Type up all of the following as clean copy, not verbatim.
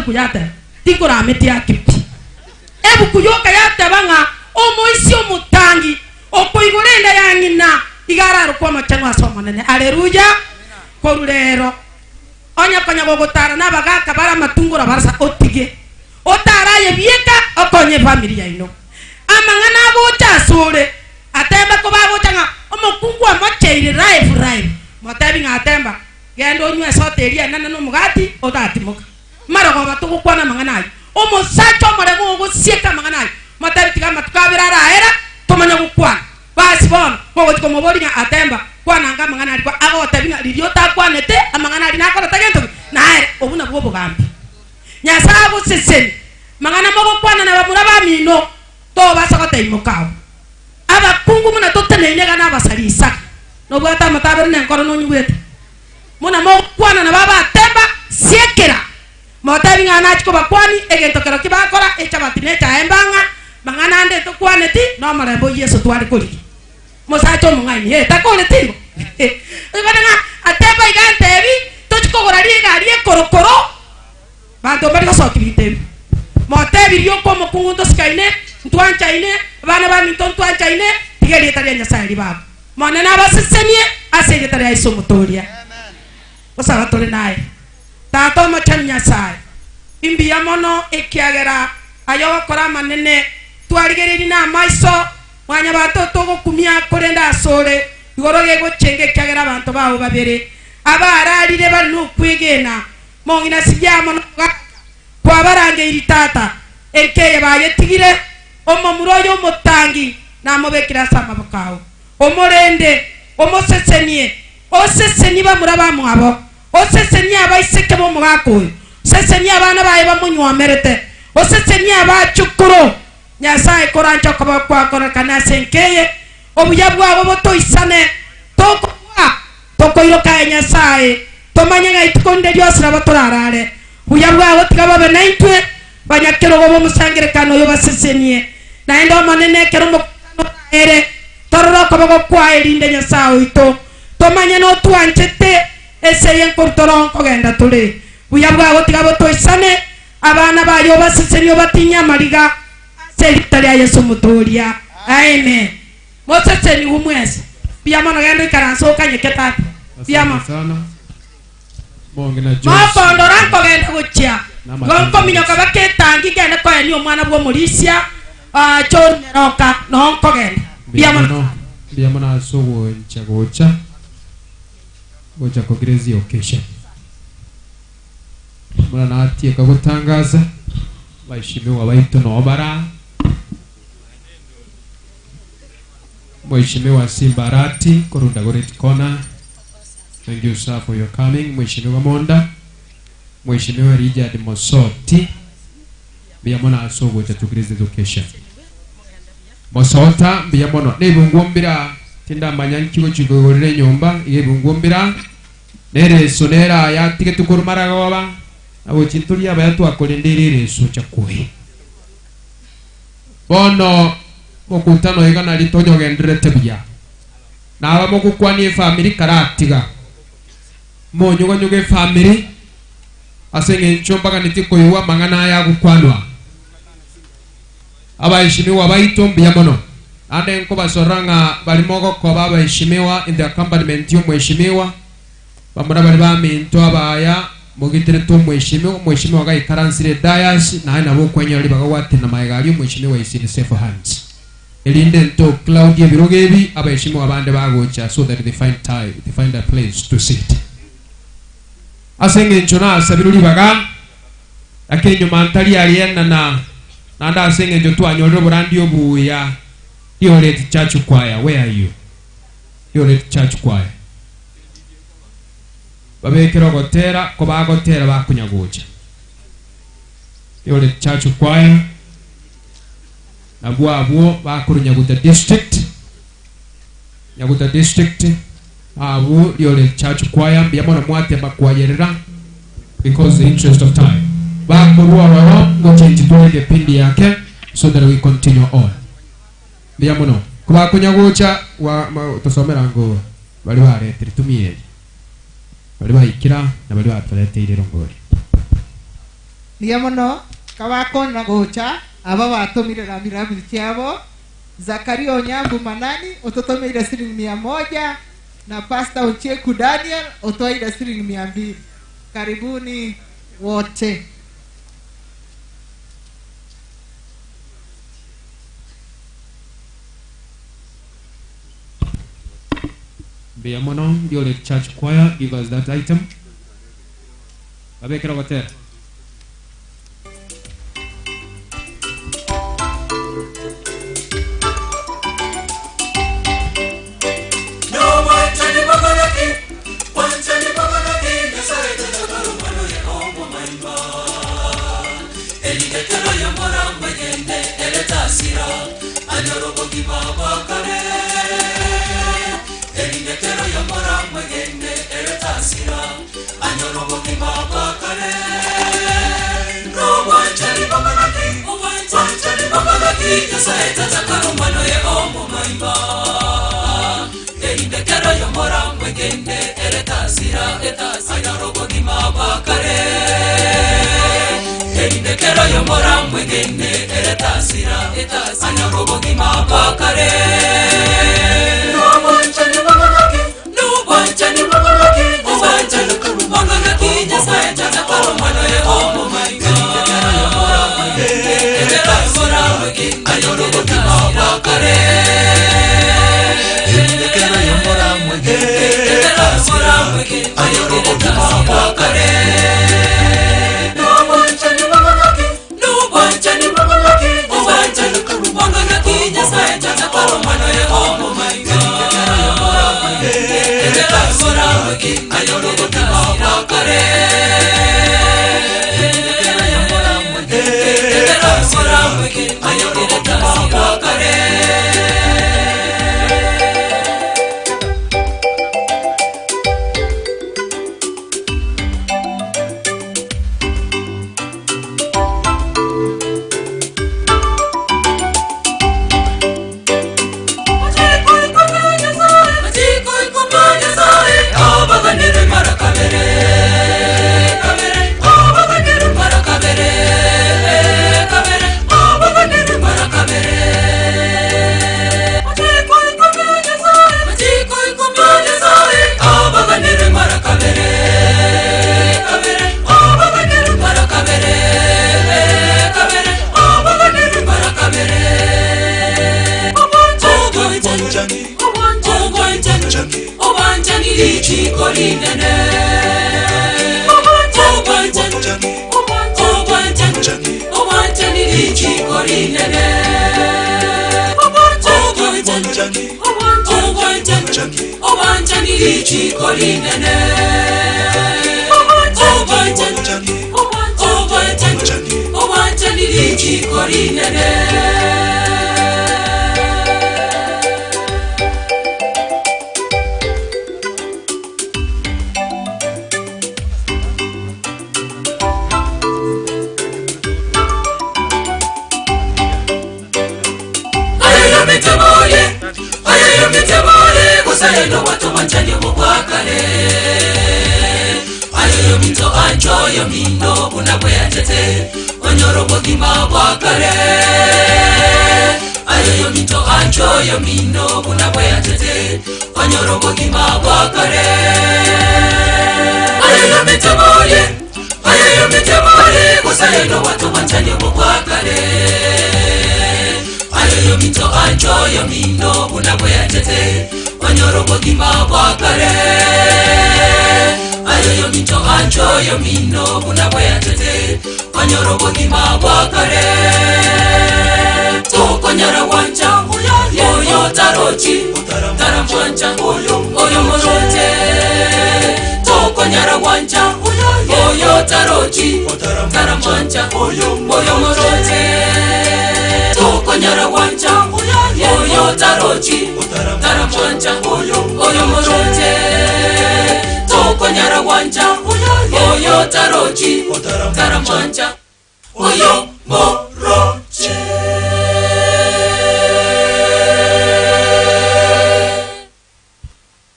ebuku yateba, tinkorametia ake pi. Ebuku yoka yateba ng'a omoisia omotangi okoigora enda ya ng'ina iga ararokwe omochenu ase Omonene. Aleluya! Korwa rero, onye konya gogotara nabagaaka bare amatungoro abarasa, otige. Otare aye bieka, okonye efamiri yaino. Amang'ana agocha asore, atemba kobagocha ng'a omokungu omocheire live live, motebi ng'a atemba, genda onywe esota eria enene na omogati otatimoka. Marogoba togokwana amang'ana ayio. Omosacha omoremu ogosieka amang'ana ayio, motebi tiga amatuko abere araera tomanye gokwana. Basi bono mogochia komoboria ng'a atemba, kwana anga amang'ana aria kwa agotebi ng'a riria otakwanete amang'ana aria nakorete gento ki? Naere. Obwo nabwo obogambi. Nyasae agosesenie. Mang'ana mogokwana na bamura bamino, tobasa gotebia mokao. Abakungu buna toteneine iga nabasari Isaka, nobwate amato abere na enkoro nonyigwete. Buna mogokwana nabo abatemba, siekera. Motebi ng'a nachie kobakwani, egento kerokio bakora, echabati na echae mbang'a, mang'ana ande ntokwaneti, nomorembe o Yeso tware korigia. Mosacha omong'aini, ee, takoreti igo? Oigwete ng'a atemba iga antebi, tochie kogora rigari ekorokoro, Banto mbari gosokia binto ebi. Motebi rioka omokungu ntosikaine, ntwanchaine, abana baminto ntwanchaine, tiga erieta ria Nyasae ribakwe. Monene abasesenie ase erieta ria Yeso Omotoria. Gosaba tore naye. Tata Omochenu Nyasae, imbuya mono ekiagera aye ogokora amanene, twarigereirie namaiso, mwanyabanto togokumia, korende asore igoro gegochenga ekiagera abanto bao babere abararire bare nokwegena Mong'ina siria amo nomogaka kwabarangeiri tata, enka eye bayetigire, omomura oyo omotangi namobekire ase amaboko ao. Omorende, omosesenie, osesenie bamura bamwabo, osesenie abaiseke b'omogaka oyo, osesenie abana baye bamonywomerete, osesenie abachukuru. Nyasae koranche okoba kwakorekane ase enka eye, obuya bwabo botoisane, tokogwa. Tokoiroka aye Nyasae, tomanye ng'a ituko rinde rionsi nabo torarare. Buya bwao tiga bobe naintwe, banyakerogo b'omosangererekano oyo basesenie. Naende Omonene, ekero omokutano oraere, torore okoboko kwaye, erinde Nyasae oito tomanye notwanchete ase eye nkoruta roho nkogenda tore. Buya bwao tiga botoisane, abana baye obasesenie obatinyie amariga, ase erieta ria Yeso Omotooria. Amen. Mosesenigwe mwensi. Mbuya mono genda oikaranse okanyeke tata. Mbuya mono. Asante sana. Mong'ina Joyce. Mokondora nkogenda gochia igo nkominyoka baka etangi ngende koenia omwana bw'omorisia ah, John Meroka noo nkogenda. Mbuya Mbuya mono. mono. Mbuya mono ase ogocha gocha gocha ko grace the occasion. Buna natieka gotangaza abaheshimiwa baito noo bara. Mheshimiwa Simba Arati korwa Dagoretti Corner, thank you sir for your coming. Mheshimiwa Monda, Mheshimiwa Richard Mosoti, mbuya mono ase ogocha to grace this occasion. Mosota mbuya mono nebunguo mbira tindamanya nki gochi koigorera enyomba iga ebunguo mbira nereso nere aya atigetwe korwa maragoba nagochi ntoria abaya twakorendeire ereso chakoi Bono mokutano iga nari tonyogendererete buya. Naba mogokwania efamiri karatiga monyuganyuge efamiri ase eng'encho mbaganetie koigwa amang'ana aya agokwanwa. Abaheshimiwa baito mbuya mono. Naende nkobasorora ng'a baria mogokoba abaheshimiwa in the accompaniment y'omweshimiwa Bamura baria baminto abaya, mogiterete omweshimiwa, omweshimiwa gaikaransire edayasi, naye nabo okwenyora ribaga gwatenena magega aria omweshimiwa is in safe hands. Erinde nto Claudia ebirogo ebi abaheshimiwa bande bagocha so that they find time, they find a place to sit. Ase eng'encho nasabirwe ribaga, lakini nyuma ntari aria enana, naende ase eng'encho twanyorire oborandi obuya, Rioreti Church Choir, where are you? Rioreti Church Choir. Babekere ogotera kobagotera bakonya gocha. Yore Church Choir nabwo abwo bakorwa Nyaguta District, Nyaguta District abwo Riore Church Choir mbuya mono mwatema kwayerera because the interest of time. Bakorwa ororo ngochenji tore egepindi yake so that we continue on. Mbuya mono. Kobakonya gocha wa ma tosomera ango baria baretire tumia eri. Baria baikira na baria batoreteire erongori. Mbuya mono kabakona gocha aba batomire rambirambi chiabo, Zakaria Onyambu Manani ototomeire siringi mia moja na Pastor Onchieku Daniel otoeire siringi mia mbili. Karibuni wote. Mbuya mono Ndiore Church Choir give us that item. Babekere ogotera.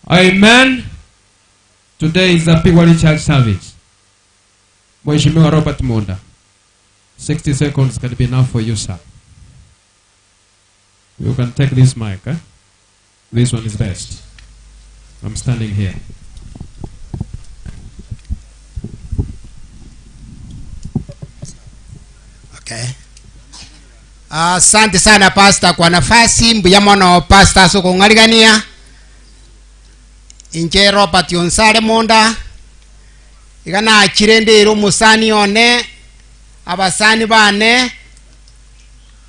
Amen. Today is the Pigwali Church service. Mheshimiwa Robert Munda. 60 seconds can be enough for you sir. You can take this mic eh? This one is best. I'm standing here. Okay. Asante sana pastor kwa nafasi mbuya mono pastor ase okong'arigania inche Robert Onsare Monda iga nachire ndere omosani one abasani bane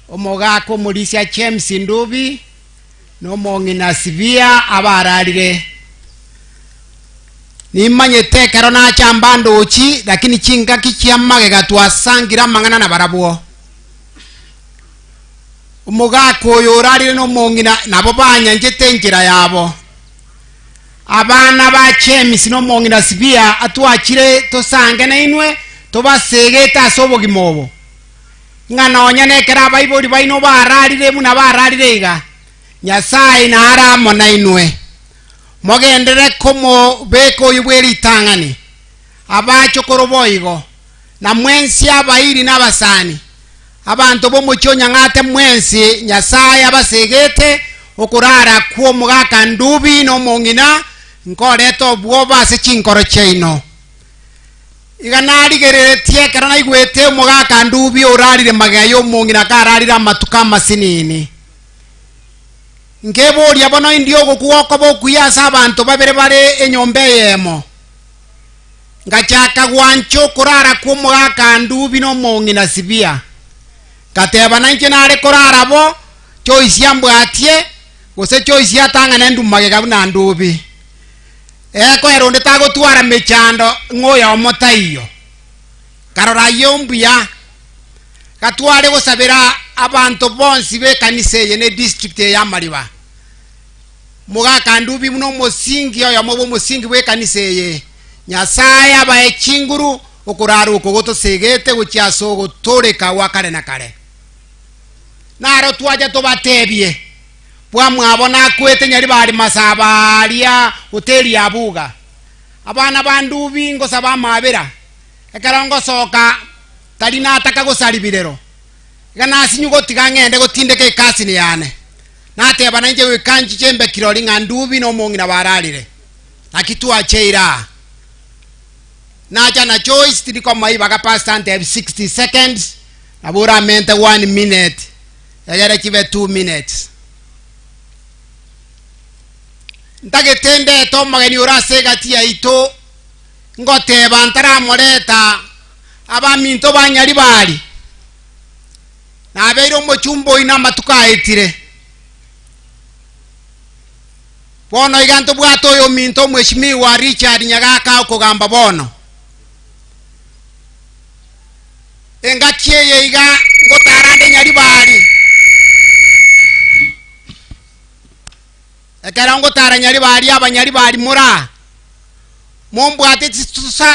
omogaka omorisia James Ndubi na omong'ina Sibia abararire. Nimanyete ekero nacha mbandochi, lakini chingaki chia magega twasangire amang'ana nabarabwo. Omogaka oyo orarire nomong'ina nabo banyanchete enchera yabo. Abana ba James na omong'ina Sibia atwachire tosange nainwe tobasegete ase obogima obo. Ng'a nonya nekero abaibori baino bararire buna bararire iga, Nyasae nare amo nainwe. Mogenderere komobeka oyio bwe ritang'ani, abachokoro boigo, na mwensi abairi na abasani, abanto b'omochie o Nyang'ate mwensi Nyasae abasegete okorara kw'omogaka Ndubi na omong'ina, nkoreta obwoba ase chinkoro chiaino. Iga narigereretie ekero naigwete omogaka Ndubi orarire magega y'omong'ina kararire amatuko amasinini. Nkeboria bono indi ogokwa gokoba okuya ase abanto babere bare enyomba eyemo. Ngachaka gwancha okorara kw'omogaka Ndubi na omong'ina Sibia. Ngateba nainche nare korara bo, Joyce ambwatie, gose Joyce atang'ane ndu magega buna Ndubi. Ekoera onde tagotwara mechando ng'a oyomo taiyo. Nkarora ayio mbuya. Gatware gosabera abanto bonsi b'ekanisa eye ne district eye y'amariba. Mogaka Ndubi buna omosingi oyomo bw'omosingi bw'ekanisa eye. Nyasae abae chinguru okorara oko gotosegete gochia ase ogotooreka gwa kare na kare. Naro twacha tobatebie, Bwamwabo nakwete nyaribari masaba aaria hoteli ya Buga. Abana ba Ndubi ngosaba amabera, ekero ngosoka tari nataka gosari birero. Iga nasinywa gotiga ng'ende gotindeka ekasini yane. Nateba nainche goika nchiche mbe kirori ng'a Ndubi na omong'ina bararire. Naki twacheire aa. Nacha na Joyce tindi komoa ibaga pastor antebi 60 seconds nabo oramente one minute egere chibe 2 minutes. Ntagete ndete omogeni ore ase egati yaito ngoteba ntaramoreta abaminto ba Nyaribari nabeire omochumba oino amatuko aetire. Bono iga ntobwate oyominto omweshimiwa Richard Nyagaka okogamba bono. Engaki eye iga ngotara nde Nyaribari. Ekero ngotara Nyaribari abanyaribari more aa, mombwate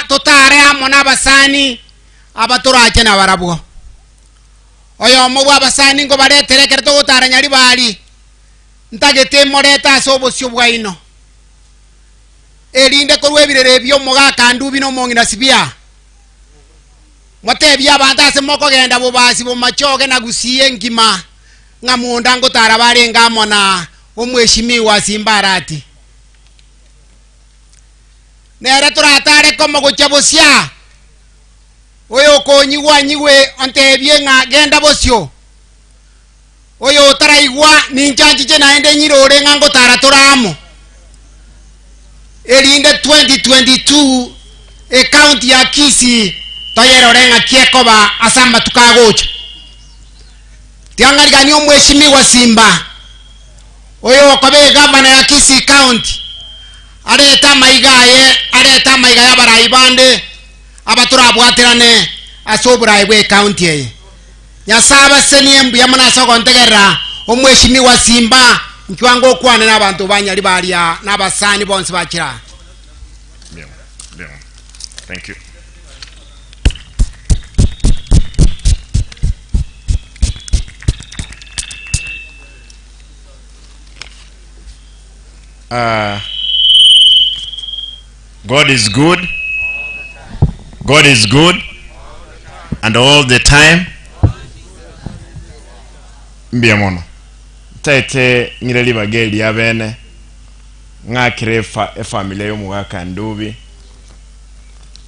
totare amo nabasani aba torache nabarabwo. Oyomo bw'abasani nkobaretere ekero togotara Nyaribari, ntagete morete ase obosio bwaino, erinde korwa ebirero ebi omogaka Ndubi na omong'ina Sibia, motebie abanto ase mokogenda bobasi bomachoge na Gusii engima, ng'a monda ngotara barenge amo na omweshimiwa Simba Arati. Nere toratare komo gochia bosia, oyo okonyigwa anyigwe ontebie ng'a genda bosio. Oyo otaraigwa ninche anchiche naende nyirore ng'a ngotara tore amo, erinde 2022 ecounty ya Kisii toyerore ng'aki ekoba ase amatuko agocha. Tiga ng'ariganie omweshimiwa Simba oyo okoba egavana ya Kisii County arete amaiga aye arete amaiga y'abarai bande aba torabwaterane ase oborai bwa ecounty eye. Nyasae abasenie mbuya mono ase ogontegerera, omweshimiwa Simba, inchwa ngokwane nabanto ba Nyaribaria na abasani bonsi bachire aa. Bien, bien. Thank you. Uh, God is good. God is good. And all the time mbuya mono. Ntaete ng'ire ribaga eri riabene ng'akere efa efamily y'omogaka Ndubi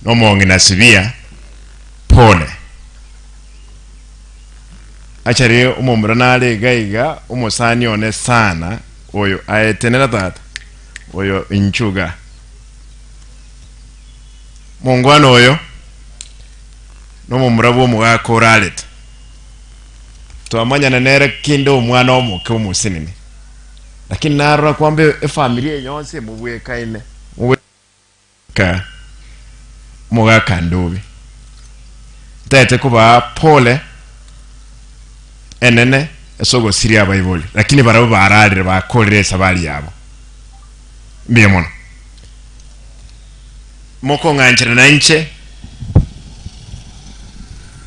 na omong'ina Sibia pole. Achari omomura nare iga iga omosani one sana oyo aetenena tata oyo inchuga. Mongwana oyo nomomura bw'omogaka orarete. Twamanyana nere kinde omwana omoke omosinini, lakini narora kwamba efamiri eye yonsi emobwekaine. Mobweka omogaka Ndobe. Ntagete kobaa pole enene ase ogosiria abaibori, lakini barabwo bararire bakorire esabari yabo. Mbuya mono. Mokong'anchera nainche,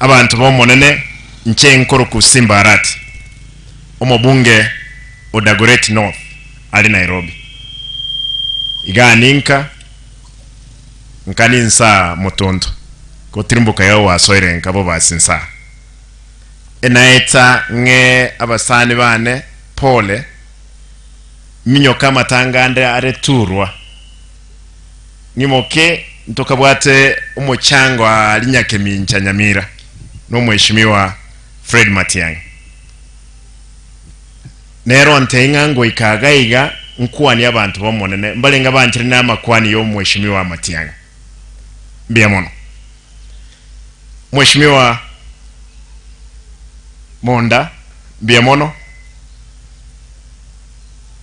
abanto b'Omonene, inche nkoroku Simba Arati, omobunge o Dagoretti North aria Nairobi. Igaa ninka, nka ninsaa motonto, gotirimboka iga gwasoire nka bobasi nsaa. Enaetsa ng'ee abasani bane pole, minyoka amatanga ande are turwa. Ng'imoke ntokabwate omochango aaria Nyakemincha Nyamira nomweshimiwa Fred Matiang'i. Nere ontebie ng'a ngoika iga iga nkwanie abanto b'Omonene mbarenge abanchire namakwani y'omweshimiwa Matiang'i. Mbuya mono. Mweshimiwa Monda, mbuya mono.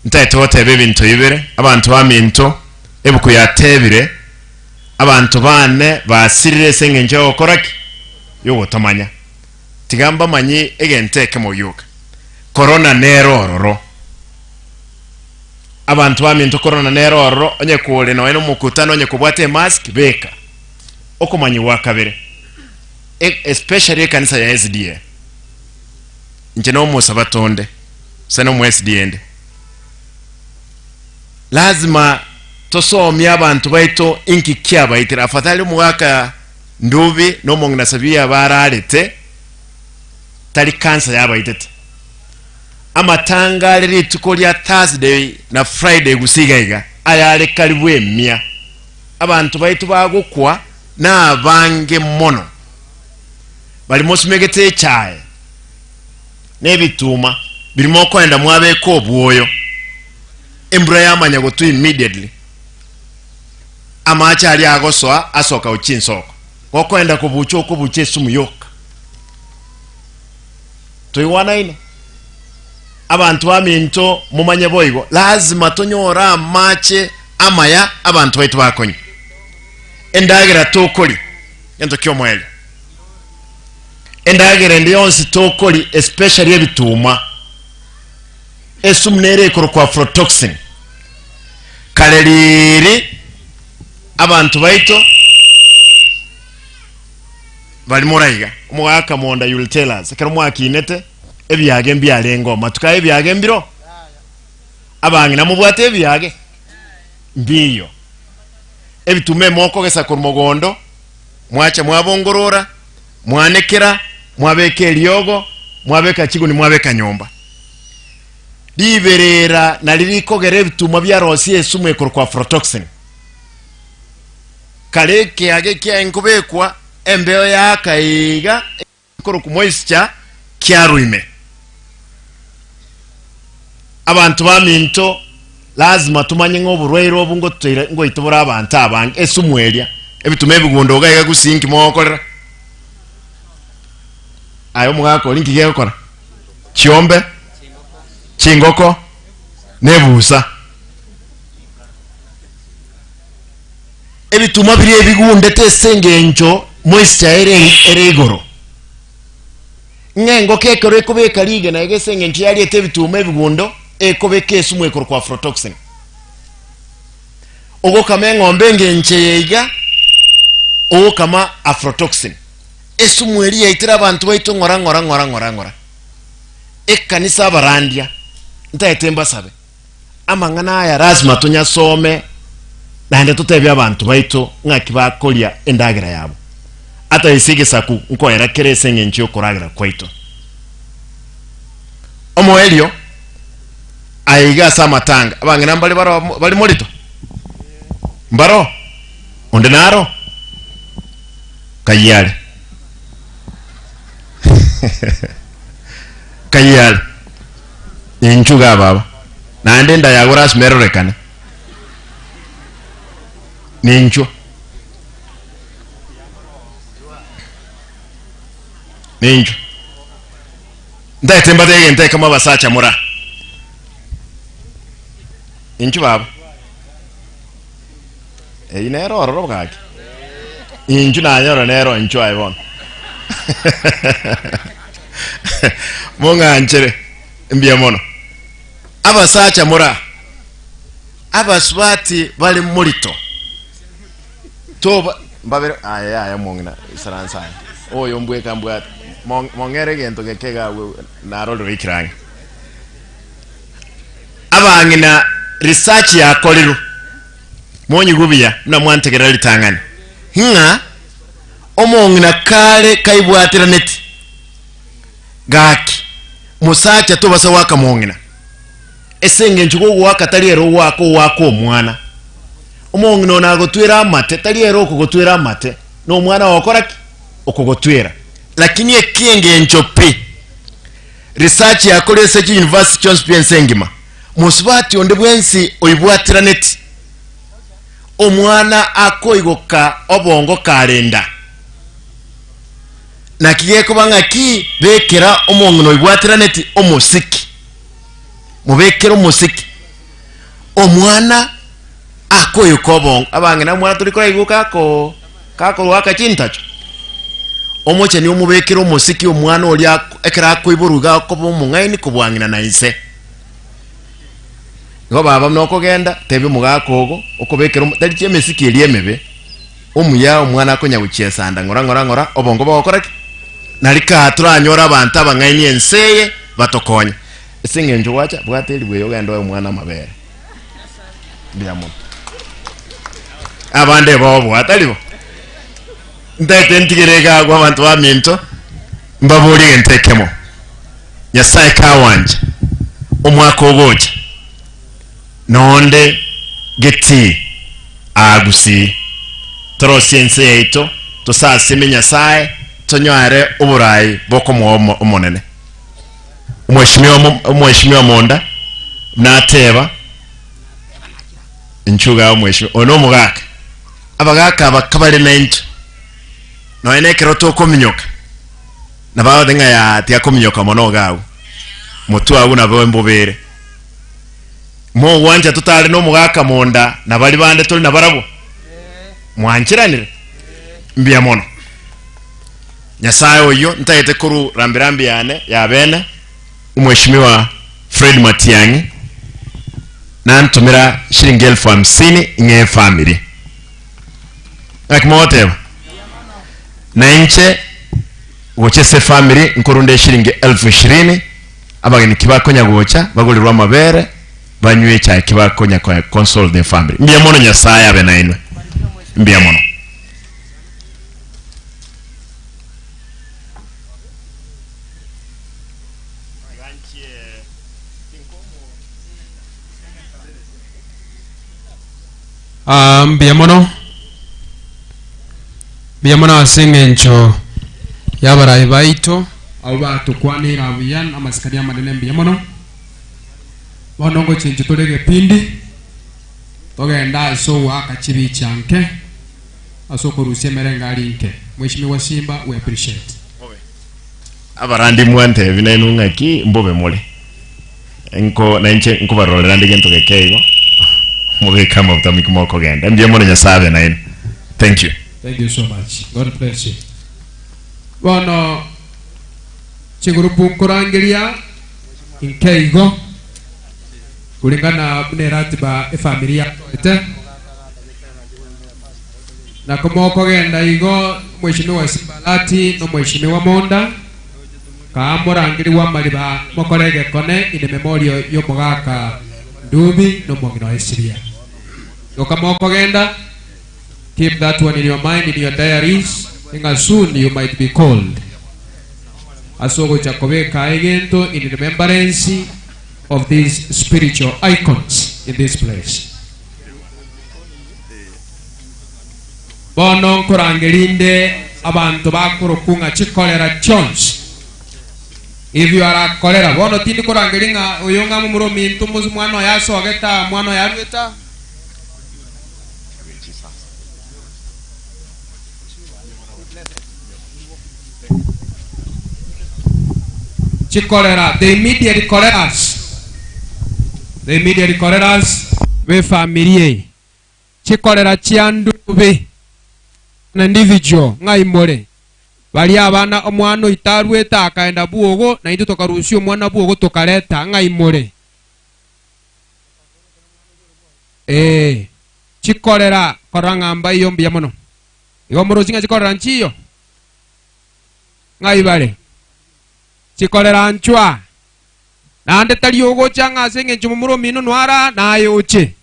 Ntagete goteba ebinto bibere, abanto baminto, ebuku yatebire, abanto bane basirire ase engencho y'ogokora ki? Y'ogotamanya. Tiga mbamanye egento ekemo gioka. Korona nere ororo. Abanto baminto korona nere ororo, onye kore nonya na omokutano, onye kobwate emask, beka. Okomanyigwa kabere, especially ekanisa ya SDA. Inche nomosabato onde, gose nomo SDA ende. Lazima tosomie abanto baito inki kiabaitire. Afadhali omogaka Ndubi na omong'ina Sabia bararete, tari cancer yabaitete. Amatanga are rituko ria Thursday na Friday gose iga iga, ayare karibu emia. Abanto baito bagokwa nabange mono. Baria mosimegete echae na ebituma biria mokoenda mwabeka obwoyo, embura yamanya gotwa immediately, amache aria agosoa asoka gochia ensoko. Gokoenda kobucha okobucha esumu yoka. Toigwanaine? Abanto baminto momanye boigo, lazima tonyore amache amaya abanto baito bakonywa. Endagera tokoria, gento ki'omoerio. Endagera ende yonsi tokoria especially ebituma, esumu nere ekorokwa aflatoxin. Kare riiri abanto baito bari moraiga, omogaka monda you'll tell us, ekero mwakinete ebiage mbiarengeo, matuko aya ebiage mbiro? Abang'ina mobwate ebiage? Mbiyo. Ebituma emokogesa korwa mogondo, mwacha mwabongorora, mwanekera, mwabeka eriogo, mwabeka chiguni, mwabeka nyomba. Riberera nari rikogera ebituma biarosia esumu ekorokwa aflatoxin. Kare ekiage kiaye nkobekwa embeo yaaka iga ekorokwa moisture kiarwa ime. Abanto baminto lazima tumanye ng'a oborwaire obo ngotoire ngoitobora abanto abange esumu eria ebituma ebigundo iga iga gusii nki mogokorera? Aye omogaka oria nki gegokora? Chiombe, chingoko, na ebusa. Ebituma biria ebigundete ase engencho moisture ere ere igoro. Ng'a engoko ekero ekobeka rigena iga ase engencho yariete ebituma ebigundo, ekobeka esumu ekorokwa aflatoxin. Ogokama eng'ombe engencho eye iga, ogokama aflatoxin. Esumu eria yaitire abanto baito ng'ora ng'ora ng'ora ng'ora ng'ora. Ekanisa abarandia, ntagete mbasabe, amang'ana aya lazima tonyasome naende totebie abanto baito ng'aki bakoria endagera yabo. Ata ase egesaku nkoera kere ase engencho y'okoragera kwaito. Omoerio, aiga ase amatanga, abang'ina mbare baro bare morito? Mbaro? Onde naro? Kayio are. Kayio are. Inchuga iga baba. Naende enda yago lasima erorekane. Ninchwo. Ninchwo. Ntaete mbate egento ekemo abasacha mora. Inchwo baba. Eyio nere ororo gaki. Inchu nanyora nero inchu aye bono. Mong'anchere mbuya mono. Abasacha mora abasubati bare morito toba mbabere aye yaya omong'ina isaransa aye oyo mbweka mbwate mong'ere egento geke iga abwo narorire oikire ang'e. Abang'ina research yakorirwe monyigwe buya buna mwantegerera ritang'ani ng'a omong'ina kare kaibwatiraneti gaki mosacha tobasa goaka mong'ina ase engencho gogoaka tari ere ogoaka ogoaka omwana omong'ina one agotwera amate tari ere okogotwera amate na omwana ogokora ki okogotwera lakini ekiengencho pi Research yakorire ase chiuniversity chionsi pi ense engima, mosubati onde bwensi oibwatiraneti omwana akoigoka obongo kare nda. Naki gekoba ng'aki bekera omong'ina oibwatiraneti omosiki, mobekere omosiki omwana akoyoka obongo. Abang'ina omwana tori koraigwa kako kakorwaka chintacho. Omocheni omobekere omosiki omwana oria ako ekero akoiborwa iga akoba omong'aini kobua ng'ina na ise. Igo baba buna okogenda, tebia omogaka ogo, okobekera omo tari emesiki eria emebe, omuya omwana akonya gochiesanda ng'ora ng'ora ng'ora, obongo bogokora ki? Nari kaa toranyore abanto abang'aini ense eye batokonye. Ase eng'encho gwacha, bwata eribu eye ogende oe omwana amabere. Mbuya mono. Abande boboa, tari bo? Ntaete ntigere iga agwo abanto baminto, mbaborie egento ekemo. Nyasae kawancha, omwaka ogocha, nonde getii aa Gusii, torosie ense yaito, tosasime Nyasae, tonyoare oborai bokomoa omo- Omonene. Omweshimiwa mo- omweshimiwa monda, nateba, inchuo igaa omweshimiwa, oyo nomogaka. Abagaka aba kabare naintwe, nonya na ekero tokominyoka, nabo agote ng'a yaa tiakominyoka mono iga agwo, motwe agwo nabo embobere. Mogwancha totare na omogaka monda na baria bande tore nabarabwo? Mwancheranire? Mbuya mono. Nyasae oyio ntagete korwa rambirambi yane ya bene, Omweshimiwa Fred Matiang'i nantomera shilingi elfu hamsini ng'e efamiri. Ng'aki mogoteba? Na inche gocha ase efamiri nkorunda eshilingi elfu ishirini abageni kibakonya gocha bagorerwe amabere banywe echae kibakonya ko console the family. Mbuya mono Nyasaye abe nainwe. Mbuya mono. Ah, mbuya mono mbuya mono ase eng'encho y'abarai baito abwo batokwaneire buya na amasikani amanene mbuya mono bono ngochenchia tore egepindi togende ase ogoaka chibicha nke ase okorusia emerengari nke mweshimiwa Simba we appreciate. Abarandi mwantebi nainwe ng'aki mbobe more, nko nainche nkobarorera nde gento geke igo, mobeke amafuta moike mokogenda. Mbuya mono Nyasae abe nainwe. Thank you. Thank you so much. God bless you. Bono chigurupu nkorangeria nke igo kulingana buna eratiba efamiri yatoete. Na komokogenda igo, Omweshimiwa Simbalati na Omweshimiwa Monda, kaa morangeri w'amariba mokore egekone in memorial y'omogaka Ndubi na omong'ina oye Sibia. Igo kamokogenda, keep that one in your mind, in your diaries. Ng'a soon you might be called ase ogocha kobeka egento in remembrance of these spiritual icons in this place. Bono nkorangeria inde abanto bakorokwa ng'a chikorera chionsi. If you are a korera, bono tindi korangeria ng'a oyo ng'a momura ominto mwana oye asogete aa, mwana oye aruete aa. Chikorera, the immediate koreras, the immediate koreras b'efamiri eye. Chikorera chia ndubi, an individual, ng'ai more? Baria abana omwana oito aruete akaenda bwogo, na intwe tokarusia omwana bwogo tokareta, ng'ai more? Ee, chikorera korora ng'a mbaiyo mbuya mono. Igo moroche ng'a chikorera nchiyo? Ng'ai bare? Chikorera nchwa. Naende tari ogocha ng'a ase engencho momura omino nwara, naye oche.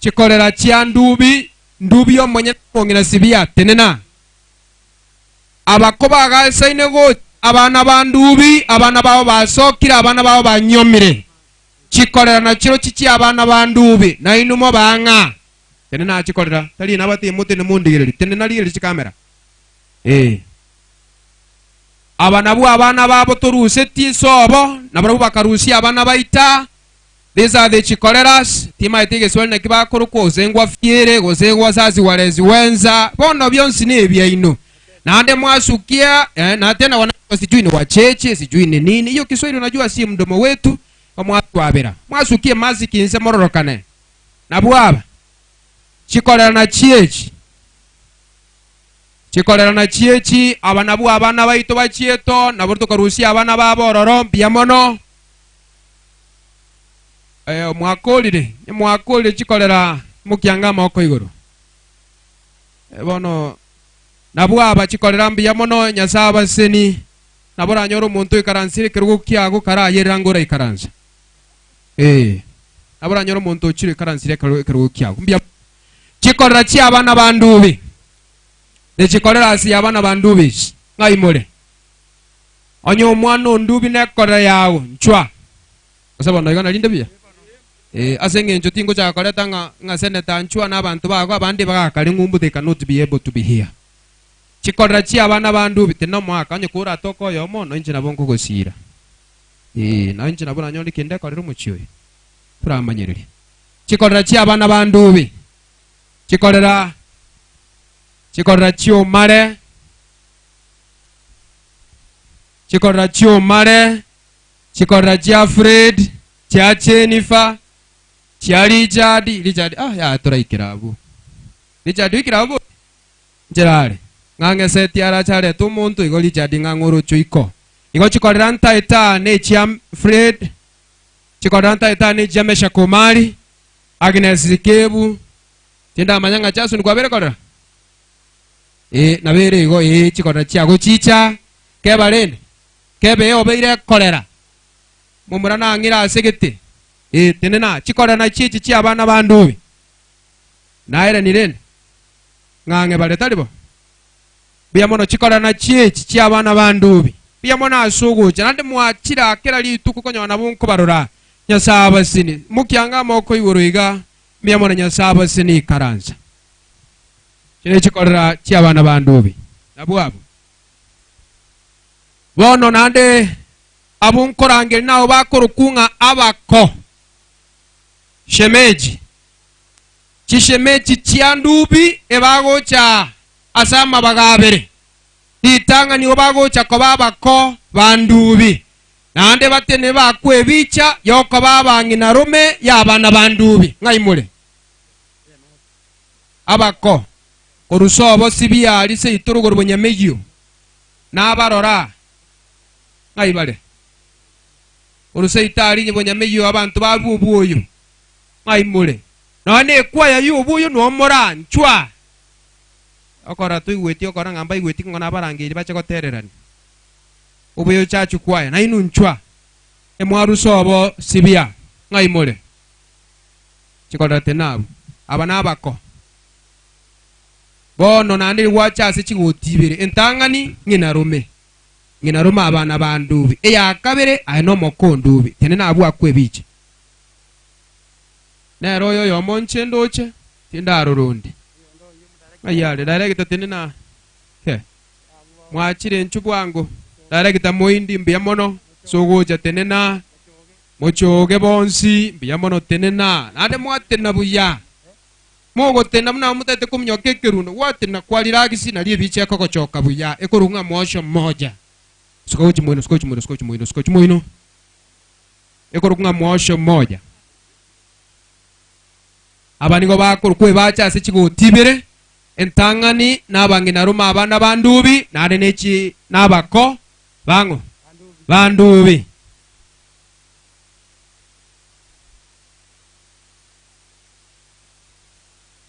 Chikorera chia ndubi, ndubi omonyene omong'ina Sibia, tenena. Abako bagasaine gocha, abana ba ndubi, abana babo basokire, abana babo banyomire. Chikorera nachio chichie abana ba ndubi, na inwe mobang'a. Tenena chikorera, tari nabatebi motene mondigererie, tenena rigereria chikamera. Ee. Aba nabwo abana babo torusetie isobo, na barabwo bakarusia abana baita. These are the chikoreras, timaeti egeswali naki bakorokwa, gose ngwafiere, gose gwasasi warezi wenza, bono bionsi nebiaino. Naende mwasukia, eh, na tena wanaitwa sijui ni wacheche, sijui ni nini. Hiyo Kiswahili unajua si mdomo wetu, omwatwabera. Mwasukie masiki inse mororokane. Nabwo aba, chikorera nachio echi. Chikorera nachio echi, aba nabwo abana baito bachieto, nabo tokarusia abana babo ororo, mbuya mono. Eh, mwakorire, mwakorire chikorera mokianga amaboko igoro. Eh, bono nabwo aba chikorera mbuya mono, Nyasae abaseni, nabo oranyore omonto oikaransire ekerogo kiago karayerera ngora ikaransa. Eh, nabo oranyore omonto ochire oikaransire ekerogo kiago. Mbuya Chikorera chi'abana ba ndubi, ne chikorera ase y'abana ba ndubi echi, ng'ai more? Onye omwana o ndubi nekorera yao, nchwa. Gose bono igo narinde buya? Ee, ase eng'encho tingochaka koreta ng'a ng'a senator nchwa na abanto bago abande bagakare ng'umbu they cannot be able to be here. Chikorera chi'abana ba ndubi tindi nomoaka onye koratoke oyomo no inche nabo nkogosiira. Ee, na inche nabo nanyore kende ekorera omochie oyo. Toramanyereria. Chikorera chi'abana ba ndubi, chikorera, chikorera chi'omare, chikorera chi'omare, chikorera chia Fred, chia Jennifer, chia Richard, Richard, ah, yaya toraikera abwo. Richard oikire abwo bori? Nchera are. Ng'a ng'eseti arache arete omonto igo Richard ng'a ng'oroche oiko. Igo chikorera ntaeta ne chia Fred, Chikorera ntaeta ne chia Meshaki Omari, Agnes Kebu, tindamanya ng'a Jason kwabere korera? Ee, nabo ere igo, ee, chikorera chiagochicha, keba rende, kebe obeire korera, momura nang'ire ase gete, ee, tenena, chikorera nachio echi chi'abana ba ndubi. Naerani rende, ng'ang'e bare tari bo? Mbuya mono chikorera nachio echi chi'abana ba ndubi. Mbuya mono ase ogocha, naende mwachire kera rituko konyora nabo nkobarora. Nyasae abasini. Mokianga amaboko igoro iga, mbuya mono Nyasae abasini ikaransa. Echi nechikorera chi'abana ba ndubi. Nabwo abwo. Bono naende abwo nkorangeria nabo bakorokwa ng'a abako. Shemeji. Chishemeji chia ndubi ebagocha ase amabaga abere. Ritang'ani nigo bagocha koba abako ba ndubi, naende batene bakwe ebicha y'okoba abang'ina rome y'abana ba ndubi. Ng'ai more? Abako, korwa sobo Sibiari seito rogoro bonyameyio, nabarora. Ng'ai bare? Korwa seito aria bonyameyio abanto barue obwoyo. Ng'ai more? Nonya nekwaya y'obwoyo nomoranchwa. Okorora toigweti okora ng'a mbaigweti ng'a nabarangeiri bache gotererania. Obuya ochache kwaya, nainwe nchwa, emwarusa obo sibia, ng'ai more? Chikorera tena abwo. Aba nabako. Bono naende rigwacha ase chigoti ibere, entang'ani ng'ina rome, ng'ina rome abana ba ndubi, eya kabere aye nomoko o ndubi, tenena abwo akwe ebiche. Nere oyo oyomo inche ndoche, tindarora onde. Ng'ai are? Director tenena he. Mwachire inchu bwango. Director moindi mbuya mono ase ogocha tenena. Mochoge bonsi mbuya mono tenena. Naende mwatena buya. Mogotena buna motagete kominyoka ekerundo, gwatena kwa relax nario ebicha ekogochoka buya ekorokwa ng'a mwosho moja. Suka gochia moino, suka gochia moino, suka gochia moino, suka gochia moino. Ekorokwa ng'a mwosho moja. Aba nigo bakorokwa ebacha ase chigoti ibere, entang'ani nabang'inarome abana ba ndubi, naende nechi nabako bang'o? Ba ndubi.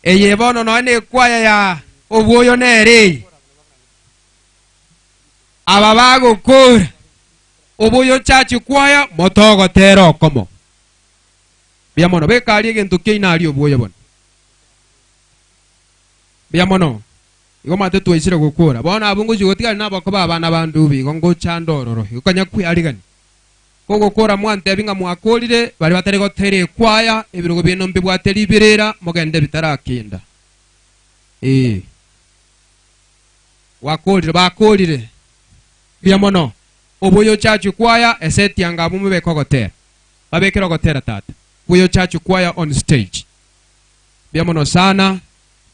Eye bono nonya nekwaya ya obwoyo nere eye. Aba bagokora oboyo church kwaya motogotera okomo. Mbuya mono. Beka aria egento kiaino aria obwoyo bono. Mbuya mono. Igo omanyete twaisire gokora. Bono abwo ngochia gotigana nabakoba abana ba ndubi igo ngochanda ororo. Igo konya kwearigania. Kogokora mwantebi ng'a mwakorire, baria batari gotera ekwaya, ebirogo biaino mbibwate riberera, mogende bitarakinda. Ee. Gwakorire, bakorire. Mbuya mono. Oboyo church choir, eseti anga abwo mobeke ogotera. Babekere ogotera tata. Oboyo church choir on stage. Mbuya mono sana.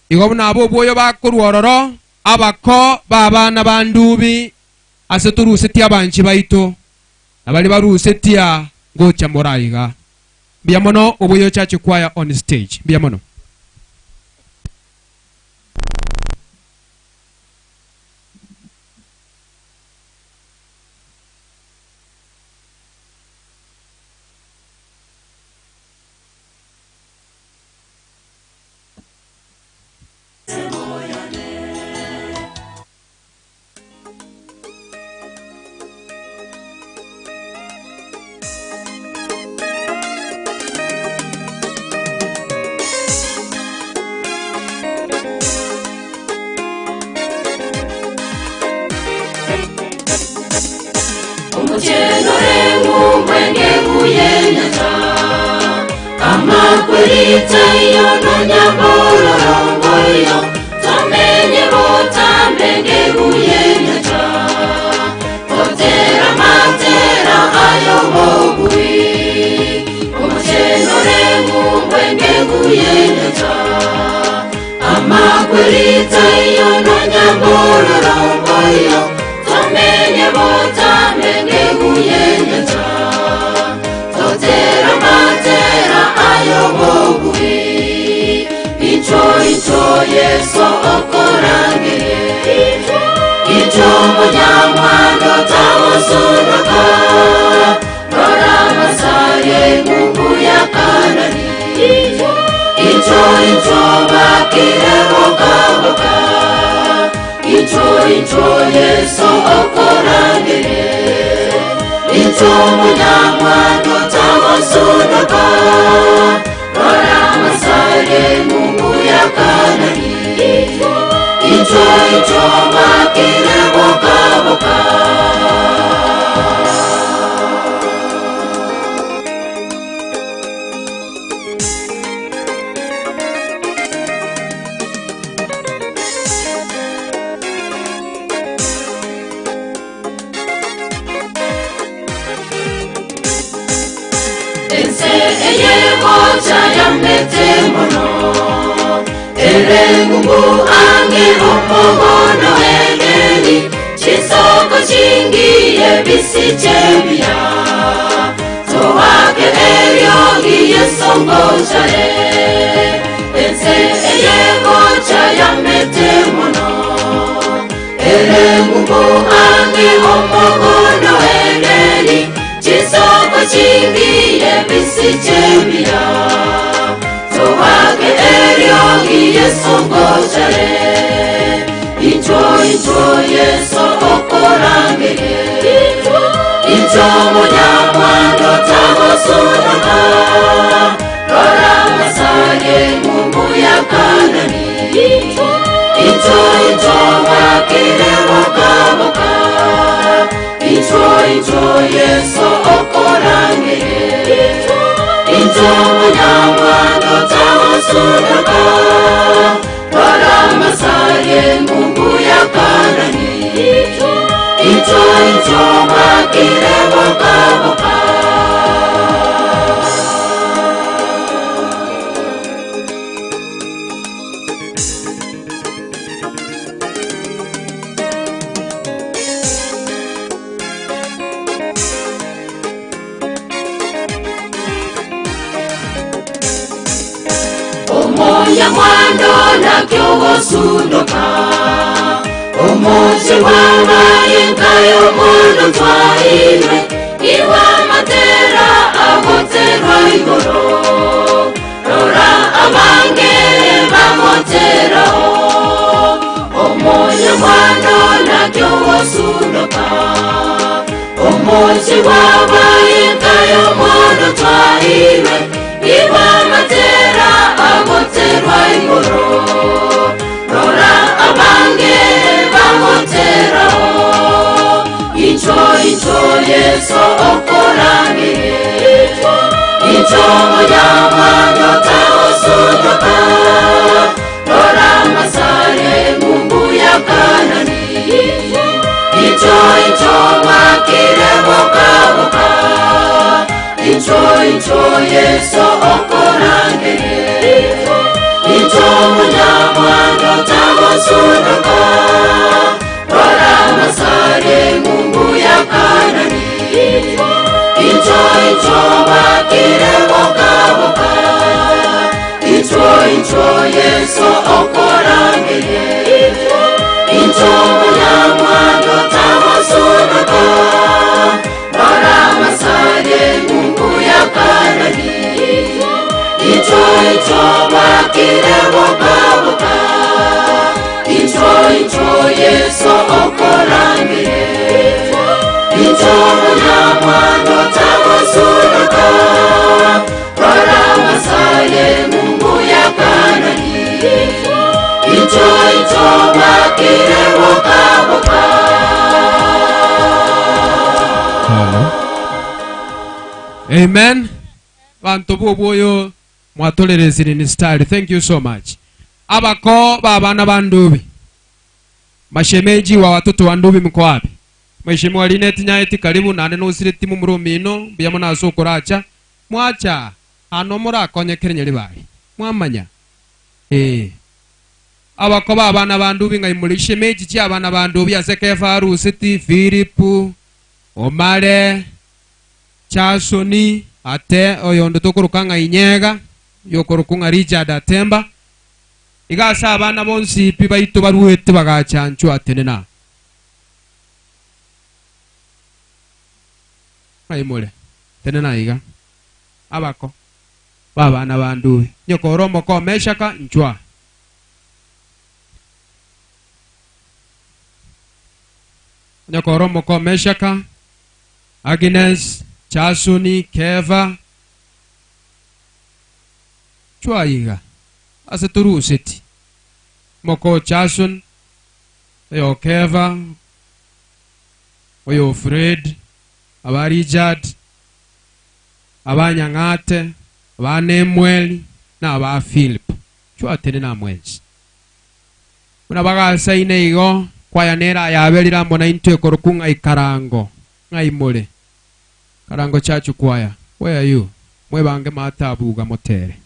Igo buna abwo oboyo bakorwa ororo, abako b'abana ba ndubi, Ase torusetie abanchi baito, na baria barusetie aa ngocha more aiga. Mbuya mono Obuya Church Choir on stage. Mbuya mono. Ense eye gocha yamete mono, ere ng'umbu ang'e omogondo Edeni, chisoko chingiye bisiche buya. Toake eriogi Yeso ngochare, ense eye gocha yamete mono, ere ng'umbu ang'e omogondo Edeni, chisoko chingiye bisiche buya. Toake eriogi Yeso ngochare. Incho monyamwando tagosundoka, Rora amasaye ngumbu ya Kanani. Incho incho mwakire boka boka. Omonyamwando naki ogosundoka, omochi bw'abaye nkaye omondo twairwe, iwe amatera agoterwa igoro, rora abange bagoterao. Omonyamwando naki ogosundoka, omochi bw'abaye nkaye omondo twairwe, iwe amatera agoterwa igoro, rora abange bagoterao. Incho incho Yeso okorangire, incho monyamwando tagosundoka, rora amasare ngumbu ya Kanani. Incho incho mwakire boka boka, incho incho Yeso okorangire, incho monyamwando tagosundoka, rora amasare ngumbu ya Kanani. Incho incho mwakire boka boka, incho incho Yeso okorangire, incho monyamwando tagosundoka, rora amasare ngumbu ya Kanani. Incho incho mwakire boka boka, incho incho Yeso okorangire, incho monyamwando tagosundoka, rora amasare ngumbu ya Kanani. Incho incho mwakire boka boka. Hello. Amen. Bantu bobwoyo mwatolerezire ni style. Thank you so much. Abako babana ba Ndubi. Mashemeji wa watoto wa Ndubi mko wapi? Mheshimiwa Linet Nyaeti karibu nane nosire timu murumino mbiyamo nasokoracha. Mwacha ano murakonyekere nyeri bali. Mwamanya. Abako babana ba Ndubi ngai muri shemeji chi abana ba Ndubi ase Kefa Rusiti Philip Omare Chasoni ate oyondo tokoruka ng'a inyega yokoruka ng'a Richard Atemba igasa abana bonsi pi baito baruete bagachanchwa atenena ng'aimore tenena iga abako babana ba Ndubi nyokoro omoko meshaka nchwa nyokoro omoko meshaka Agnes Chasuni Keva chwaiga ase turuseti moko Chasun oyo Keva oyo Fred aba Richard abanyang'ate aba Nemuel na aba Philip chwatene na mwensi buna bagasaine igo kwaya nera yaberira mbona intwe ekoruku ng'a ikarango ng'aimore karango chachu kwaya where are you mwebange matabuga motere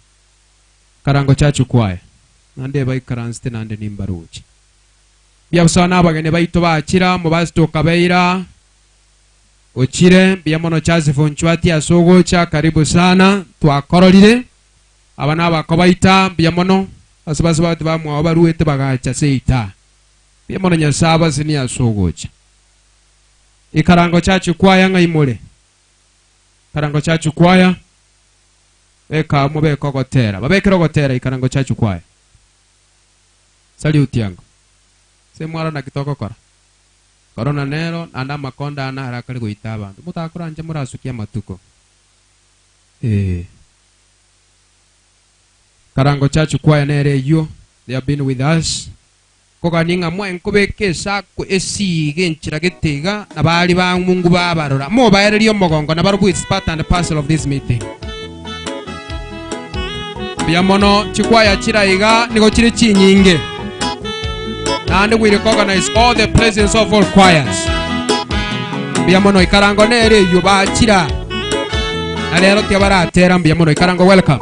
karango chachu kwaya nande baikaransite nande nimbaruchi byabusawa n'abageni baito bachira mubasitoka beira ochire biamono Joseph Nchwati asogocha karibu sana twakororire aba n'abako baita biamono ase base bati bamwao baruete bagacha seita biamono Nyasaye abasini asogocha ikarango chachu kwaya ng'aimore karango chachu kwaya beka mubeka gotera babekero gotera ikarango chachu kwaya salute yango semwara na kitoko kora korona nero nanda makonda ana harakari goita abantu mutakuranje murasukia matuko karango chachu kwaya nere yo they have been with us koganinga mwe nkobeke esako esige enchira getega na bali ba Mungu babarora mobaereria omogongo na barobwo it's part and parcel of this meeting. Mbuya mono, chikwaya chira iga nigo chire chinyinge. Naende we recognize all the presence of all choirs. Mbuya mono ikarango nere eyio bachira. Na rero tibaratera mbuya mono ikarango welcome.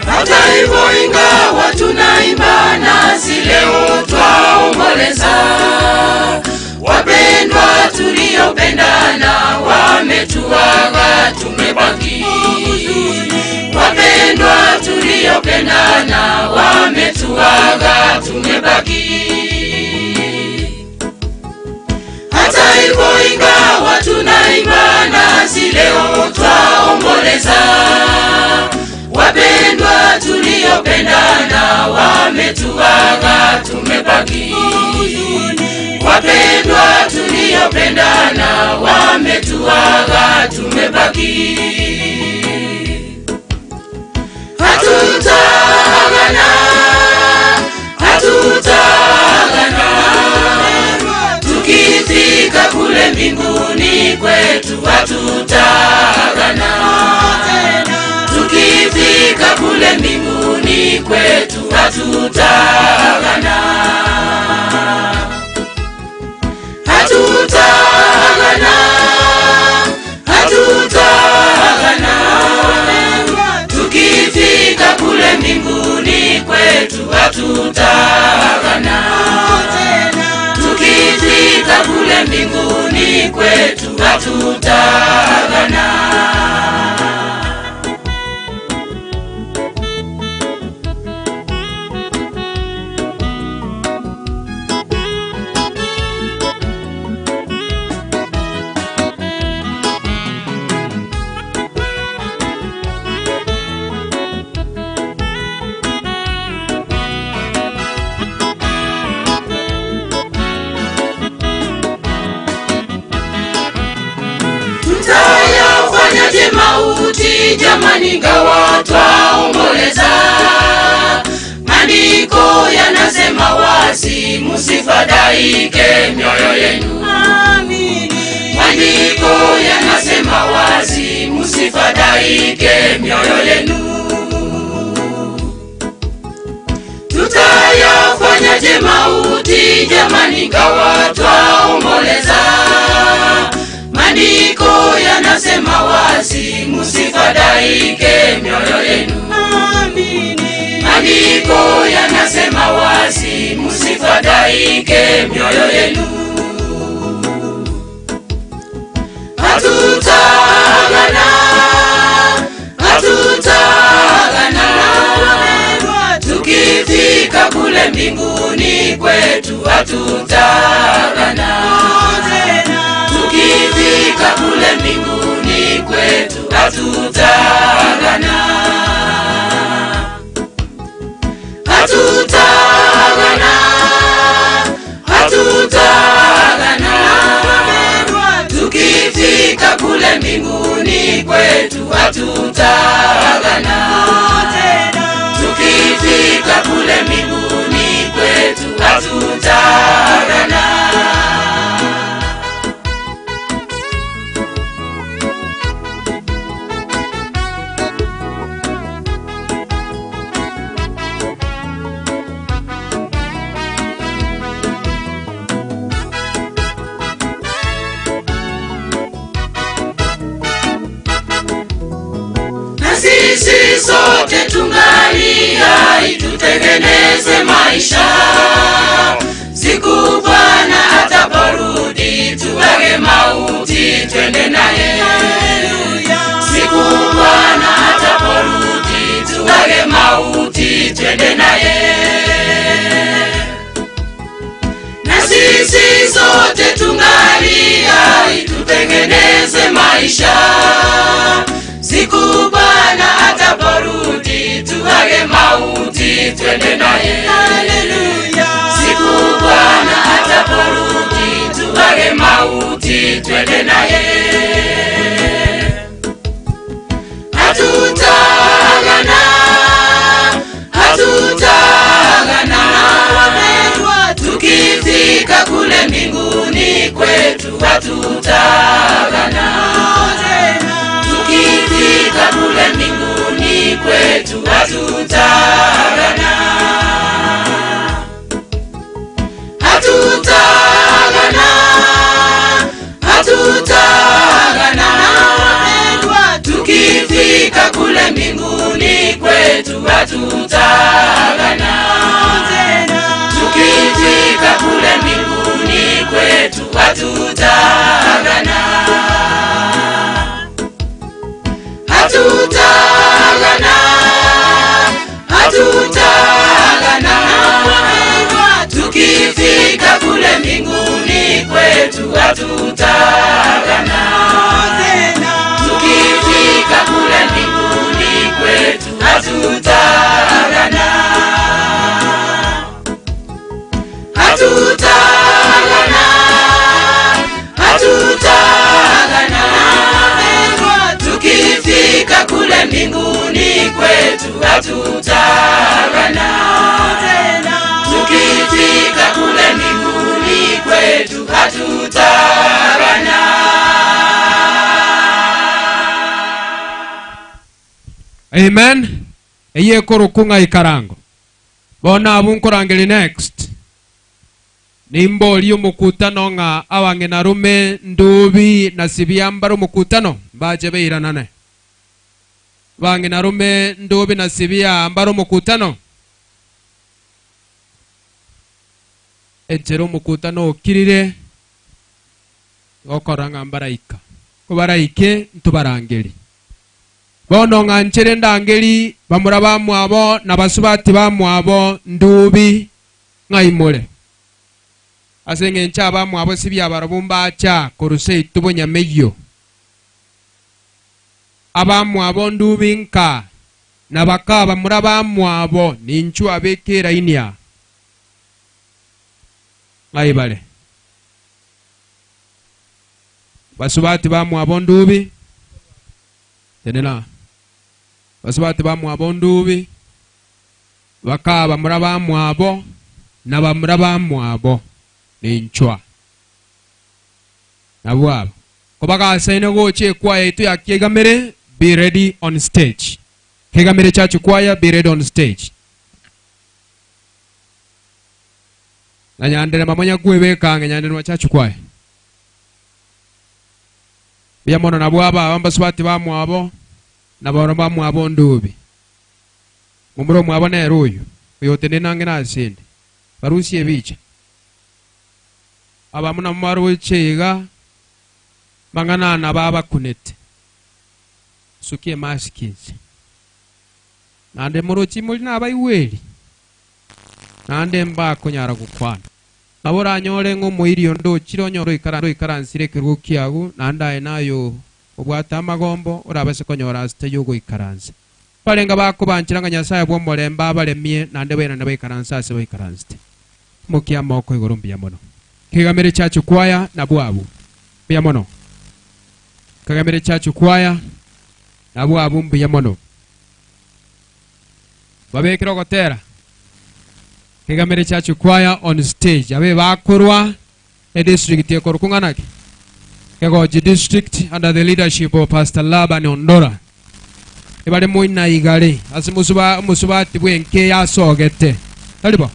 Hata hivyo ingawa tunaimba nasi leo twaomboleza, wapendwa tuliopendana wametuaga, tumebaki. Wapendwa tuliopendana wametuaga, tumebaki. Hata hivyo ingawa tunaimba nasi leo twaomboleza, wapendwa tuliopendana wametuaga, tumebaki. Wapendwa tuliopendana wametuaga, tumebaki. Hatutaagana, hatutaagana, tukifika kule mbinguni kwetu hatutaagana, tukifika kule mbinguni kwetu hatutaagana, hatutaagana, hatutaagana, tukifika kule mbinguni kwetu hatutaagana, tukifika kule mbinguni kwetu hatutaagana. Tutayafanyaje mauti jamani, ngawa twaomboleza? Maandiko yanasema wazi, musifadhaike mioyo yenu. Maandiko yanasema wazi, musifadhaike mioyo yenu. Tutayafanyaje mauti jamani, ngawa twaomboleza? Maandiko yanasema wazi, musifadhaike mioyo yenu. Maandiko yanasema wazi, musifadhaike mioyo yenu. Hatutaagana, hatutaagana, tukifika kule mbinguni kwetu hatutaagana, tukifika kule mbinguni kwetu hatutaagana, hatutaagana, hatutaagana, tukifika kule mbinguni kwetu hatutaagana, tukifika kule mbinguni kwetu hatutaagana. Na sisi sote tungali hai, tutengeneze maisha. Siku Bwana ataporudi, tuwage mauti, twende naye. Siku Bwana ataporudi, tuwage mauti, twende naye. Na sisi kwetu hatutaagana, hatutaagana, hatutaagana. Tukifika kule mbinguni kwetu hatutaagana, tukifika kule mbinguni kwetu hatutaagana, hatutaagana, hatutaagana. Tukifika kule mbinguni kwetu hatutaagana, tukifika kule mbinguni kwetu hatutaagana, hatutaagana, hatutaagana. Tukifika kule mbinguni kwetu hatutaagana, tukifika kule mbinguni kwetu hatutaagana. Amen. Eyio ekorokwa ng'a ikarango. Bono abwo nkorangeria next. Nimborie omokutano ng'a abang'ina rume ndubi na sibia mbare omokutano, mbache bairanane. Abang'ina rume ndubi na sibia mbare omokutano. Enchera omokutano okirire, gokorora ng'a mbaraika. Kobaraike ntobarangerie. Bono ng'anchere ndangeri bamura bamwabo na basubati bamwabo ndubi ng'ai more. Ase engencho abamwabo sibia barabwo mbacha korwa seito bonyameyio. Abamwabo ndubi nka, na baka bamura bamwabo ninchwe abeke eraini aa. Ng'ai bare? Basubati bamwabo ndubi, tenena. Basubati bamwabo ndubi, baka bamura bamwabo, na bamura bamwabo ninchwa. Nabwo aba. Kobagasaine gocha ekwaya yaito ya Kiegamere, be ready on stage. Kiegamere Church Choir, be ready on stage. Na Nyanderema monya kwebeka ang'e Nyanderema Church Choir. Mbuya mono nabwo aba aba mbasubati bamwabo, na barabwo bamwabo ndubi. Momura omwabo nere oyo, oyotenene ang'e nasende. Barusie ebicha. Abamo nabwo baroche iga, mang'ana aya nabo abakunete. Sukia emasiki inse. Naende moroche imori nabaigweri, naende mbakonyara gokwana. Nabo oranyore ng'a omoiri onde ochire onyore oikaransire ekerogo kiago, naende aye naye obwate amagombo, orabase konyora ase taiyo ogoikaransa. Barenge bakobanchera ng'a Nyasae bw'omorembe abaremie, naende bairane baikaranse aase baikaransete. Imokia amaboko igoro mbuya mono. Kegamere Church Choir nabwo abwo. Mbuya mono. Kegamere Church Choir nabwo abwo mbuya mono. Babekere ogotera. Kegamere Church Choir on stage. Abe bakorwa edistrict ekorokwa ng'ana ki? Kegochi District under the leadership of Pastor Laban Ondora. Ebare moina igare ase mosuba omosubati bw'enka eye asogete. Tari bo?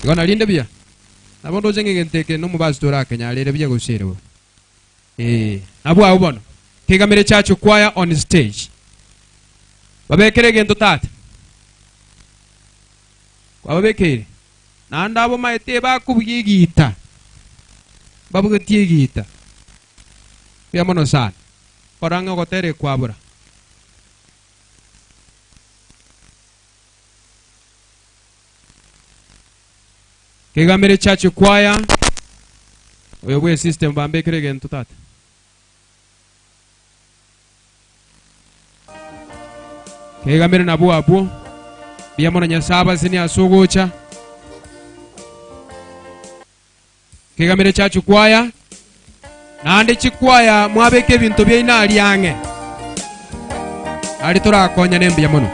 Igo narinde buya. Nabo ndoche ng'a egento eke nomobasi torakenyarere buya gose ere bobe. Ee, nabwo abwo bono. Kegamere Church Choir on stage. Babekere egento tata. Kwababekeire? Naende abomaete bakobugia egiita, mbabugetie egiita. Mbuya mono sana. Kora ng'a ogotera ekwabura. Kegamere Church Choir, oyo bwe system bambekere egento tata. Kegamere nabwo abwo. Mbuya mono Nyasae abasenie ase ogocha. Kegamere Church Choir. Naende chikwaya mwabeka ebinto biaino aria ang'e. Aria torakonyane mbuya mono.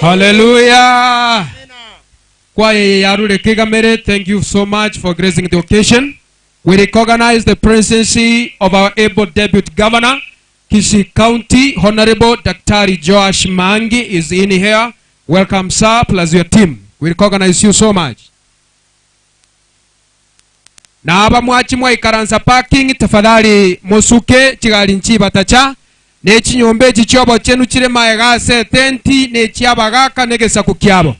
Hallelujah. Kwaya eye yarure kegamere, thank you so much for gracing the occasion. We recognize the presence of our able deputy governor, Kisii County, Honorable Daktari Joash Maangi is in here. Welcome sir, plus your team. We recognize you so much. Na aba mwachi mwaikaransa parking tafadhali mosuke chigari nchibatacha ne chinyomba echi chiobochenu chire maega ase etenti ne chiabagaka negesaku kiabo.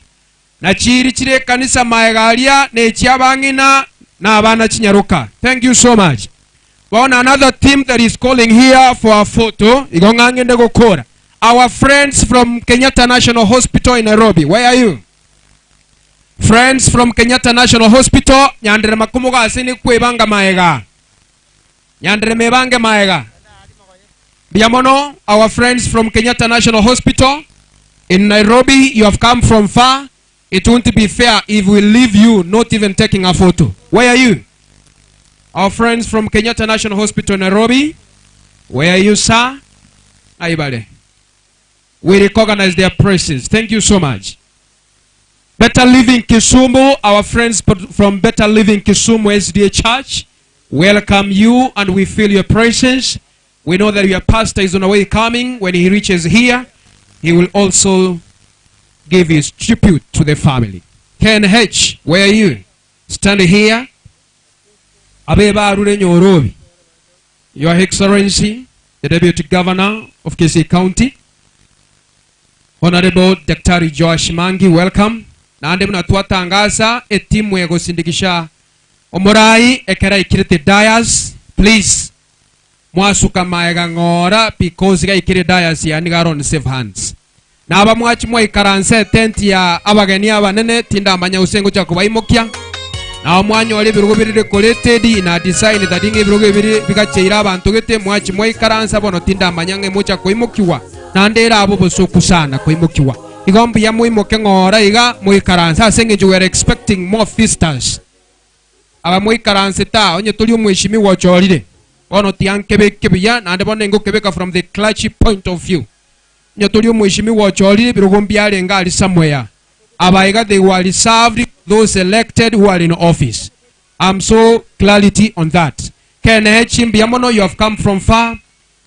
Na chiri chire ekanisa maega aria ne echiabang'ina na abana chinyaroka. Thank you so much. Bono another team that is calling here for a photo, igo ng'a ng'ende gokora. Our friends from Kenyatta National Hospital in Nairobi, where are you? Friends from Kenyatta National Hospital, nyanderema komoga ase ne kwebanga maega. Nyanderema ebange maega. Mbuya mono, our friends from Kenyatta National Hospital in Nairobi, you have come from far. It won't be fair if we leave you not even taking a photo. Where are you? Our friends from Kenyatta National Hospital, Nairobi. Where are you, sir? Aibale. We recognize their presence. Thank you so much. Better Living Kisumu, our friends from Better Living Kisumu SDA Church, welcome you and we feel your presence. We know that your pastor is on the way coming. When he reaches here, he will also give his tribute to the family. Ken H, where are you? Stand here. Abe barure Nyorobi. Your Excellency, the Deputy Governor of Kisii County, Honorable Daktari Joash Mangi, welcome. Naende buna twatangasa etimu egosindikisha omorai ekera ikirete dais, please mwasuka maega ng'ora because gaikire dais yani garo on safe hands. Naba mwachi mwaikaransa etent ya abageni abanene tindamanya use ngocha kobaimokia. Nao mwanyora ebirogo biri decorated na design that ng'e ebirogo biri bigacheire abanto gete mwachi mwaikaransa bono tindamanya ng'e mocha koimokiwa. Naende ere abo bosoku sana koimokiwa. Igo mbuya moimoke ng'ora iga moikaransa ase eng'encho we are expecting more visitors. Aba moikaranse ta onye tori omweshimiwa ochorire. Bono tiankebeke buya naende bono engokebeka from the clergy point of view. Onye tori omweshimiwa ochorire ebirogo mbiarenge aria somewhere. Aba iga they were reserved those elected who are in office. I'm so clarity on that. Kene mbuya mono you have come from far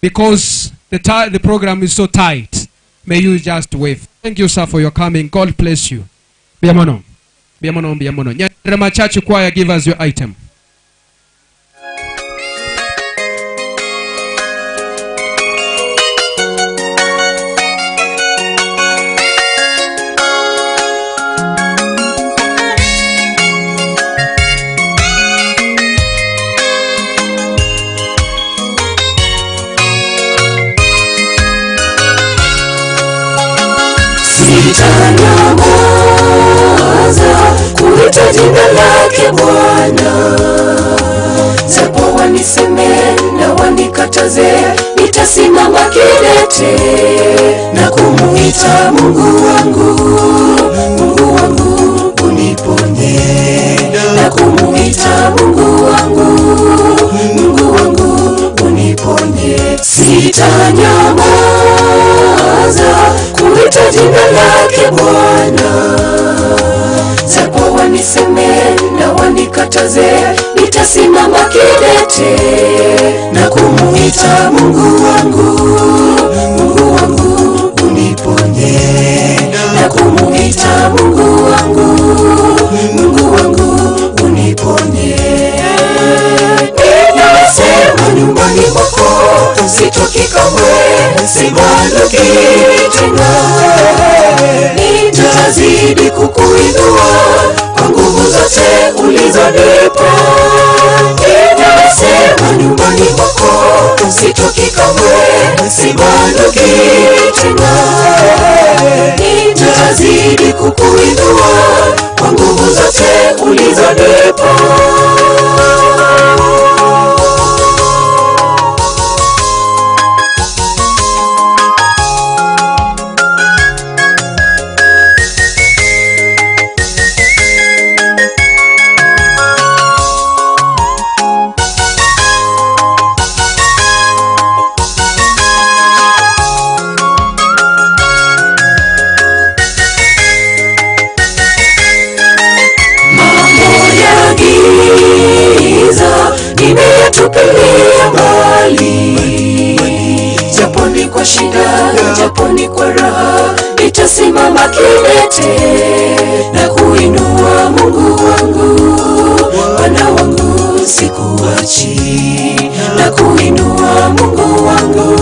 because the program is so tight. May you just wave. Thank you, sir, for your coming. God bless you. Mbuya mono. Mbuya mono, mbuya mono. Nyanderema Church Choir, give us your item. Sitanyamaza kuita jina lake Bwana, japo waniseme na wanikataze, nitasimama kidete na kumuita Mungu wangu. Mungu wangu uniponye, na kumuita Mungu wangu. Mungu wangu uniponye. Sitanyamaza kuita jina lake Bwana, japo waniseme na wanikataze, nitasimama kidete na kumuita Mungu wangu. Mungu wangu uniponye, na kumuita Mungu wangu. Mungu wangu uniponye. Ninasema nyumbani mwako sitoki kamwe, sibanduki tena. Nitazidi kukuinua kwa nguvu zote ulizonipa. Ninasema nyumbani mwako sitoki kamwe, sibanduki tena. Nitazidi kukuinua kwa nguvu zote ulizonipa. Mambo ya giza nimeyatupilia mbali, japo ni kwa shida, japo ni kwa raha, nitasimama kidete na kuinua Mungu wangu. Bwana wangu sikuachi, na kuinua Mungu wangu.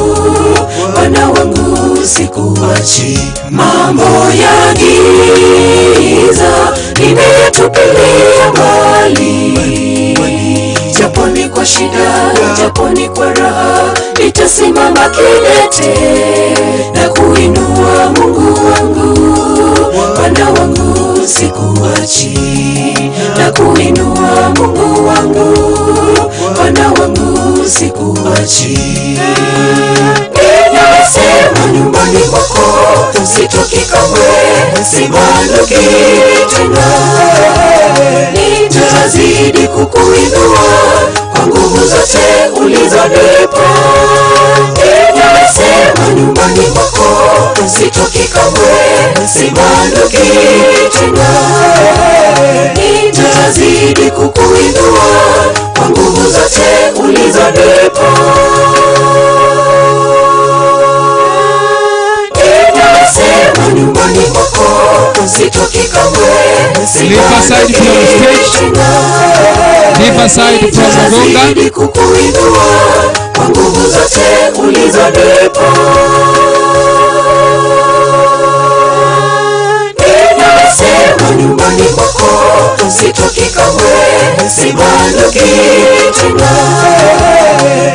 Bwana wangu sikuachi. Mambo ya giza kidete na kuinua Mungu wangu, Bwana wangu sikuachi, na kuinua Mungu wangu, Bwana wangu sikuachi. Ninasema nyumbani mwako sitoki kamwe, sibanduki tena, nitazidi kukuinua kwa nguvu zote ulizonipa. Ninasema nyumbani mwako sitoki kamwe, sibanduki tena, nitazidi kukuinua kwa nguvu zote ulizonipa. Ninasema nyumbani mwako sitoki kamwe, Riverside from sibanduki stage. tena. Riverside from Mugonga. Nitazidi kukuinua kwa nguvu zote ulizonipa. Ninasema nyumbani mwako sitoki kamwe, sibanduki tena,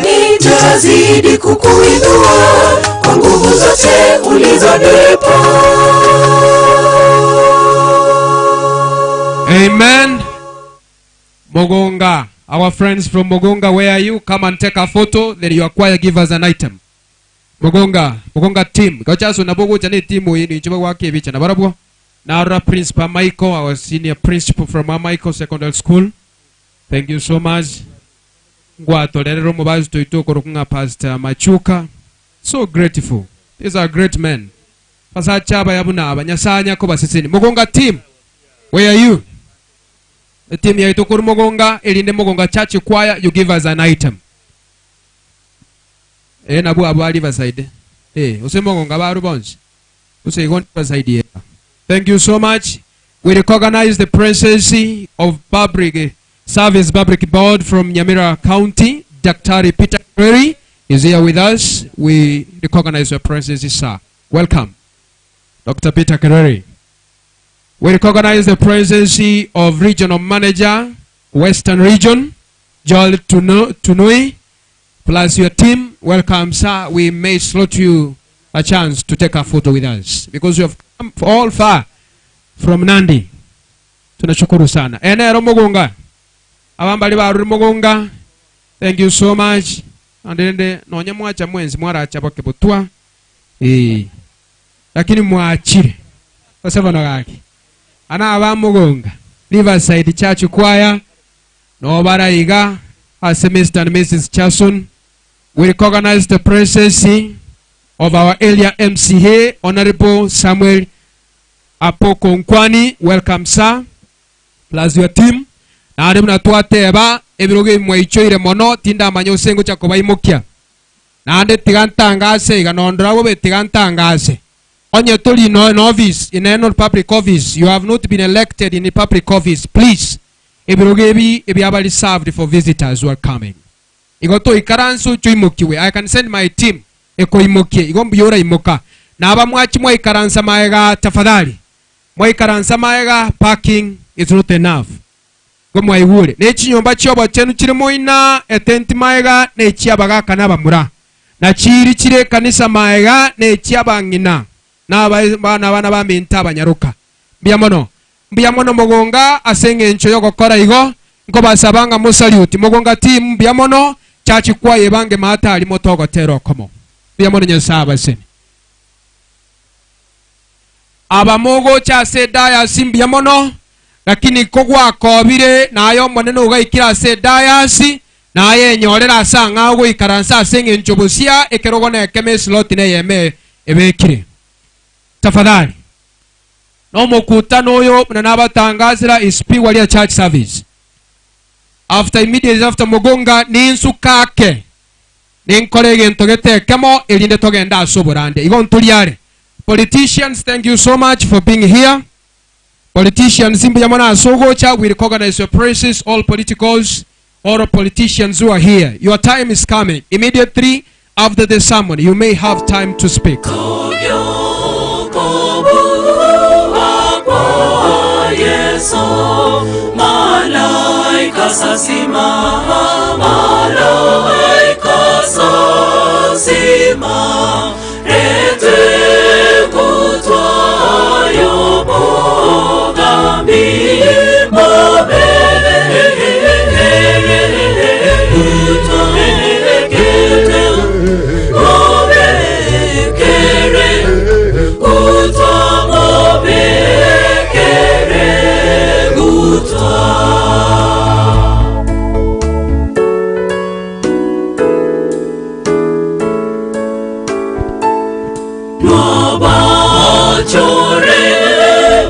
nitazidi kukuinua kwa nguvu zote ulizonipa. Amen. Mugonga. Our friends from Mugonga, where are you? Come and take a photo. Then your choir give us an item. Mugonga, Mugonga team. Gochaso nabogo chane team yenu ichoba wake bicha na barabwo. Nara Principal Michael, our senior principal from Michael Secondary School. Thank you so much. Ngwatorerero mubazi toito korokunga Pastor Machuka. So grateful. These are great men. Pasacha bayabuna abanyasanya ko basisini. Mugonga team. Where are you? The team ya Itokuru Mugonga, Elinde Mugonga Church Choir, you give us an item. Eh, nabu abu ali Riverside. Eh, use Mugonga baru bonji. Use igon Riverside. Yeah. Thank you so much. We recognize the presence of Public Service Public Board from Nyamira County. Dr. Peter Perry is here with us. We recognize your presence, sir. Welcome, Dr. Peter Kereri. We recognize the presence of Regional Manager, Western Region, Joel Tunui, plus your team. Welcome, sir. We may slot you a chance to take a photo with us because you have come all far from Nandi. Tunashukuru sana. Enero Mugunga. Abambali baruri Mugunga. Thank you so much. Andende nonye mwacha mwenzi mwaracha bakebutwa. Eh. Lakini mwachire. Basebano gaki. Ana aba Mugunga. Riverside Church Choir. No baraiga as Mr. and Mrs. Chason. We recognize the presence of our area MCA, Honorable Samuel Apoko Nkwani. Welcome, sir. Plus your team. Na ari muna twateba ebirogo ebimwaichoire mono tindamanya osengo cha kobaimokia. Naende tiga ntangase iga nondora bobe tiga ntangase. Onye tori no in office, in any public office, you have not been elected in a public office, please. Ebirogo ebi ebyabali served for visitors who are coming. Igo toikaranse ochoimokiwe. I can send my team ekoimokie. Igo mbuyora imoka. Na aba mwachi mwaikaransa maega tafadhali. Mwaikaransa maega parking is not enough. Igo mwaigure. Ne chinyomba chiobo chenu chiri moina etenti maega ne chiabagaka nabamura. Na chiri chire kanisa maega ne chiabang'ina. Na abana bana baminta abanyaruka. Mbuya mono. Mbuya mono Mugonga ase eng'encho yogokora igo nkobasabanga mosaluti Mugonga team mbuya mono church choir bange matari motogotera okomo. Mbuya mono Nyasaye abaseni. Abamogocha ase dayasi mbuya mono lakini kogwakobire naye omonene ogaikire ase dayasi naye enyorera ase ang'ao goikaransa ase eng'encho bosia ekerogo na ekeme eslot neyeme ebekire. Tafadhali. No mukutano oyo na nabatangazira isipigwa lia church service. After immediately after Mugonga ninsukake ninkore egento getekemo erinde togenda ase oborande. Igo nturiare. Politicians, thank you so much for being here. Politicians, mbuya mono ase ogocha, we recognize your presence, all politicals, all politicians who are here. Your time is coming. Immediately after the sermon, you may have time to speak. Malaika sasima, malaika sasima. Rete gutwa y'obogambi Mwabachore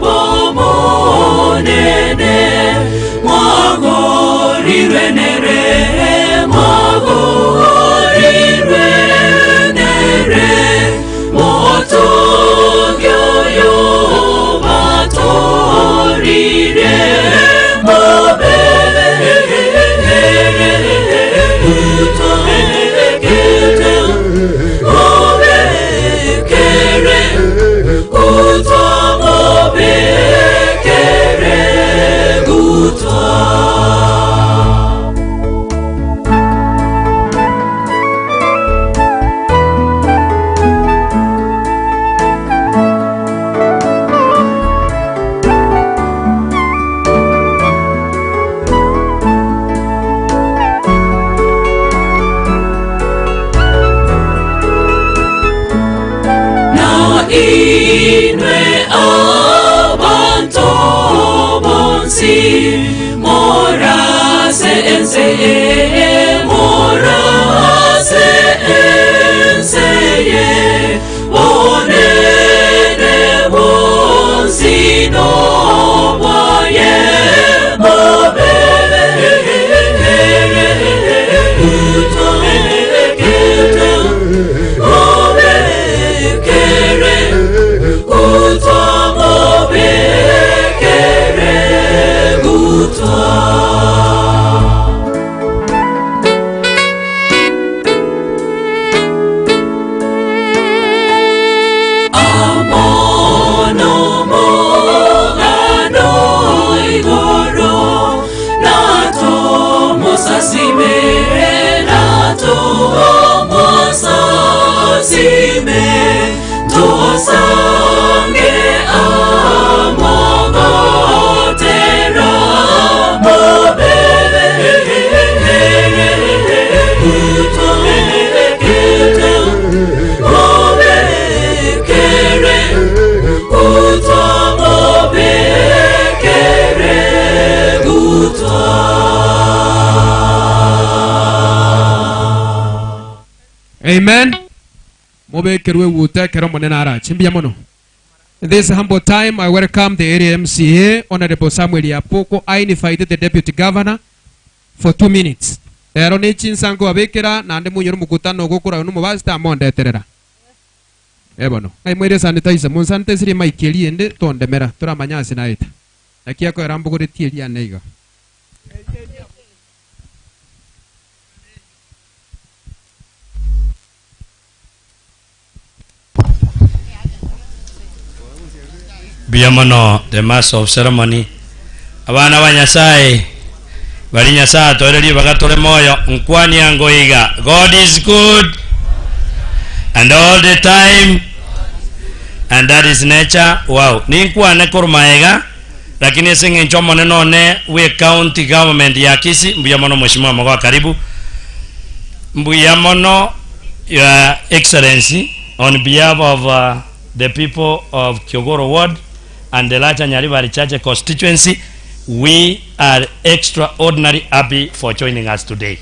bomonene mwagorirwe nere mwagorirwe nere motogyo yobatorire mobere utwekete mobekere gutwa mobekere gutwa. Na inwe abanto bonsi morase ense morase ense ye bonene bonsi nobwaye mobere utwekete mobekere gutwa mobekere gutwa. Amono mogano igoro nato mosasime nato mosasime tosange amogotera mobere utwekete mobekere gutwa mobekere gutwa. Amen. Mobekerwe gute ekero Omonene arache. Mbuya mono. In this humble time, I welcome the area MCA, Honorable Samuel Yapoko. I invite the Deputy Governor for 2 minutes. Rero ne chinsa nkobabekera naende monyore omokutano ogokora oyo nomobasita amondeterera. Eh bono. Ng'ai moire sanitizer? Monsanitizerie mic eria ende tondemera toramanye ase naeta. Naki akoera mbogoretie eria ane iga. Mbuya mono the master of ceremony. Abana ba Nyasaye bari Nyasaye atoire ribaga tore moyo nkwania ngoiga God is good and all the time and that is nature wow ninkwane korwa maega lakini ase eng'encho omonene one bwe county government ya Kisii mbuya mono mheshimiwa mogoa karibu mbuya mono your excellency on behalf of uh, the people of Kiogoro ward and the larger Nyaribari Chache constituency we are extraordinary happy for joining us today.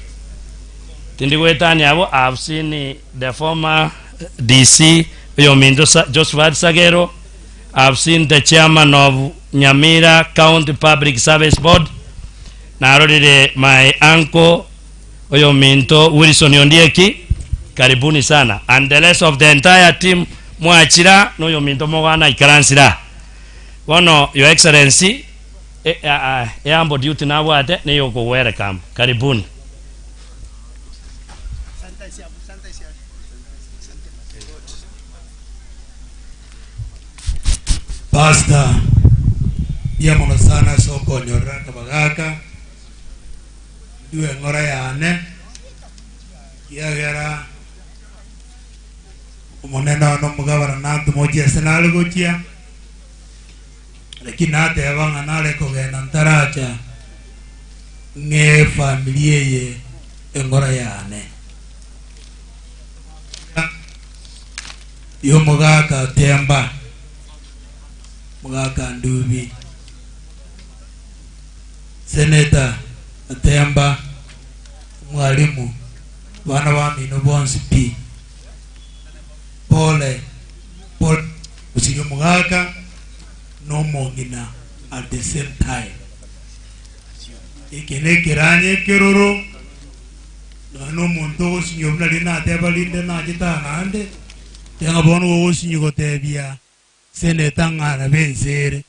Tindi goetania abo, I have seen the former DC oyominto Josephat Sagero, I have seen the chairman of Nyamira County Public Service Board, narorire my uncle oyominto Wilson Ondieki, karibuni sana and the rest of the entire team mwachira noyominto mogana ikaransira. Bono your excellency eambo duty nabwate neyokogwerekam. Karibuni. Pastor, mbuya mono sana ase okonyorera akabagaka, ndue eng'ora yane, ekiagera. Omonene one omogabana nantome ochie ase nare gochia, lakini nateba ng'a nare kogenda ntaracha ng'ee efamiri eye engoro yane. Y'omogaka Temba, Mogaka Ndubi, Senator Temba, Omwalimu, abana bamino bonsi pi. Pole pole gosiria omogaka na omong'ina at the same time. Eke nekeranya ekeroro nonya na omonto ogosinywa buna riria nateba rinde nachete aa naende, teba ng'a bono ogosinywa gotebia senator ng'a arabe ense ere.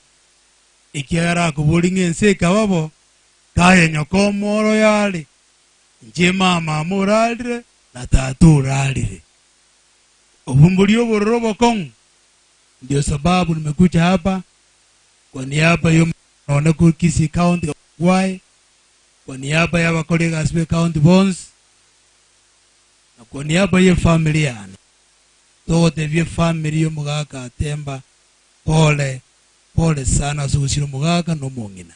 Ekiagera akoboria ng'a ense ekaba bo, kaye nyoko omoro yare, inche mama amo orarire na tata orarire. Obwo mboria obororo obokong'u, ndio sababu nimekuja hapa kwa niaba ya one korwa Kisii County Gwae, kwa niaba ya abakori egasi be county bonsi, na kwa niaba ye family yane, togotebia efamily ya omogaka Atemba pole pole sana ase ogosira omogaka na omong'ina.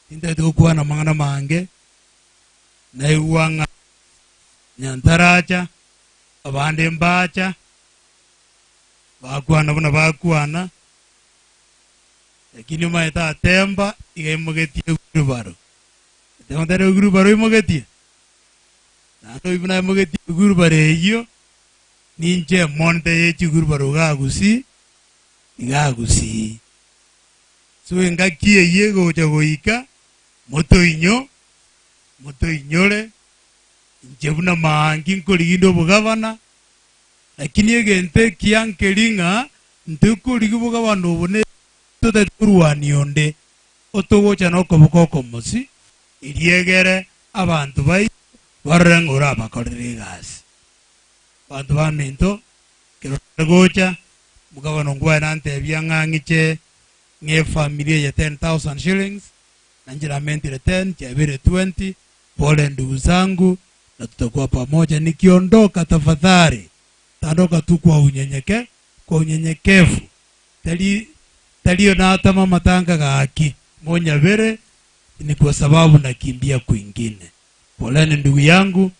Tintagete gokwana amang'ana amange, naigwa ng'a nyantaracha, abande mbacha, bakwana buna bakwana, lakini omanyete atemba iga aimogetie ewheelbarrow. Ateba tari ewheelbarrow oimogetie? Naende oyio buna aimogetie ewheelbarrow eyio, ninche emonitor ye chiwheelbarrow iga agusii, iga agusii. So engaki eyio egocha goika, motoinyo, motoinyore, inche buna maangi nkoriginda obogavana, Lakini egento ekiya nkeri ng'a ntikorigia obogabana obo ne totari korwania onde, otogocha nokoboko okomosi, erio egere abanto baito barore ng'a orabakorere egasi. Abanto baminto, ekero nare gocha, omogabana ongwae nantebia ng'a ng'iche ng'e efamiri eye 10,000 shillings, na inche namentire ten, chiabeire twenty, pole ndugu zangu, na tutakuwa pamoja nikiondoka tafadhali tandoka tu kwa unyenyeke kwa unyenyekevu tari tario natama amatanga gaki monyabere ni kwa sababu nakimbia kwingine poleni ndugu yangu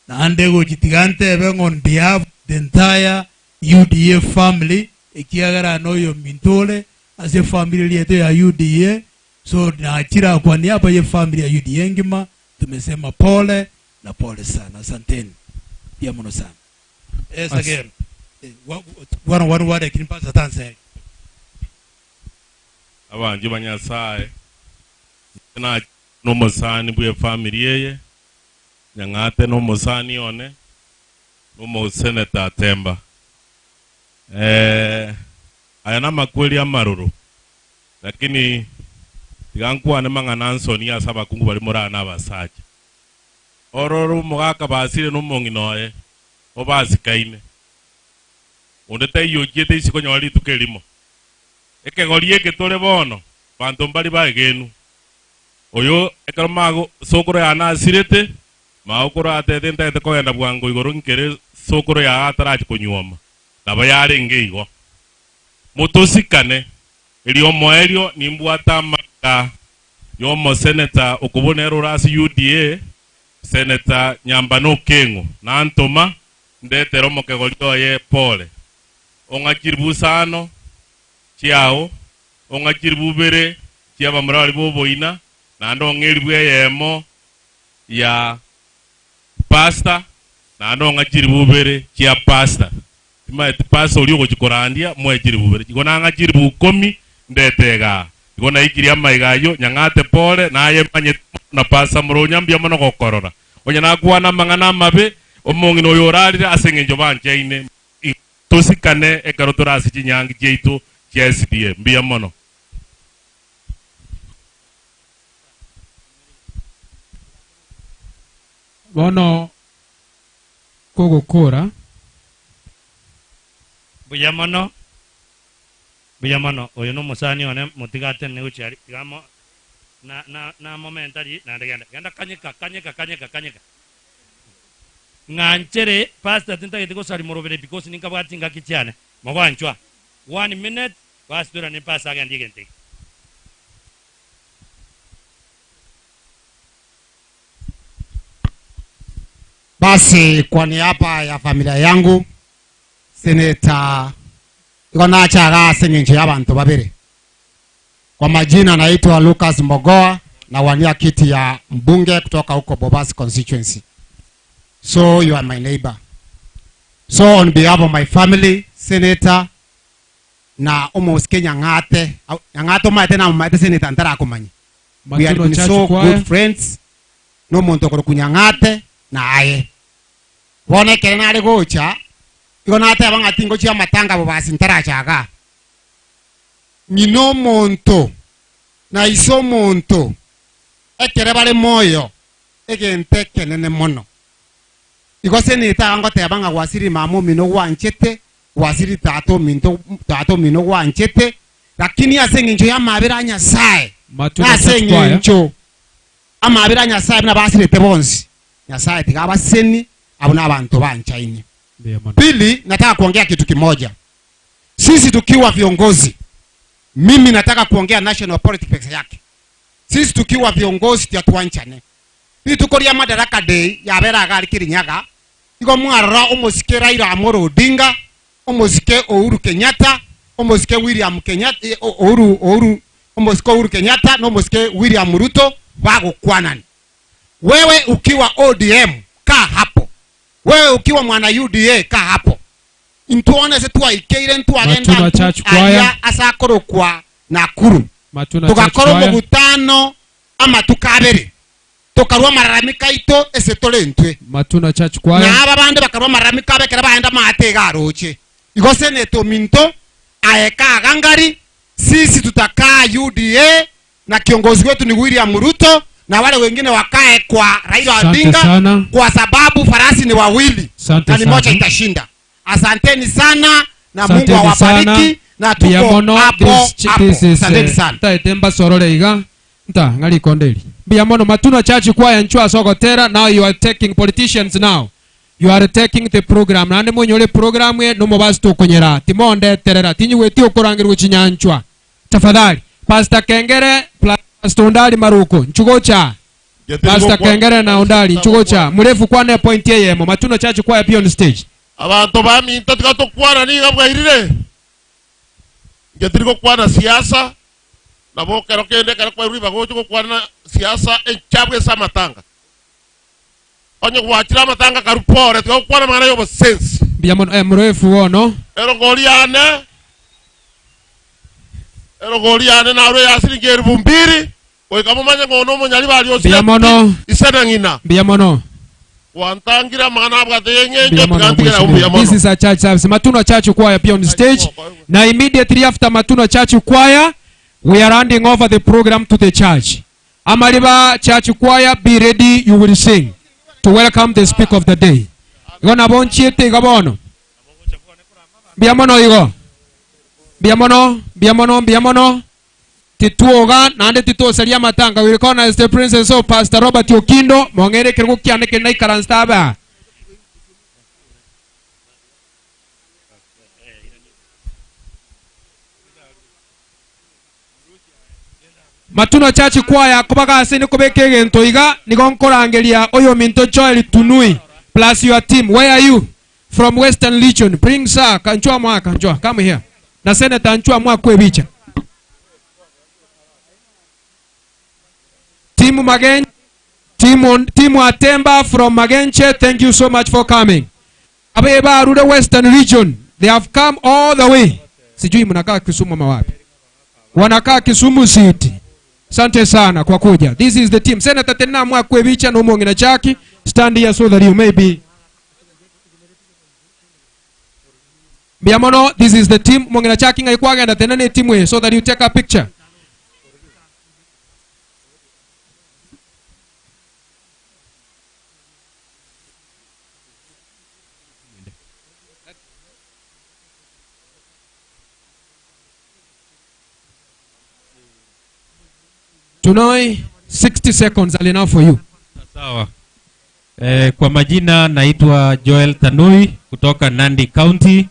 naende gochi tiga ntebe ng'a on behalf of the entire UDA family ekiagera noyominto ore ase efamiri eria yaito ya UDA so nachire aa kwa niaba ye family ya UDA engima Tumesema pole na pole sana asanteni mbuya mono sana. Eh Sagero eh, wa- wa- one word lakini pastor tansege. Abanchwa ba Nyasae, inche nachire nomosani bw'efamiri eye, Nyang'ate nomosani one, nomoseneta Atemba. Eh, aya namakweri amaroro. Lakini tiga nkwane mang'ana nsoni ase abakungu baria more aa nabasacha. Orore omogaka basire nomong'ina oye, obasikaine. Onde taiyo ochiete isiko konyora rituko erimo. Ekegori eke tore bono, banto mbari baegenu. Oyo ekero mago sokoro yane asirete, magokoro atete ntagete kogenda bwango igoro nkere sokoro yaye atarachi konyuoma. Nabo yarenge igo. Motosikane, Erio omoerio nimbwate amanga y'omoseneta okobua nere ore ase UDA, Senator Nyambane Okeng'o, nantoma ndetere omokegori oye pole. Ong'a chiribu isano chiao, ong'a chiribu ibere chi'abamura baria b'oboina, naende ong'e eribu eyemo ya pastor, naende ong'a chiribu ibere chia pastor. Timanyeti pastor oria ogochia korandia moe chiribu ibere. Igo nang'a chiribu ikomi ndete igaa. Igo naikirie amaiga ayio, nyang'ate pore, naye manyete mono na pastor Moronya mbuya mono gokorora. Onye nakwana amang'ana amabe, omong'ina oyo orarire ase engencho banchaine. Igo tosikane ekero tore ase chinyangi chiaito chia SDA. Mbuya mono. Bono kogokora. Mbuya mono, mbuya mono. Oyo nomosani one, motige atenene gochia aria. Tiga amo na na namomentari naende genda. Genda kanyeka, kanyeka, kanyeka, kanyeka. Ng'anchere pastor tintageti gosari morobere because ninkabwati chingaki chiane. Mogwanchwa. One minute basi toirane pastor agendie egento eke. Basi kwa niaba ya familia yangu Senator igo nacha iga ase eng'encho y'abanto babere. Kwa majina naitwa Lucas Mbogoa nawania kiti ya mbunge kutoka huko Bobasi constituency. So you are my neighbor. So on behalf of my family, Senator na omosike Nyang'ate, au- Nyang'ate omaete namomaete Senator ntarakomanya. We had Matuno been Church so Choir. good friends nomonto okorokwa Nyang'ate na aye. Bono ekero nare gocha, igo nateba ng'a tingochia amatanga bobasi ntaracha igaa. Ng'ina omonto na ise omonto ekere bare moyo, egento ekenene mono. Igo senete iga ngoteba ng'a gwasiriri mama omino gwanchete, gwasiriri tata ominto tata omino gwanchete, lakini ase eng'encho y'amabera a Nyasae, Matunda na ase Church Choir. eng'encho amabera a Nyasae buna basirete bonsi, Nyasae tiga abasesenie abwo nabanto banchaine. Mbuya mono. Pili, nataka kuongea kitu kimoja. Sisi tukiwa viongozi, mimi nataka kuongea national politics peke yake. Sisi tukiwa viongozi tiatuanchane. Rituko ria Madaraka Day yabera iga aria Kirinyaga, igo mwarora omosike Raila Amolo Odinga, omosike Uhuru Kenyatta, omosike William Kenyatta, eh, Uhuru, Uhuru, omosike Uhuru Kenyatta na omosike William Ruto bagokwanani. Wewe ukiwa ODM kaa hapo, wewe ukiwa mwana UDA kaa hapo. Intwone ase twaikeire ntwagenda Matuna ntu Church Choir. aria ase akorokwa Nakuru Matuna Church togakora Choir. omogutano amatuko abere tokarua amararamiko aito ase tore intwe Matuna Church Choir. na aba bande bakarua amararamiko abo ekero baenda maate iga aroche. Igo seneta ominto aye kaga ngari sisi tutakaa UDA na kiongozi wetu ni William Ruto na wale wengine wakae kwa Raila Asante Odinga sana. kwa sababu farasi ni wawili Asante na ni moja sana. itashinda. Asanteni sana na Mungu Asanteni sana. awabariki na Mbuya tuko mono. hapo This, hapo. this is, Asanteni eh, sana. ntaete mbasorore iga nta ng'a rikonde eri mbuya mono Matuno Church Choir nchwe ase ogotera now you are taking politicians now you are taking the program naende monyore program eye nomobasi tokonyera timondeterera tinyigweti okorangerwa chinyanchwa Tafadhali Pastor Kengere plus Pastor Ondari Maruko nchugocha Pastor Kengere na Ondari nchugocha murefu kwane point eyemo Matuno Church Choir be on stage. Abanto baminto tiga tokwana nigo bwairire, inche tiri gokwana siasa, nabo ekero kende ekero kwairwe ribaga oche gokwana siasa enchabu ase amatanga. Onye gwachire amatanga karue pore, tiga gokwana amang'ana y'obosensi. Mbuya mono eh, murefu bono. Erongori yane, erongori yane narue ya siringi elifu mbili, goika momanye ng'a oyo nomonyaribari Mbuya osire mono. pi ise na ng'ina. Mbuya mono. Gwantangire amang'ana abwate y'eng'encho, Mbuya mono tiga ntigere agwo mheshimiwa. mbuya This mono. is a church service. Matuno Church Choir be on stage. Na immediately after Matuno Church Choir, we are handing over the program to the church. Amariba Church Choir be ready you will sing to welcome the speaker of the day. Igo nabo nchiete igo bono. Mbuya mono igo. Mbuya mono, mbuya mono, mbuya mono. Titwoga naende titosaria amatanga. We recognize the presence of Pastor Robert Okindo. Mong'ere ekerogo kiane keri naikaransete abe aa. Matuno Church Choir kobaga ase inde kobeka egento iga nigo nkorangeria oyominto Joel Tunui plus your team where are you from Western Region bring sir kanchwa mwa kanchwa come here na senator nchwa mwa kwebicha team Magen team team Atemba from Magenche thank you so much for coming abe barure Western Region they have come all the way sijui mnakaa Kisumu ama wapi wanakaa Kisumu City Asante sana kwa kuja. This is the team. Senator Tena Mwakwebicha no Mongina Chaki. Stand here so that you may be. Mbuya mono, this is the team. Mongina Chaki ngai kwagenda tena ne team eye so that you take a picture. Tunoi 60 seconds are enough for you. Sawa. Eh, kwa majina naitwa Joel Tanui kutoka Nandi County.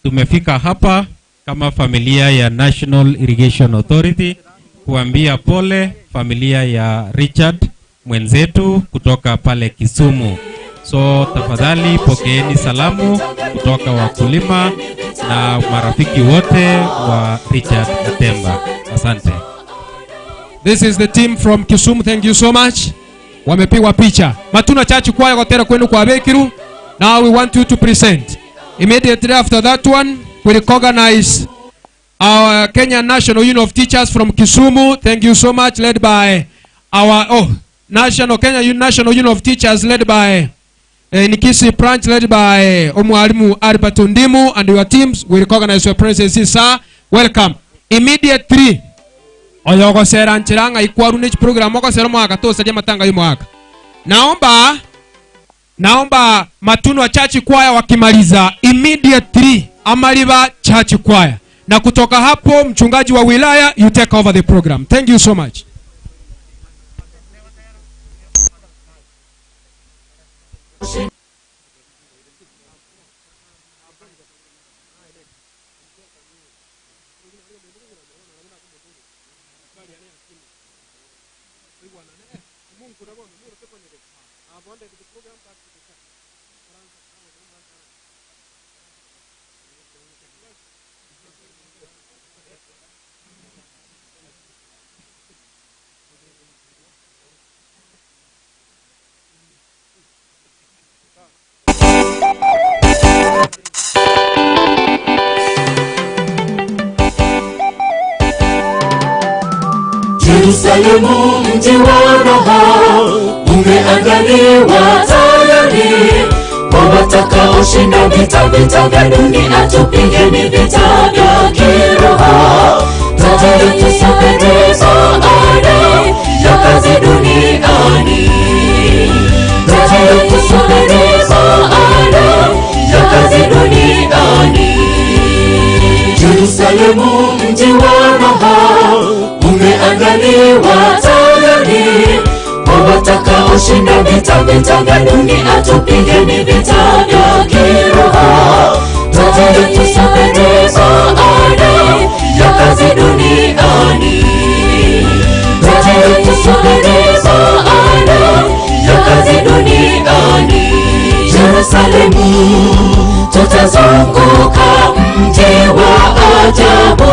Tumefika hapa kama familia ya National Irrigation Authority kuambia pole familia ya Richard mwenzetu kutoka pale Kisumu. So tafadhali pokeeni salamu kutoka wakulima na marafiki wote wa Richard Atemba. Asante. This is the team from Kisumu. Thank you so much. Wamepigwa picha. Matuna Church Choir gotera kwenu kwa Bekiru. Now we want you to present. Immediately after that one, we recognize our Kenya National Union of Teachers from Kisumu. Thank you so much, led by our oh National Kenya National Union of Teachers led by Nikisi branch led by Omwalimu Albert Ndimu and your teams. We recognize your presence, sir. Welcome. Immediately oyo ogosera nchera ng'a ikwaru ne program ogosera omwaka tosaria amatanga y'omwaka. Naomba naomba Matunwa Church Choir wakimaliza immediately Amaliba Church Choir, na kutoka hapo mchungaji wa wilaya you take over the program. Thank you so much. Yerusalemu mji wa raha umeandaliwa tayari kwa watakaoshinda vita, vita vya dunia, tupigeni vita vya kiroho. Tayari tusubiri baada ya kazi duniani, tayari tusubiri baada ya kazi duniani. Yerusalemu mji wa raha umeandaliwa tayari kwa watakaoshinda vita, vita vya dunia, tupigeni vita vya kiroho. Tayari tusubiri baada ya kazi duniani, tayari tusubiri baada ya kazi duniani. Yerusalemu tutazunguka mji wa ajabu,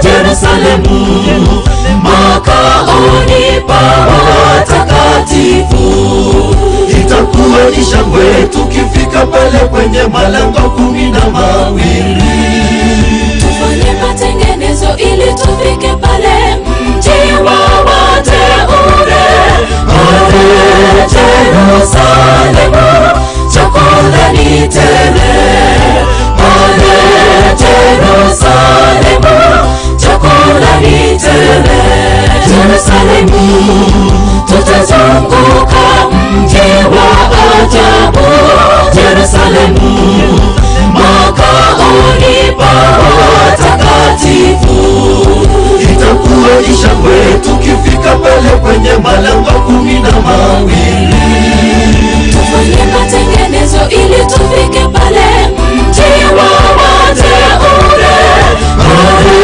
Yerusalemu makaoni pa watakatifu. Itakuwa ni shangwe tukifika pale kwenye malango 12. Tufanye matengenezo ili tufike pale mji wa wateule, pale Yerusalemu chakula ni tele, pale Yerusalemu chakula ni tele. Yerusalemu tutazunguka mji wa ajabu, Yerusalemu makaoni pa watakatifu. Itakuwa ni shangwe tukifika pale kwenye malango 12. Tufanye matengenezo ili tufike pale mji wa wateule, pale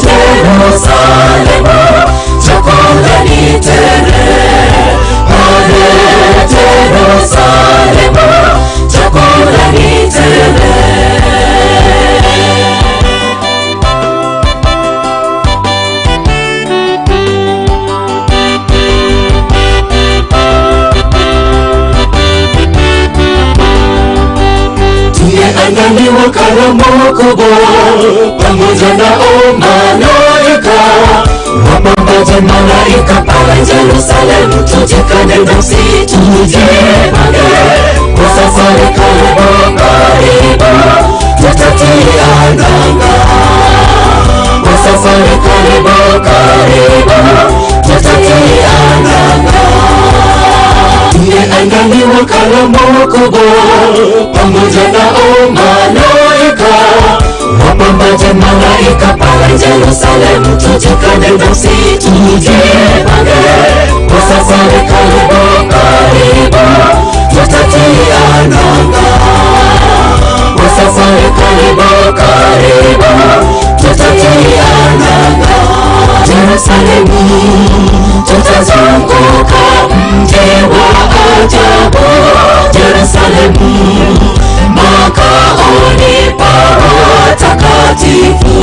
Yerusalemu chakula ni tele, pale Yerusalemu chakula ni tele. Tumeandaliwa karamu kubwa pamoja nao malaika, wapambaji malaika pale Yerusalemu. Tujikane nafsi, tujipange kwa safari karibu karibu, tutatia nanga kwa safari karibu karibu, tutatia nanga. Tumeandaliwa karamu kubwa pamoja nao malaika, wapambaji malaika pale Yerusalemu. Tujikane nafsi, tujipange kwa safari karibu karibu, Hatimaye karibu karibu tutatia nanga Yerusalemu, tutazunguka mji wa ajabu Yerusalemu, makaoni pa watakatifu.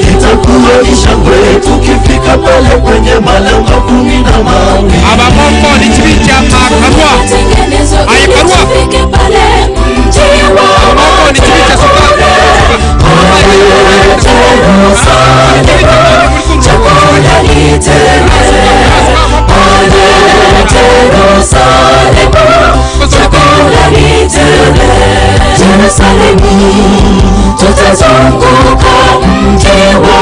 Itakuwa ni shangwe tukifika pale kwenye malango kumi na mawili. Abamoko ni kibi kya makarwa ayikarwa abamoko ni kibi kya sukari. Chakula ni tele pale Yerusalemu, chakula ni tele Yerusalemu, tutazunguka mji wa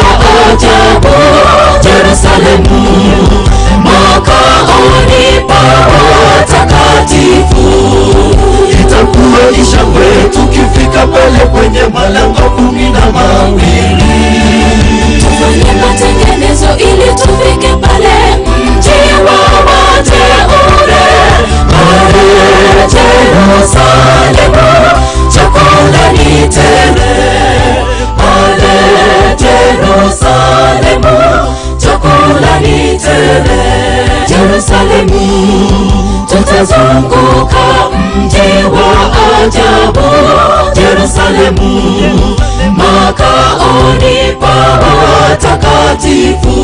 ajabu Yerusalemu, makaoni pa watakatifu. Itakuwa ni shangwe tukifika pale kwenye malango kumi na mawili. Tufanye matengenezo ili tufike pale mji wa wateule pale Yerusalemu, chakula ni tele pale Yerusalemu, chakula ni tele Yerusalemu, tutazunguka mji wa ajabu Yerusalemu, makaoni pa watakatifu.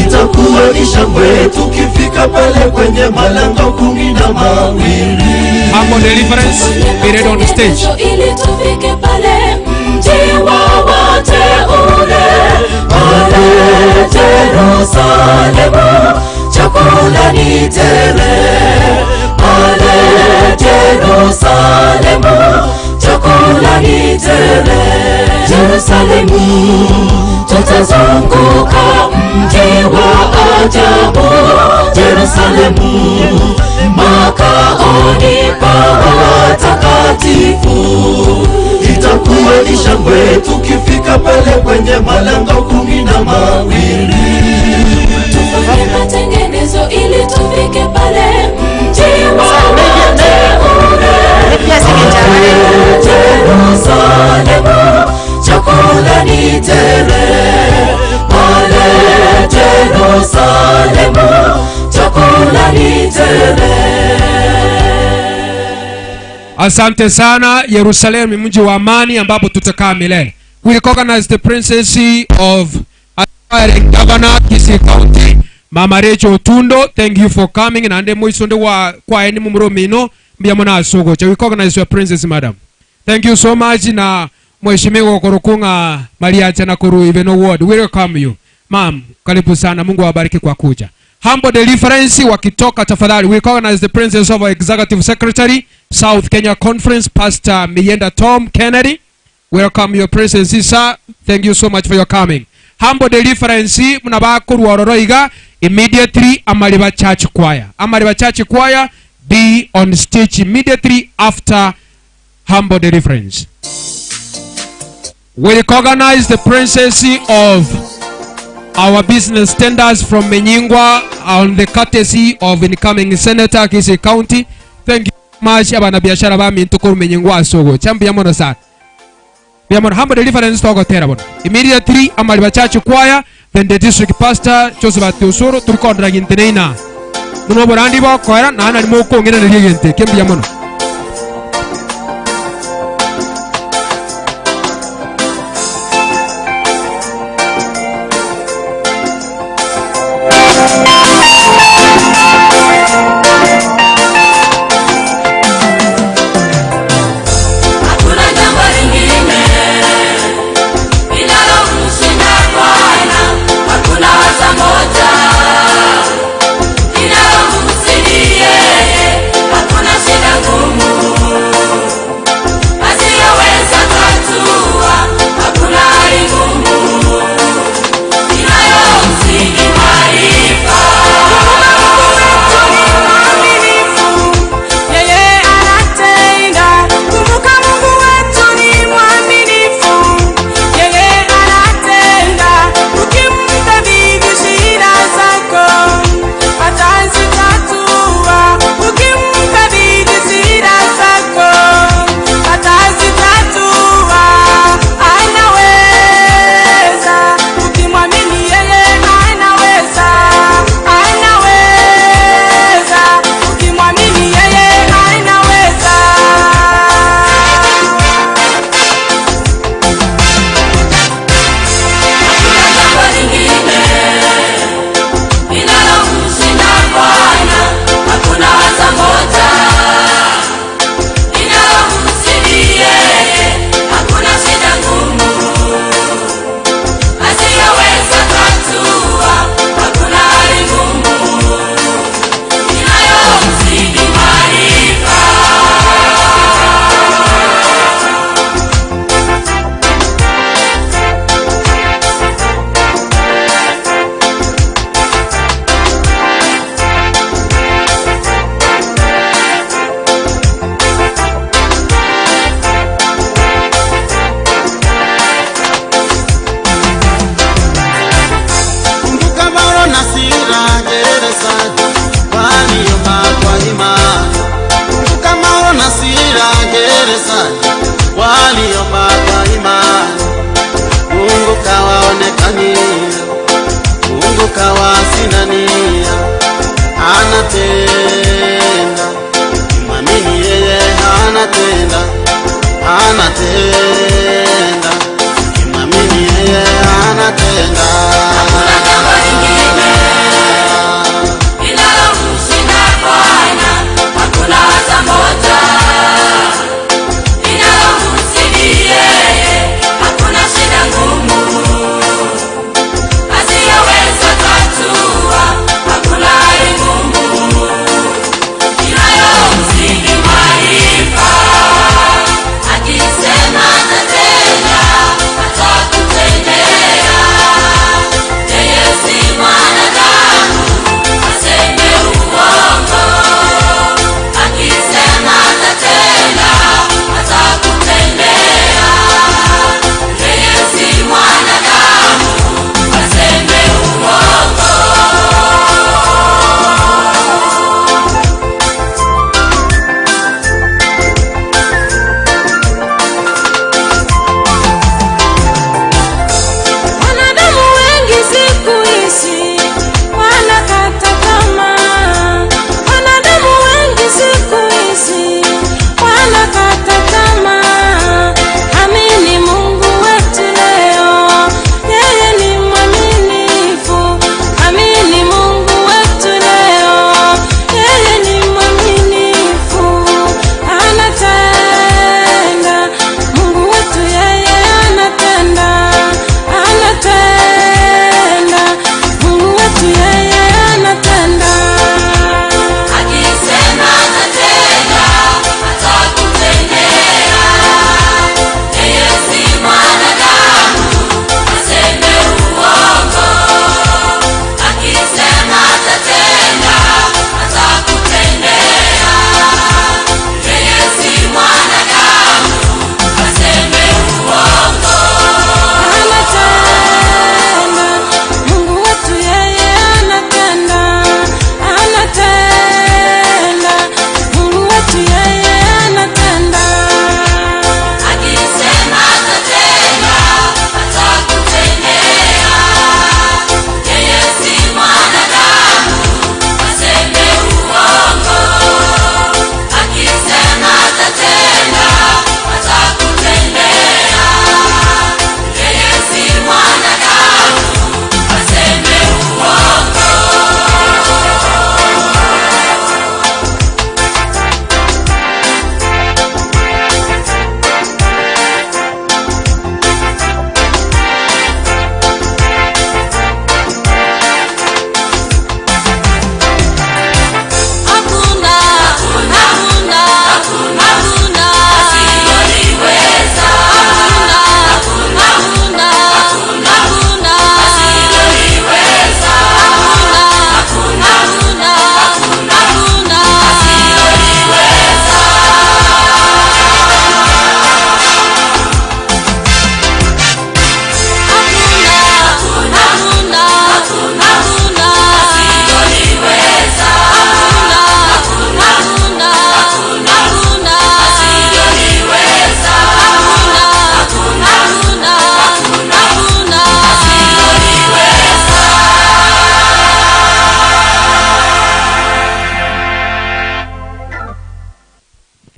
Itakuwa ni shangwe tukifika pale kwenye malango kumi na mawili. Humble deliverance be ready on stage. Ili tufike pale mji wa wateule pale Yerusalemu, chakula ni tele pale Yerusalemu, chakula ni tele Yerusalemu, tutazunguka mji wa ajabu Yerusalemu, makaoni pa watakatifu. Itakuwa ni shangwe tukifika pale kwenye malango kumi na mawili. Tufanye matengenezo ili tufike pale mji wa wateule pale Yerusalemu, chakula ni tele pale Yerusalemu, chakula ni tele. Asante sana. Yerusalemu ni mji wa amani ambapo tutakaa milele. We recognize the princess of aspiring governor Kisii County, Mama Rachel Otundo. Thank you for coming. Nande moisonde wa kwa eni mumuromino mbia mona asogocha. We recognize your princess, madam. Thank you so much na Mheshimiwa Korokunga Maria Chanakuru Iveno Ward. We welcome you. Ma'am, karibu sana. Mungu awabariki kwa kuja. Humble Deliverance wakitoka tafadhali. We recognize the presence of our Executive Secretary, South Kenya Conference, Pastor Miyienda Tom Kennedy. Welcome your presence, sir. Thank you so much for your coming. Humble Deliverance mnabakurwa ororo immediately Amariba Church Choir. Amariba Church Choir be on stage immediately after Humble Deliverance. We recognize the presence of our business tenders from Menyingwa on the courtesy of incoming Senator Kisii County. Thank you so much abana biashara ba mintuko Menyingwa sogo. Chambi mono sana. Biamono Humble Deliverance togotera bono. Immediately Amariba Church Choir, then the district pastor Joseph Atiusoro turikondra ginteneina. Muno borandi bokoera na na nimo kongera ne gente kembia mono. Hakuna jambo lingine linalomshinda Bwana, hakuna hata moja linalomzidi yeye, hakuna shida ngumu.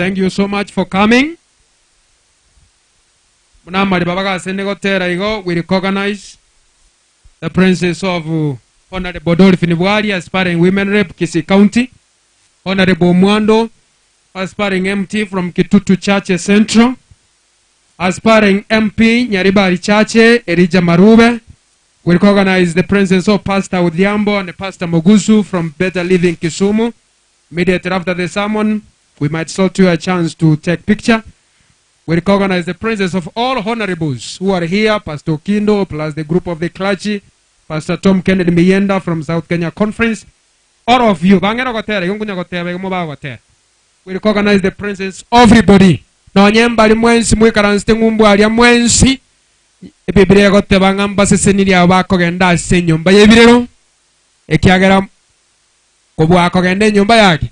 Thank you so much for coming. Buna amariba bagasende gotera igo, we recognize the presence of Honorable Dolphin Bwari, aspiring women rep Kisii County, Honorable Mwando, aspiring MT from Kitutu Church Central, aspiring MP Nyaribari Chache Elijah Marube. We recognize the presence of Pastor Odhiambo and Pastor Mogusu from Better Living Kisumu. Immediately after the sermon, we might sort you a chance to take picture. We recognize the presence of all honorables who are here, Pastor Kindo plus the group of the clergy, Pastor Tom Kennedy Mienda from South Kenya Conference. All of you, bang'era gotera, igo nkonya goteba igo mobagotera. We recognize the presence of everybody. Nonye mbari mwensi mwikaransete ng'umbu aria mwensi, Ebibilia egoteba ng'a mbasesenirie abo bakogenda ase enyomba y'ebirero, ekiagera kobua kogenda enyomba yake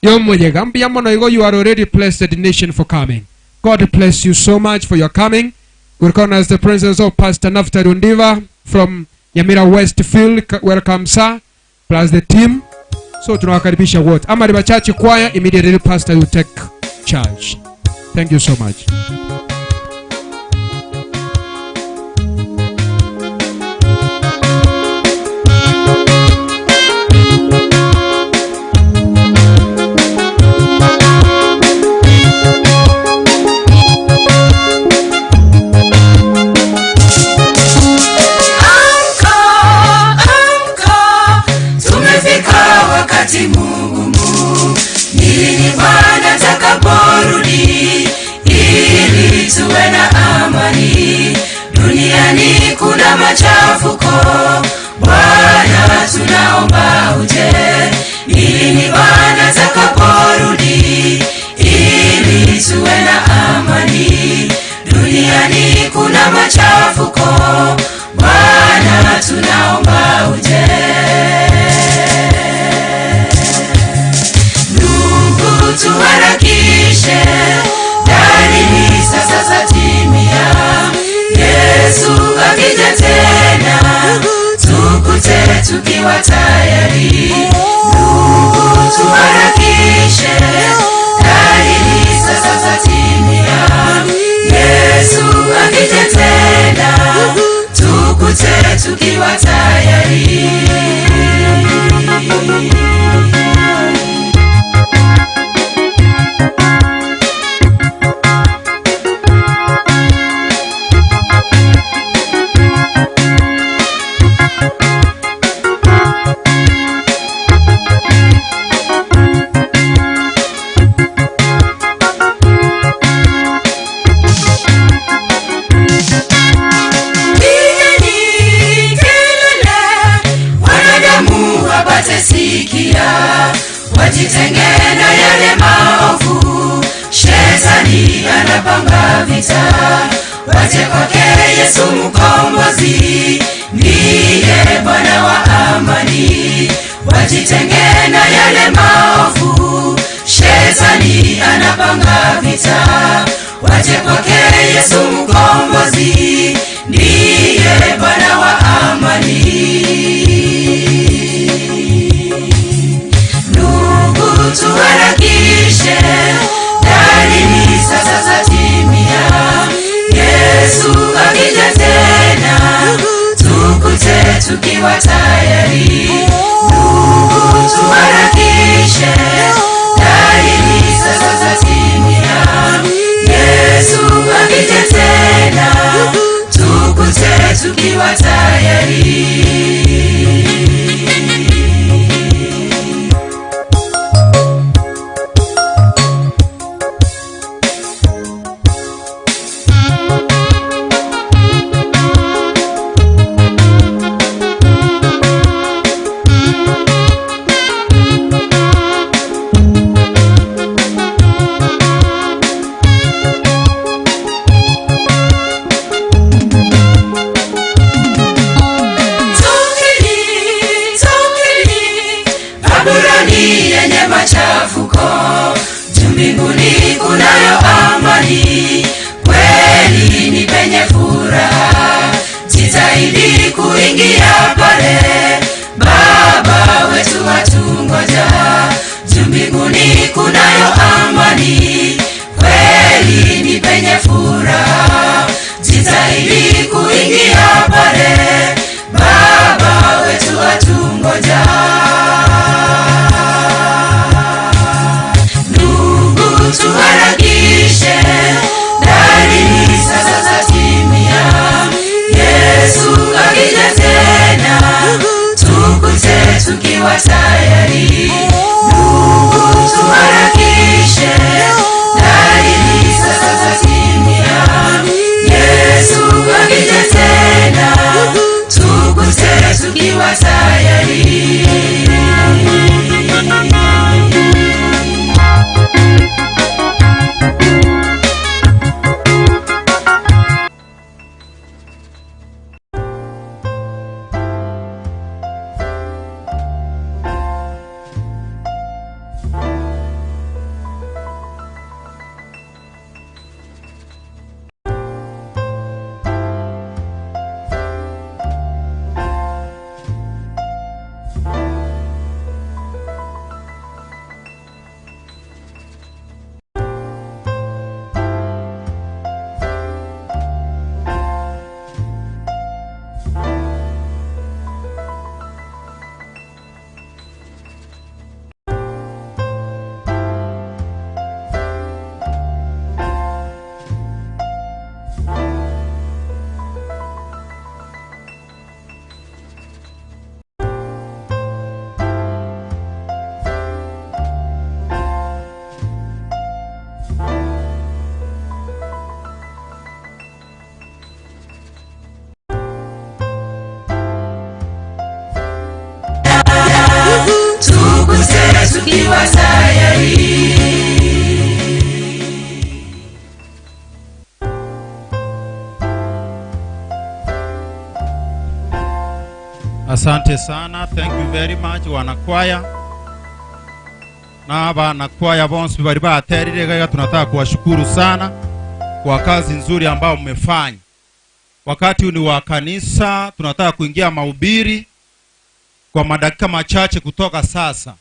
y'omoyega. Mbuya mono igo you are already blessed nation for coming. God bless you so much for your coming. We recognize the presence of Pastor Naftali Ondiva from Nyamira West Field. Welcome sir, plus the team. So tunawakaribisha wote. Amariba Church Choir, immediately pastor will take charge. Thank you so much. Amka, amka, tumefika wakati mgumu. Ni lini Bwana atakaporudi ili tuwe na amani? Duniani kuna machafuko, Bwana tunaomba uje. Ni lini Bwana atakaporudi ili tuwe na amani? Duniani kuna machafuko, Bwana tunaomba uje. Ndugu, tuharakishe, dalili sasa zatimia. Yesu akija tena, tukute tukiwa tayari. Ndugu, tuharakishe, dalili sasa zatimia. Yesu akija tena, tukute tukiwa tayari. Pigeni kelele, wanadamu wapate sikia, wajitenge na yale maovu. Shetani anapanga vita, waje kwake Yesu Mkombozi, ndiye Bwana wa amani. Wajitenge na yale maovu, shetani anapanga vita, waje kwake Yesu Mkombozi, ndiye Bwana wa amani. Ndugu, tuharakishe, dalili sasa zatimia. Yesu akija tena, tukute tukiwa tayari. Ndugu, tuharakishe, dalili sasa zatimia. Yesu akija tena, tukute tukiwa tayari. Tokeni, tokeni, Babuloni yenye machafuko, juu mbinguni kunayo amani, kweli ni penye furaha. Jitahidi kuingia pale, Baba wetu watungoja. Juu mbinguni kunayo amani, kweli ni penye furaha. Jitahidi kuingia pale, Baba wetu atungoja. Ndugu, tuharakishe, dalili sasa zatimia. Yesu akija tena, tukute tukiwa tayari. Ndugu, tuharakishe, dalili sasa zatimia. Yesu akija tena, tukute tukiwa tayari. Tukute tukiwa tayari. Asante sana, thank you very much wanakwaya na wanakwaya bonsi bali baterire gaiga, tunataka kuwashukuru sana kwa kazi nzuri ambayo mmefanya. Wakati huu ni wa kanisa, tunataka kuingia mahubiri kwa madakika machache kutoka sasa.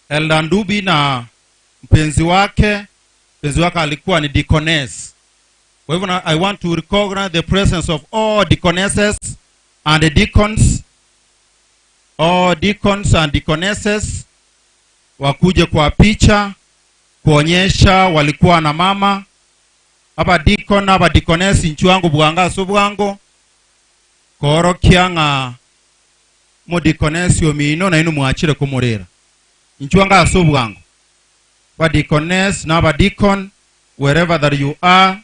Elda Ndubi na mpenzi wake, mpenzi wake alikuwa ni deaconess. Kwa hivyo na- I want to recognize the presence of all deaconesses and the deacons, all deacons and deaconesses wakuje kwa picha kuonyesha walikuwa na mama aba deacon aba deaconess nchwangu bwanga so bwango korokia ng'a mudeaconess omino nainu mwachire kumurira nchwanga ase obwango ba deaconess na aba deacon wherever that you are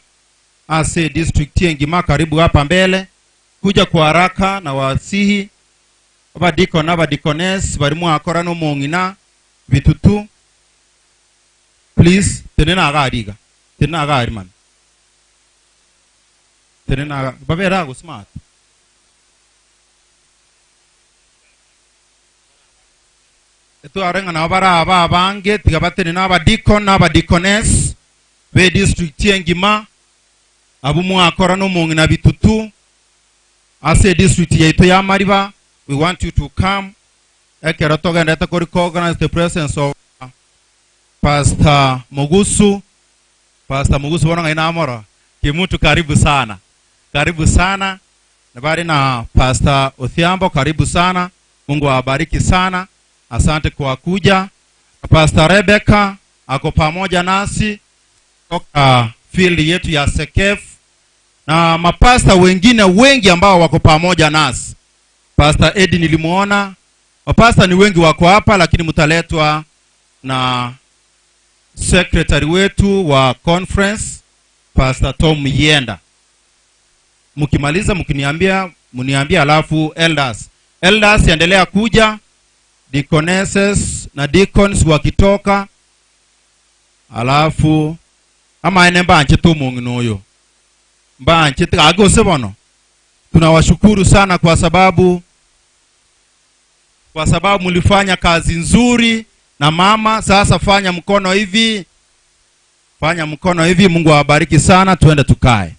ase district engima karibu hapa mbele kuja kwa haraka na wasihi aba deacon aba deaconess bari mwakora n'omong'ina bitutu please tene nagariga tene nagari man tene naga babera go smart etwarenga nabo baraba abange tiga batene n'aba deacon n'aba deaconess be district engima abo mwakora n'omong'ina bitutu ase district yaitu ya Mariba we want you to come ekero togendete ko recognize the presence of Pastor Mugusu Pastor Mugusu bono ng'ai namoro kimutu karibu sana karibu sana nabari na Pastor Othiambo karibu sana Mungu awabariki sana asante kwa kuja Pastor Rebecca ako pamoja nasi kutoka field yetu ya Sekef na mapasta wengine wengi ambao wako pamoja nasi. Pastor Eddie nilimuona, mapasta ni wengi wako hapa, lakini mtaletwa na secretary wetu wa conference Pastor Tom Yenda. Mkimaliza mkiniambia, mniambia, alafu elders. Elders endelea kuja, deaconesses na deacons wakitoka, alafu ama ene mbanche tumung'ina uyu mbanche tigagose bono. Tunawashukuru sana kwa sababu kwa sababu mlifanya kazi nzuri na mama. Sasa fanya mkono hivi, fanya mkono hivi. Mungu awabariki sana. Twende tukae,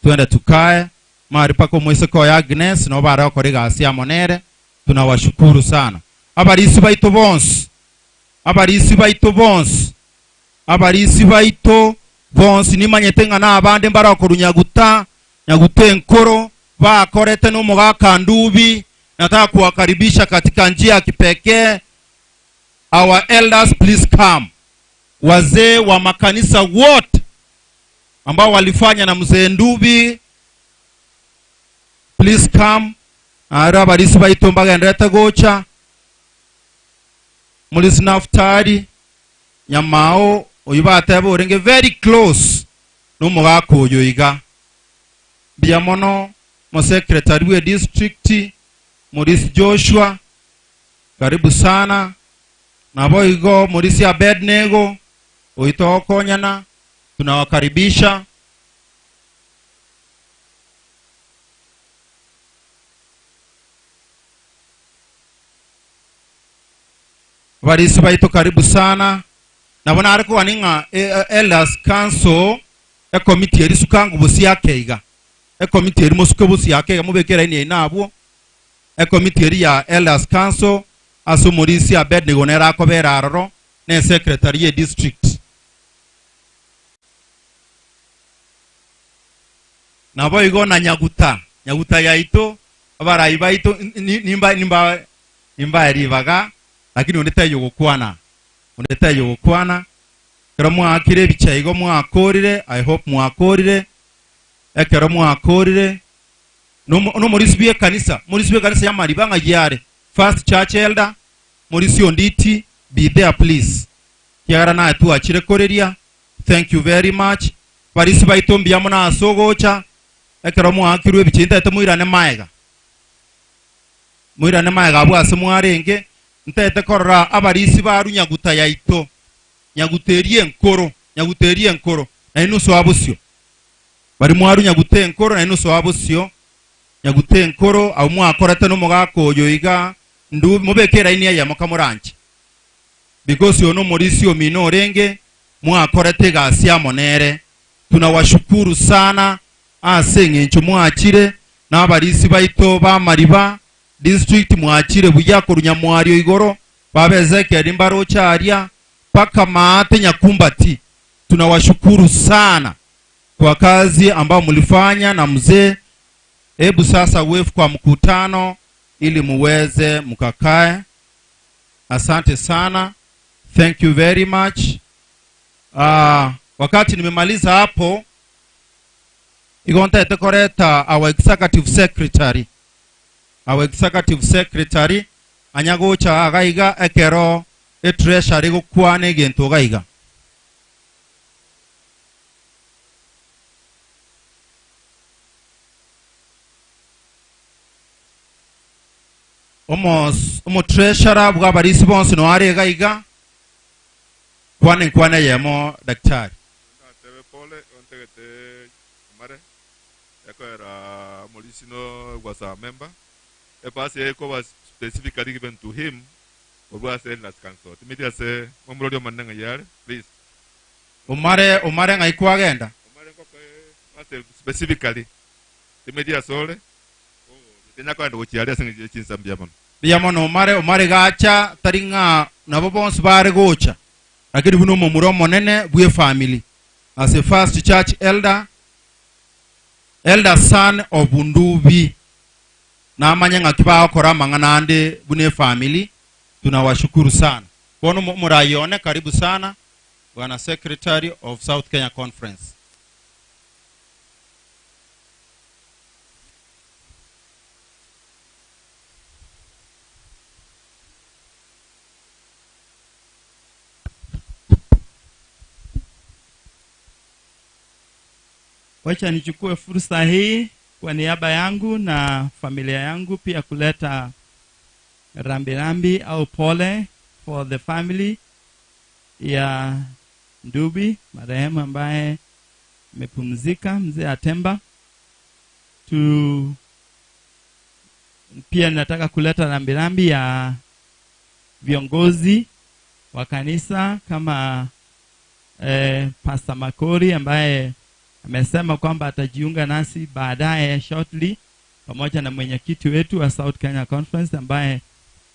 twende tukae mari pako mwiseko ya Agnes no bara okoriga asia monere. Tunawashukuru sana. Abarisia baito bonsi, abarisia baito bonsi, abarisia baito bonsi, nimanyete ng'a nabande mbare okorwa Nyaguta, Nyaguta enkoro, bakorete nomogaka Ndubi, nataka kuwakaribisha katika njia ya kipekee. Our elders please come. Wazee wa makanisa wote ambao walifanya na mzee Ndubi please come. Aro abarisi baito mbagenderete gocha Morisi Naftali Nyamao oyio bateba orenge very close nomogaka oyo iga. Mbuya mono Omosecretary bwe district Morisi Joshua karibu sana. Naboigo Morisi Abednego oyio togokonyana tunawakaribisha. Abarisi baito karibu sana. Nabo nare kogania ng'a Elders Council ekomiti eria suka bosio ake iga. Ekomiti eria mosuke bosio ake iga mobeke eraini yaino abwo. Ekomiti eria ya Elders Council ase omorisia Abednego nere akobera aroro na esecretary ye district. Naboigo na nyaguta, nyaguta yaito, abarai baito, nimba, nimba, nimbae ribaga, lakini onde taiyo gokwana, onde taiyo gokwana. Ekero mwaakire ebicha igo mwakorire, I hope mwakorire, ekero mwakorire, nomo, nomorisia bw'ekanisa, morisia bw'ekanisa y'amariba ng'ai are? First church elder, morisia Onditi, be there please. Ekiagera naye twachire koreria, thank you very much. Abarisia baito mbuya mono ase ogocha, ekero mwaakirwe ebicha intagete moirane maega, moirane maega abwo ase mwarenge, ntagete korora abarisia barwa nyaguta yaito, nyaguta eria enkoro, nyaguta eria enkoro, nainwe soa bosio. Baria mwarwa nyaguta enkoro, nainwe soa bosio, nyaguta enkoro, abwo mwakorete nomogaka oyo iga, ndu mobeke eraini eyemo kamoranche. Because oyo nomorisia omino orenge, mwakorete egasi amo nere. Tunawashukuru sana ase eng'encho mwachire na abarisia baito b'amariba district mwachire buya korwa Nyamwario igoro, baba Ezekiel mbaroche aria mpaka maate Nyakumbati. Tunawashukuru sana kwa kazi ambayo mlifanya na mzee. Hebu sasa wave kwa mkutano ili muweze mkakae. Asante sana. Thank you very much. Wakati nimemaliza hapo igo ntaete koreta our executive secretary, our executive secretary anya gocha iga iga ekero etreasury gokwana egento iga iga. Omos omotreasurer bw'abarisia bonsi noyo are iga iga, kwana enkwana eyemo daktari. Natebe pole ontegete omare ekoera omorisia no was a member epasi eye ekoba specifically given to him korwa ase elders council timeti ase omorori omonene ng'ai are please. Omare omare ng'ai kwagenda? Omare ngokoe ase specifically timeti asore Tinya kogenda gochia aria ase engencho ye chinsa mbuya mono. Mbuya mono omare omare gacha tari ng'a nabo bonsi bare gocha lakini buna omomura omonene bwe efamily as a first church elder elder son of Ndubi namanye ng'aki bagokora amang'ana ande buna efamily tunawashukuru sana. Bono omorai one karibu sana bwana secretary of South Kenya Conference. Wacha nichukue fursa hii kwa niaba yangu na familia yangu pia kuleta rambirambi au pole for the family ya Ndubi marehemu ambaye amepumzika, mzee Atemba. Tu pia nataka kuleta rambirambi ya viongozi wa kanisa kama Pastor Makori ambaye amesema kwamba atajiunga nasi baadaye shortly, pamoja na mwenyekiti wetu wa South Kenya Conference ambaye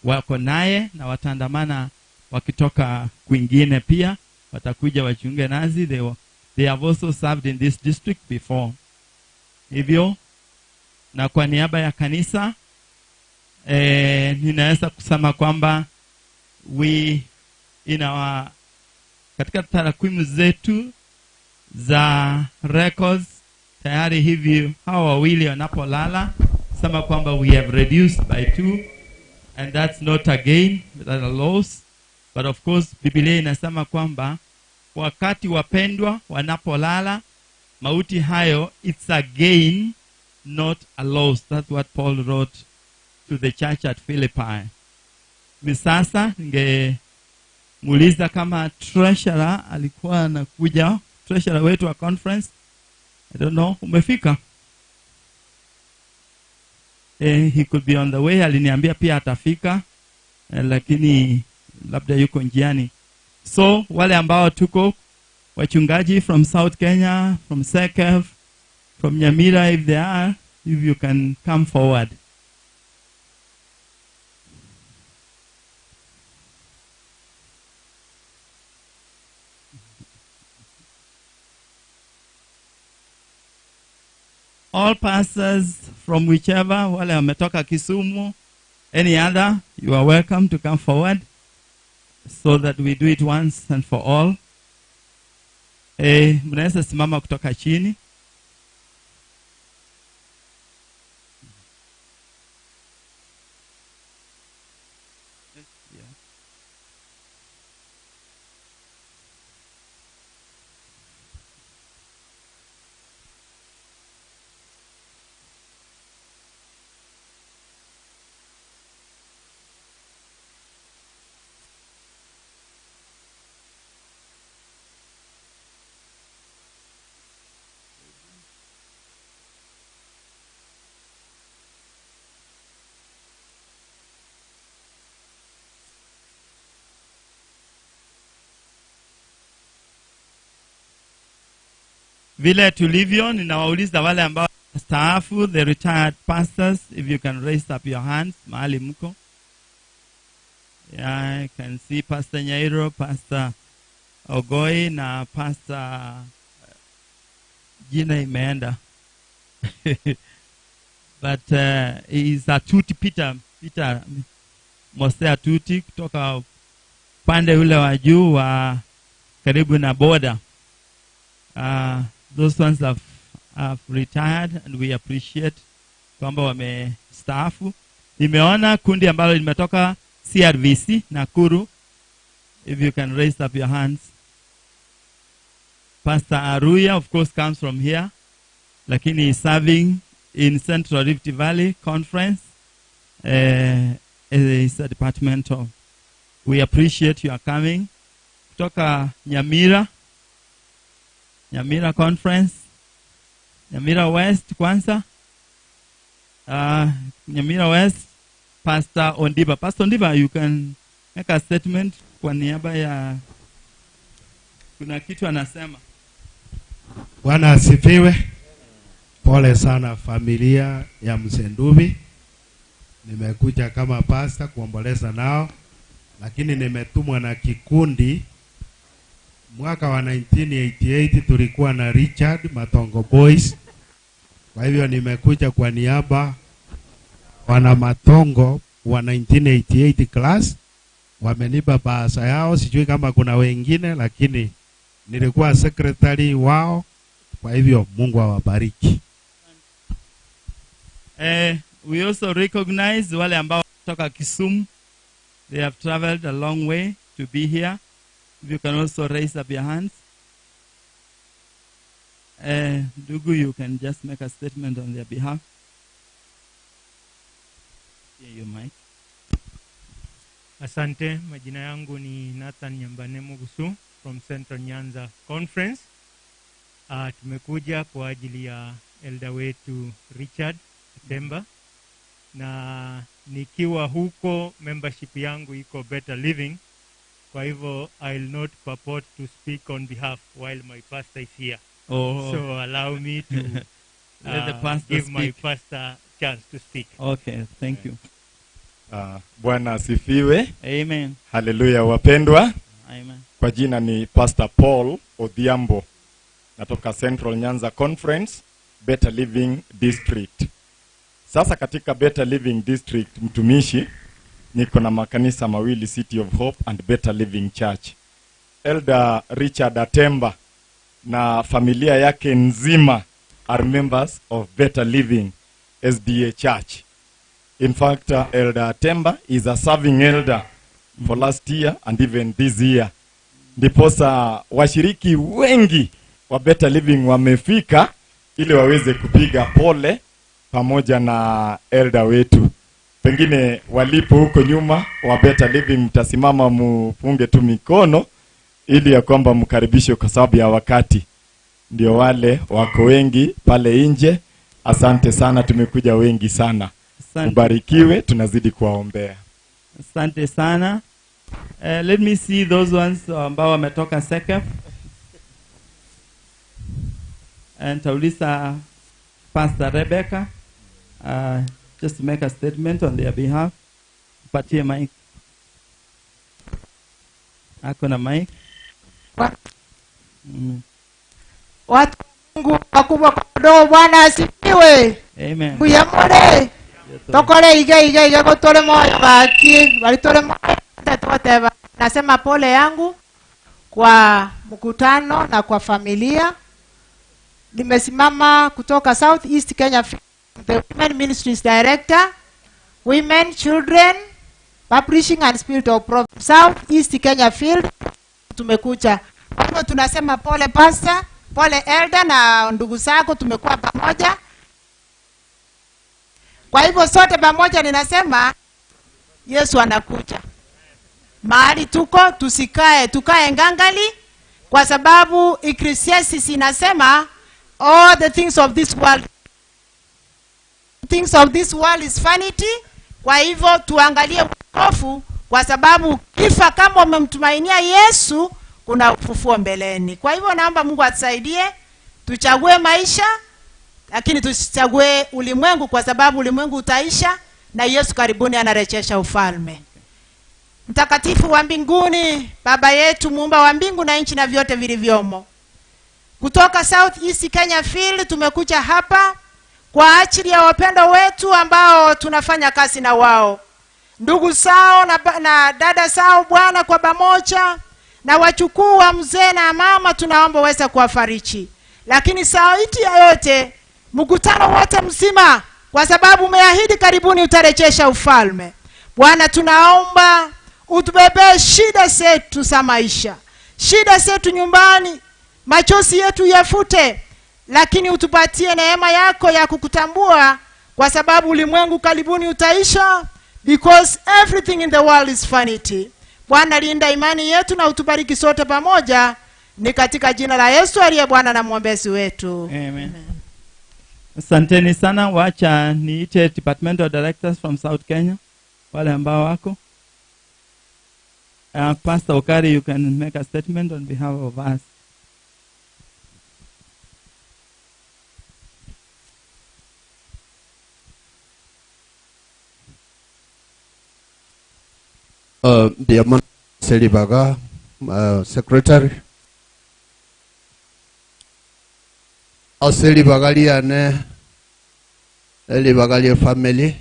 wako naye na wataandamana wakitoka kwingine pia watakuja wajiunge nasi. They, they have also served in this district before. Hivyo na kwa niaba ya kanisa eh, ninaweza kusema kwamba we in our, katika tarakwimu zetu za records tayari hivi hawa wawili wanapolala sema kwamba we have reduced by two and that's not a gain but a loss but of course Biblia inasema kwamba wakati wapendwa wanapolala mauti hayo it's a gain not a loss that's what Paul wrote to the church at Philippi hivi sasa ningemuuliza kama treasurer alikuwa anakuja treasurer wetu wa conference I don't know umefika eh, he could be on the way aliniambia pia atafika eh, lakini labda yuko njiani so wale ambao tuko wachungaji from South Kenya from Sekef from Nyamira if they are if you can come forward all pastors from whichever wale wametoka Kisumu any other you are welcome to come forward so that we do it once and for all eh mnaweza simama kutoka chini vile tulivyo ninawauliza wale ambao staafu the retired pastors if you can raise up your hands mahali mko yeah, I can see Pastor Nyairo, Pastor Ogoi na Pastor jina imeenda but is Atuti Peter Peter Mose Atuti kutoka upande ule wa juu wa karibu na border. Those ones have, have retired and we appreciate kwamba wamestaafu. Nimeona kundi ambalo limetoka CRVC Nakuru. If you can raise up your hands. Pastor Aruya of course comes from here, lakini is serving in Central Rift Valley Conference. Is a departmental. We appreciate your coming. Kutoka Nyamira, Nyamira Conference, Nyamira West kwanza. Nyamira West, Pastor Ondiba. Pastor Ondiba, you can make a statement kwa niaba ya kuna kitu anasema. Bwana asifiwe. Pole sana familia ya Mzee Ndubi. Nimekuja kama pasta kuomboleza nao, lakini nimetumwa na kikundi. Mwaka wa 1988 tulikuwa na Richard Matongo Boys. Kwa hivyo nimekuja kwa niaba wana Matongo wa 1988 class, wamenipa bahasha yao, sijui kama kuna wengine, lakini nilikuwa secretary wao. Kwa hivyo Mungu awabariki. We also recognize wale ambao kutoka Kisumu. They have traveled a long way to be here. If you can also raise up your hands. Ndugu, you can just make a statement on their behalf. Here you mic. Asante, majina yangu ni Nathan Nyambane Mugusu from Central Nyanza Conference. Tumekuja kwa ajili ya elder wetu Richard Temba, na nikiwa huko membership yangu iko Better Living, kwa hivyo I'll not purport to speak on behalf while my pastor is here. Oh. So allow me to Let the pastor give my speak. pastor chance to speak. Okay, thank you. Ah, Bwana asifiwe. Amen. Haleluya wapendwa. Amen. Kwa jina ni Pastor Paul Odhiambo. Natoka Central Nyanza Conference, Better Living District. Sasa katika Better Living District mtumishi, niko na makanisa mawili City of Hope and Better Living Church. Elder Richard Atemba na familia yake nzima are members of Better Living SDA Church. In fact, Elder Atemba is a serving elder for last year and even this year. Ndiposa washiriki wengi wa Better Living wamefika ili waweze kupiga pole pamoja na elder wetu. Pengine walipo huko nyuma wa Better Living, mtasimama mupunge tu mikono ili ya kwamba mkaribishwe kwa sababu ya wakati. Ndio wale wako wengi pale nje. Asante sana, tumekuja wengi sana. Asante. Ubarikiwe, tunazidi kuwaombea. Asante sana. Let me see those ones ambao wametoka SECAF. And Taulisa Pastor Rebecca just to make a statement on their behalf. Patie mic. Ako na mic. Watu wa Mungu wakubwa kwa wadogo, Bwana asifiwe. Amen. Mbuyamure tokore ige ige ige gotore moyo gaki balitore moyo tatoteba. Nasema pole yangu kwa mkutano na kwa familia. Nimesimama kutoka South East Kenya, the Women Ministries Director, Women, Children, Publishing and Spirit of Prophecy, South East Kenya Field. Tumekuja. Kwa hivyo tunasema pole pastor, pole elder na ndugu zako, tumekuwa pamoja. Kwa hivyo sote pamoja ninasema Yesu anakuja. Mahali tuko tusikae, tukae ngangali, kwa sababu Ecclesiastes inasema all the things of this world, things of this world is vanity. Kwa hivyo tuangalie wokovu, kwa sababu ukifa kama umemtumainia Yesu kuna ufufuo mbeleni. Kwa hivyo naomba Mungu atusaidie tuchague maisha, lakini tusichague ulimwengu, kwa sababu ulimwengu utaisha na Yesu karibuni anarejesha ufalme. Mtakatifu wa mbinguni, Baba yetu muumba wa mbingu na nchi na vyote vilivyomo, kutoka South East Kenya Field tumekuja hapa kwa ajili ya wapendwa wetu ambao tunafanya kazi na wao, ndugu zao na dada zao, Bwana, kwa pamoja na wachukuu wa mzee na mama, tunaomba uweze kuwafariji. Lakini zaidi ya yote, mkutano wote mzima, kwa sababu umeahidi karibuni utarejesha ufalme. Bwana, tunaomba utubebee shida zetu za maisha, shida zetu nyumbani, machozi yetu yafute, lakini utupatie neema yako ya kukutambua, kwa sababu ulimwengu karibuni utaisha, because everything in the world is vanity. Bwana, linda imani yetu na utubariki sote pamoja, ni katika jina la Yesu aliye Bwana na mwombezi wetu. Amen. Asanteni sana. Wacha niite departmental directors from South Kenya, wale ambao wako. Pastor Okari, you can make a statement on behalf of us. Diamond Selibaga, Secretary. Aselibaga liane, Elibaga lie family.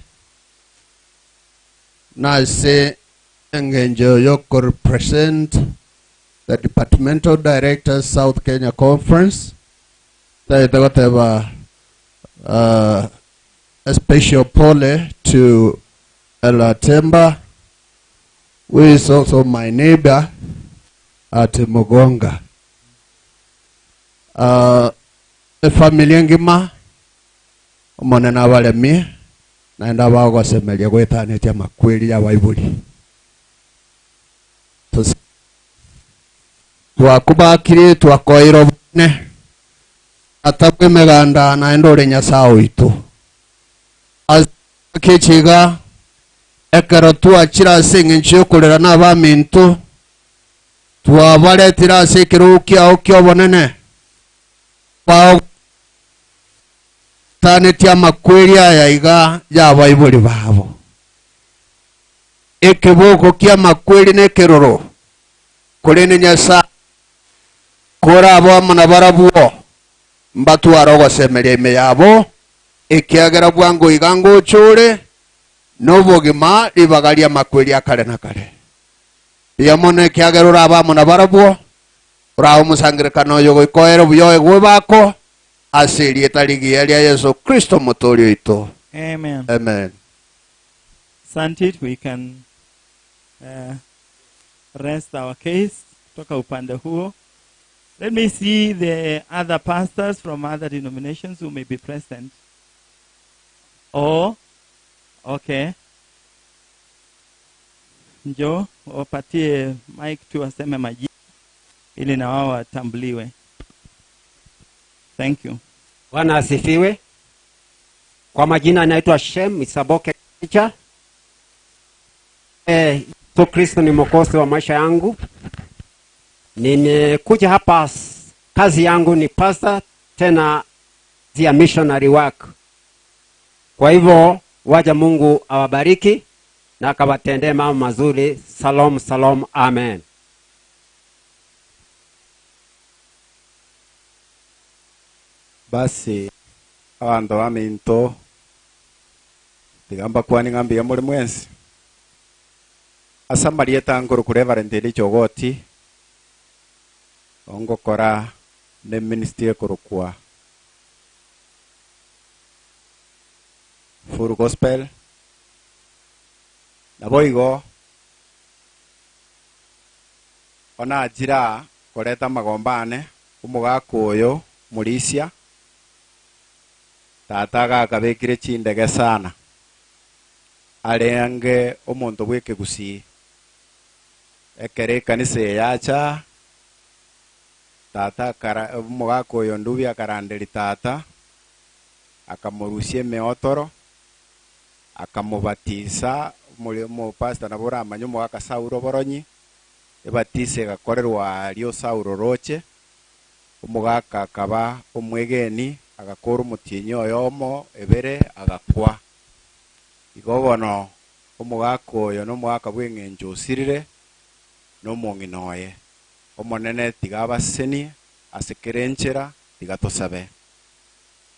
Nase engenjo yoko represent the Departmental Directors South Kenya Conference. Taitagoteba, a special pole to Ella Temba, who is also my neighbor at Mugonga. Familia ngima omonene abaremi naenda bagosemeria gwetanetia makweri ya baibuli. Twakubakire twakoirwo bune atabwe meganda naenda ore Nyasaye oito. Akechiga ekero twachira ase eng'encho yokorera n'abaminto twabaretire ase ekerogo kiao kia obonene bagotanetie amakweri aya iga ya abaibori babo. Ekeboko ki'amakweri na ekeroro, korende Nyasae korabe amo nabarabwo, mbatware ogosemeria ime yabo, ekiagera bwango iga ngocha ore nobogima ribaga ri'amakweri a kare na kare. Mbuya mono ekiagera orabe amo nabarabwo, orabe omosangererekano oyo goika oere buya oegwe bako, ase erieta rigiya ria Yeso Kristo Omotooria oito. Amen. Amen. Asante, we can rest our case kutoka upande huo. Let me see the other pastors from other denominations who may be present. Oh, okay. Njoo wapatie mic tu waseme majina ili na wao watambuliwe. Thank you. Bwana asifiwe. Kwa majina anaitwa Shem Isaboke Kicha. Yesu Kristo ni mwokozi wa maisha yangu. Nimekuja hapa, kazi yangu ni pastor, tena ya missionary work. Kwa hivyo waja Mungu awabariki na akawatendee mambo mazuri. Salom, salom, amen. Basi abanto baminto tigamba kwani ng'ambi ya muri mwensi ase amarieta nkoro Reverend Elijah Ogoti ongokora ne ministry ekorokwa Full Gospel nabo igo onajira koreta magombane omogaka oyo murisia tata gakabekire chindege sana arenge omonto bw'ekegusii ekere ekanisa eyacha tata akara omogaka oyo Ndubi akaranderi tata akamorusia emeotoro akamobatisa omori omopastor nabo oramanye omogaka Saulo Boronyi ebatisa egakorerwa aria Saulo roche omogaka akaba omwegeni agakora omotienyi oyomo ebere agakwa igo bono omogaka oyo na omogaka bw'eng'encho osirire na omong'ina oye omonene tiga abasenie ase kere enchera tiga tosabe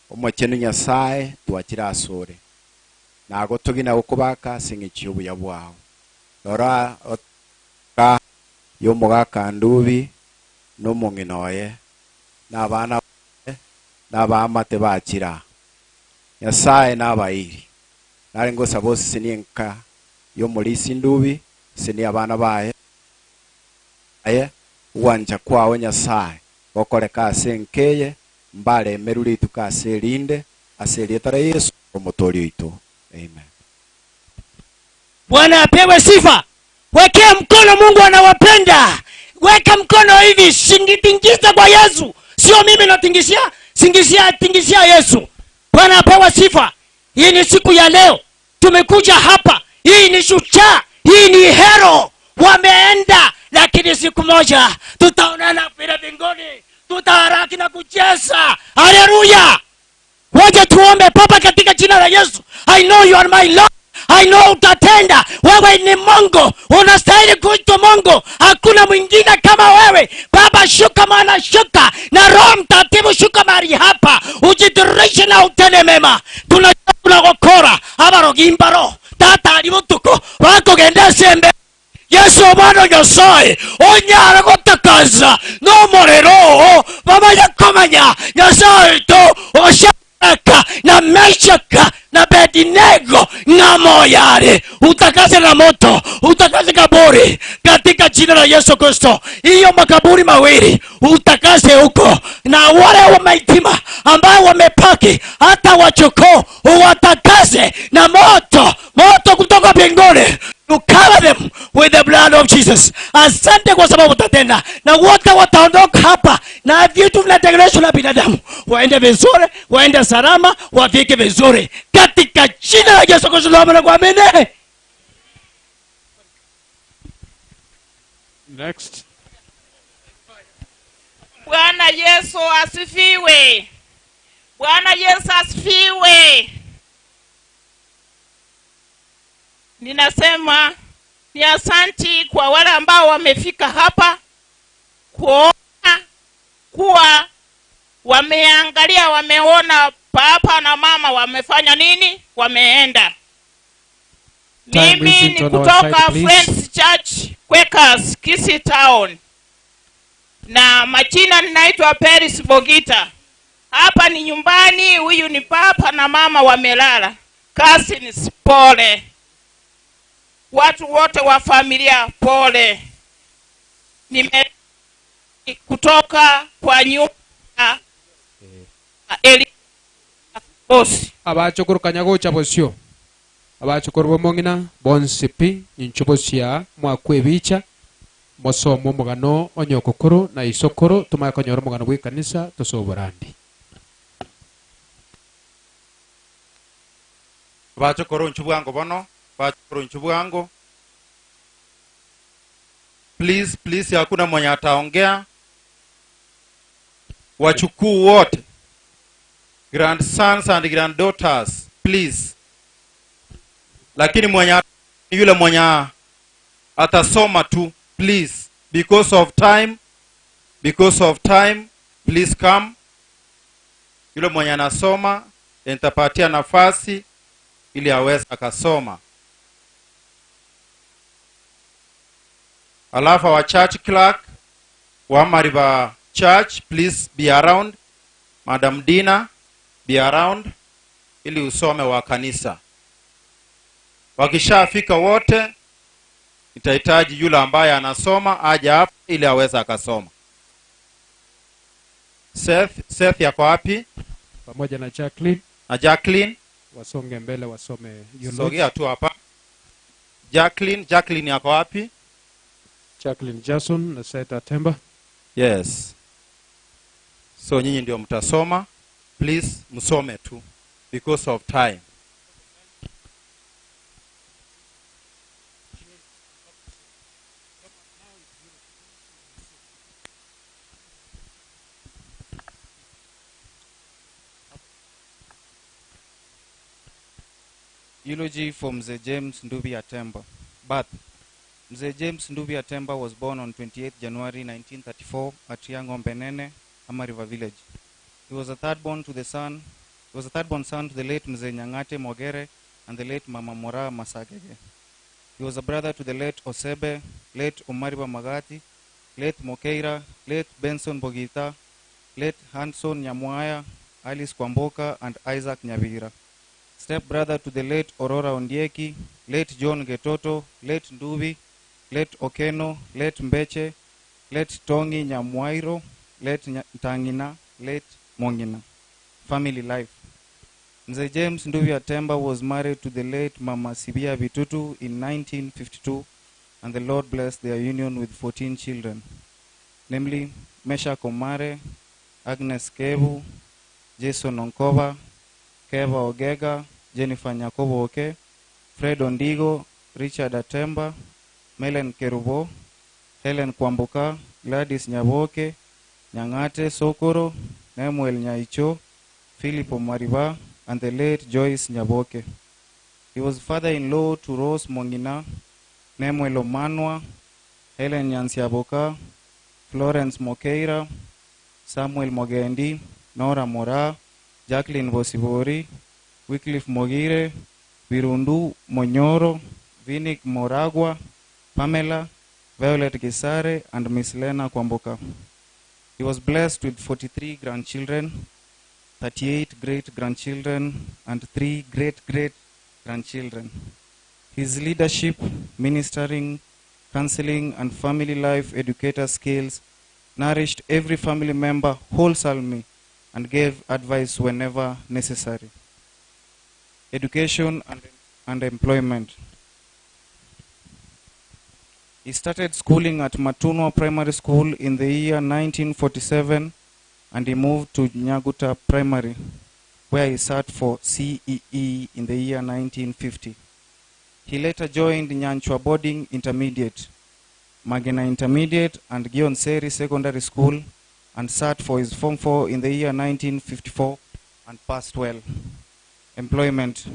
omochenu Nyasaye twachire asore nagotogina gokobaka ase eng'encho y'obuya bwao rora ka y'omogaka Ndubi na omong'ina oye na abana na abaamate bachira Nyasaye na abairi nare ngosaba osesenie enka y'omorisi Ndubi sesenie abana baye aye gwancha kwao Nyasaye gokoreka ase enkeye mbaremeru rituko ase erinde ase erieta ria Yesu omotoori oito. Amen. Bwana apewe sifa. Wekea mkono, Mungu anawapenda. Weka mkono hivi, tingiza kwa Yesu. Sio mimi natingishia, singishia, tingishia Yesu. Bwana apewe sifa. Hii ni siku ya leo tumekuja hapa. Hii ni shujaa, hii ni hero. Wameenda, lakini siku moja tutaonana vile mbinguni, tutaharaki na kucheza. Haleluya! Waje tuombe. Baba, katika jina la Yesu, I know you are my Lord. I know utatenda. Wewe ni Mungu, unastahili kuitwa Mungu, hakuna mwingine kama wewe. Baba, shuka mwana, shuka na Roho Mtakatifu, shuka mahali hapa, ujidhihirishe na utende mema. Tunagokora abarogimbaro tata ari butuko bakogenda sembe Yesu omwana Nyasaye onyara gotakaza n'omuriro bamanye komanya Nyasaye to oshaka na Meshaka na Abednego ng'amo yale, utakase na moto, utakase kaburi katika jina la Yesu Kristo. Hiyo makaburi mawili utakase huko, na wale wa maitima ambao wamepaki hata wachukoo uwatakase na moto, moto kutoka mbinguni. You cover them with the blood of Jesus. Asante kwa sababu utatenda, na wote wataondoka hapa na vitu vinatengenezwa na binadamu, waende vizuri, waende salama, wafike vizuri katika jina la Yesu Kristo tunaomba na kuamini. Next. Bwana Yesu asifiwe. Bwana Yesu asifiwe. Ninasema Ni asanti kwa wale ambao wamefika hapa kuona kuwa wameangalia, wameona papa na mama wamefanya nini, wameenda. Time Mimi isn't ni on our kutoka side, please. Friends Church Quakers Kisii Town, na majina ninaitwa Peris Bogita. Hapa ni nyumbani, huyu ni papa na mama wamelala. Cousins, pole. Watu wote wa familia pole. Nime kutoka kwa nyumba ya Eli Bosi. Abachukuru kanyagocha bosio abachukuru bomong'ina bonsi pi nincho bosia mwakwebicha mosome omogano onyokokoro na isokoro tumanye konyora omogano bwa ekanisa tosoborandi. Bachukuru nchu bwango bono, bachukuru nchu bwango. Please, please, hakuna mwenye ataongea. Wachukuu wote, grandsons and granddaughters, please. Lakini mwenye yule mwenye atasoma tu, please, because of time, because of time, please come. Yule mwenye anasoma nitapatia nafasi ili aweze akasoma. Alafu our church clerk wa Mariba Church, please be around. Madam Dina, be around ili usome wa kanisa. Wakishafika wote, nitahitaji yule ambaye anasoma aje hapa ili aweze akasoma. Seth, Seth yako wapi? Pamoja na Jacqueline. Na Jacqueline. Wasonge mbele wasome eulogy. Sogea tu hapa. Jacqueline, Jacqueline yako wapi? Jacqueline Jackson na Seth Atemba. Yes. So nyinyi ndio mtasoma. Please msome tu because of time. Eulogy for Mzee James Ndubi Atemba. Birth. Mzee James Ndubi Atemba was born on 28 January 1934 at Yangombe Nene, Amariva village. He was a third born to the son. He was a third born son to the late Mzee Nyang'ate Mogere and the late Mama Mora Masagege. He was a brother to the late Osebe, late Omariba Magati, late Mokeira, late Benson Bogita, late Hanson Nyamwaya, Alice Kwamboka, and Isaac Nyabira. Step brother to the late Aurora Ondieki, late John Getoto, late Ndubi, late Okeno, late Mbeche, late Tongi Nyamwairo, late Ntangina, late Mongina. Family life. Mzee James Ndubi Atemba was married to the late Mama Sibia Bitutu in 1952, and the Lord blessed their union with 14 children, namely Meshach Omare, Agnes Kebu, Jason Onkova, Keva Ogega, Jennifer Nyakobo Oke, Fred Ondigo, Richard Atemba, Melen Kerubo, Helen Kwamboka, Gladys Nyaboke, Nyang'ate Sokoro, Nemuel Nyaicho, Philip Omariba, and the late Joyce Nyaboke. He was father-in-law to Rose Mongina, Nemuel Omanwa, Helen Nyansiaboka, Florence Mokeira, Samuel Mogendi, Nora Mora, Jacqueline Bosibori, Wycliffe Mogire, Birundu Monyoro, Vinik Moragwa, Pamela, Violet Gisare, and Miss Lena Kwamboka. He was blessed with 43 grandchildren, 38 great-grandchildren, and 3 great-great-grandchildren. His leadership, ministering, counseling, and family life educator skills nourished every family member wholesomely and gave advice whenever necessary. Education and employment. He started schooling at Matunwa Primary School in the year 1947, and he moved to Nyaguta Primary, where he sat for CEE in the year 1950. He later joined Nyanchwa Boarding Intermediate, Magena Intermediate, and Gionseri Secondary School, and sat for his Form 4 in the year 1954 and passed well. Employment.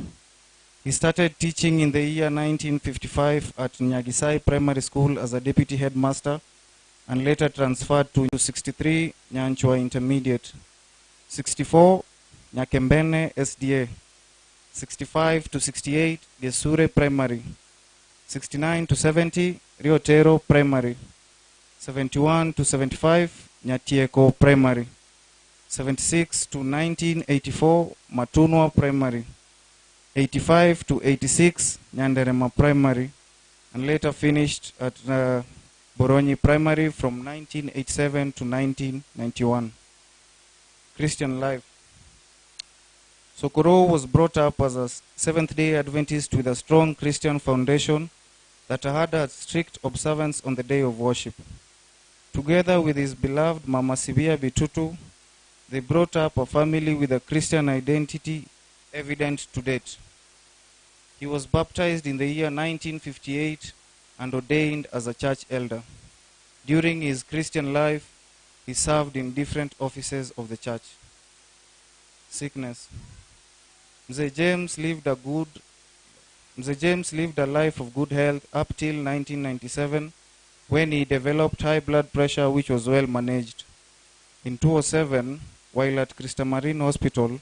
He started teaching in the year 1955 at Nyagisai Primary School as a deputy headmaster and later transferred to 63 Nyanchwa Intermediate, 64 Nyakembene SDA, 65 to 68 Gesure Primary, 69 to 70 Riotero Primary, 71 to 75 Nyatieko Primary, 76 to 1984 Matunwa Primary, 85 to 86 Nyanderema Primary, and later finished at Boronyi Primary from 1987 to 1991. Christian life. Sokoro was brought up as a Seventh-day Adventist with a strong Christian foundation that had a strict observance on the day of worship. Together with his beloved Mama Sibia Bitutu, they brought up a family with a Christian identity evident to date. He was baptized in the year 1958 and ordained as a church elder. During his Christian life, he served in different offices of the church. Sickness. Mzee James lived a good Mzee James lived a life of good health up till 1997 when he developed high blood pressure which was well managed. In 2007, while at Christa Marine Hospital,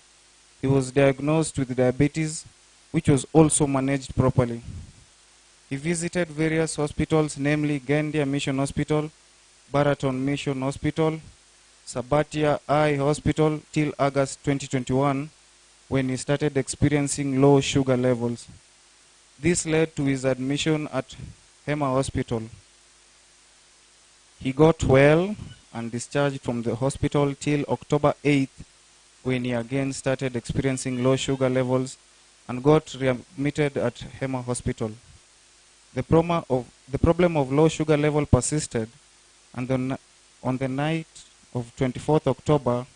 he was diagnosed with diabetes which was also managed properly. He visited various hospitals, namely Gendia Mission Hospital, Baraton Mission Hospital, Sabatia Eye Hospital till August 2021, when he started experiencing low sugar levels. This led to his admission at Hema Hospital. He got well and discharged from the hospital till October 8th, when he again started experiencing low sugar levels and got readmitted at Hema Hospital. The, the problem of low sugar level persisted, and on the night of 24th October,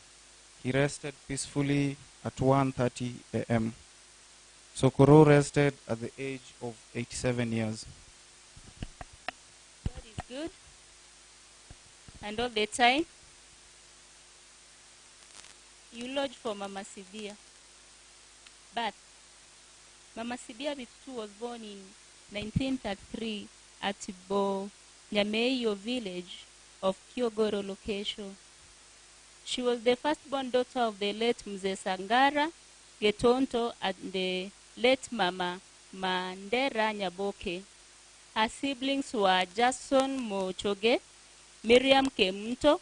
he rested peacefully at 1:30 a.m. Sokoro rested at the age of 87 years. God is good. And all the time, you lodge for Mama Sibia. But Mama Sibia Bitutu was born in 1933 at Bonyameyo village of Kiogoro location. She was the firstborn daughter of the late Mzee Sangara Getonto and the late Mama Mandera Nyaboke. Her siblings were Jason Mochoge, Miriam Kemunto,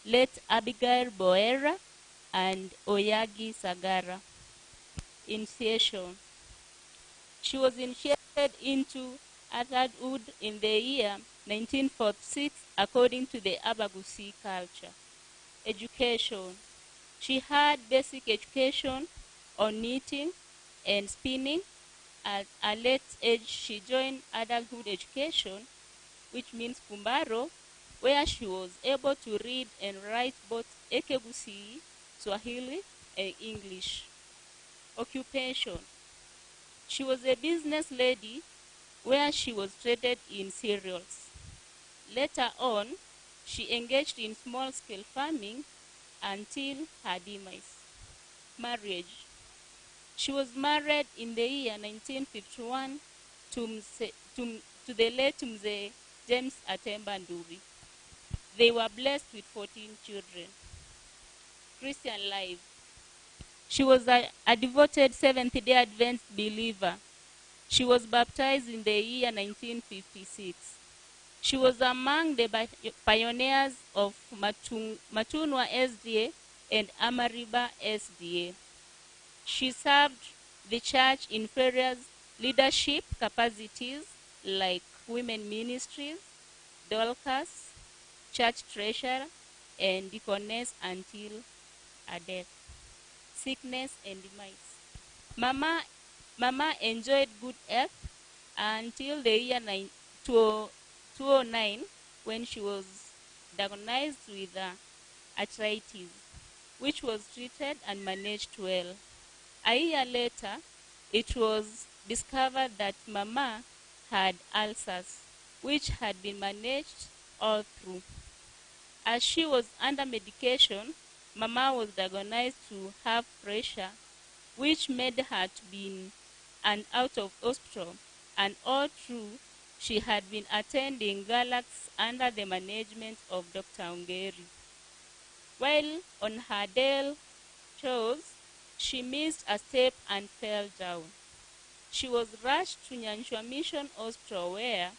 late Abigail Boera, and Oyagi Sagara. Initiation. She was initiated into adulthood in the year 1946 according to the Abagusi culture. Education. She had basic education on knitting and spinning. At a late age, she joined adulthood education, which means Kumbaro, where she was able to read and write both Ekegusi, Swahili, and English. Occupation. She was a business lady where she was traded in cereals. Later on, she engaged in small-scale farming until her demise. Marriage. She was married in the year 1951 to, to, the late Mzee James Atemba Ndubi. They were blessed with 14 children. Christian life. She was a, a devoted Seventh-day Adventist believer. She was baptized in the year 1956. She was among the pioneers of Matunwa SDA and Amariba SDA. She served the church in various leadership capacities like women ministries, Dorcas, church treasurer, and deaconess until her death. Sickness and demise. Mama, Mama enjoyed good health until the year 2009 when she was diagnosed with arthritis, which was treated and managed well. A year later, it was discovered that Mama had ulcers, which had been managed all through. As she was under medication, Mama was diagnosed to have pressure, which made her to be in and out of hospital, and all through she had been attending Galax under the management of Dr. Ongeri. While on her daily chores, she missed a step and fell down. She was rushed to Nyanchwa Mission Hospital where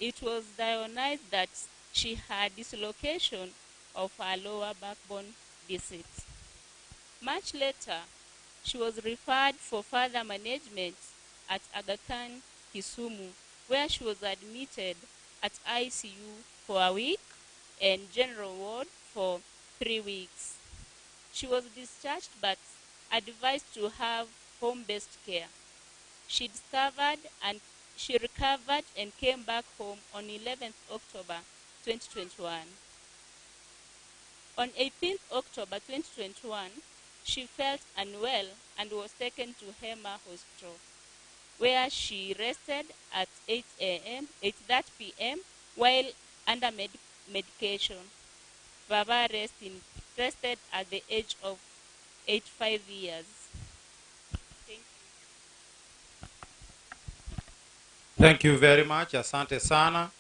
it was diagnosed that she had dislocation of her lower backbone disease. Much later, she was referred for further management at Aga Khan, Kisumu, where she was admitted at ICU for a week and general ward for 3 weeks. She was discharged but advised to have home-based care. She discovered and she recovered and came back home on 11th October 2021. On 18th October 2021, she felt unwell and was taken to Hema Hospital, where she rested at 8 a.m., 8:30 p.m. while under medication. Baba rested at the age of 85 years. Thank you. Thank you very much. Asante sana.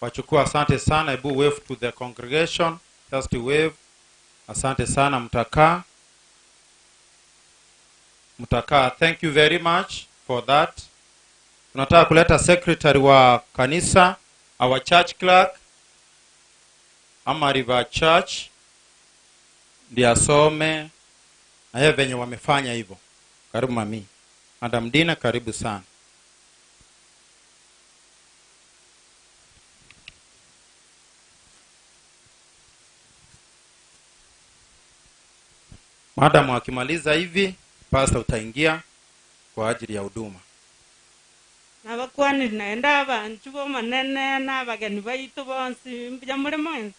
Wachukua asante sana. Ebu wave to the congregation. Just wave. Asante sana. Mtakaa. Mtakaa. Thank you very much for that. Tunataka kuleta secretary wa kanisa, our church clerk, Amariba Church, ndiye asome na yeye venye wamefanya hivyo. Karibu mami. Madam Dina, karibu sana. Madam akimaliza hivi, pastor utaingia kwa ajili ya huduma. Nabakwani naenda abantu bomanene n'abageni baitu bonsi mbuya muri mwensi.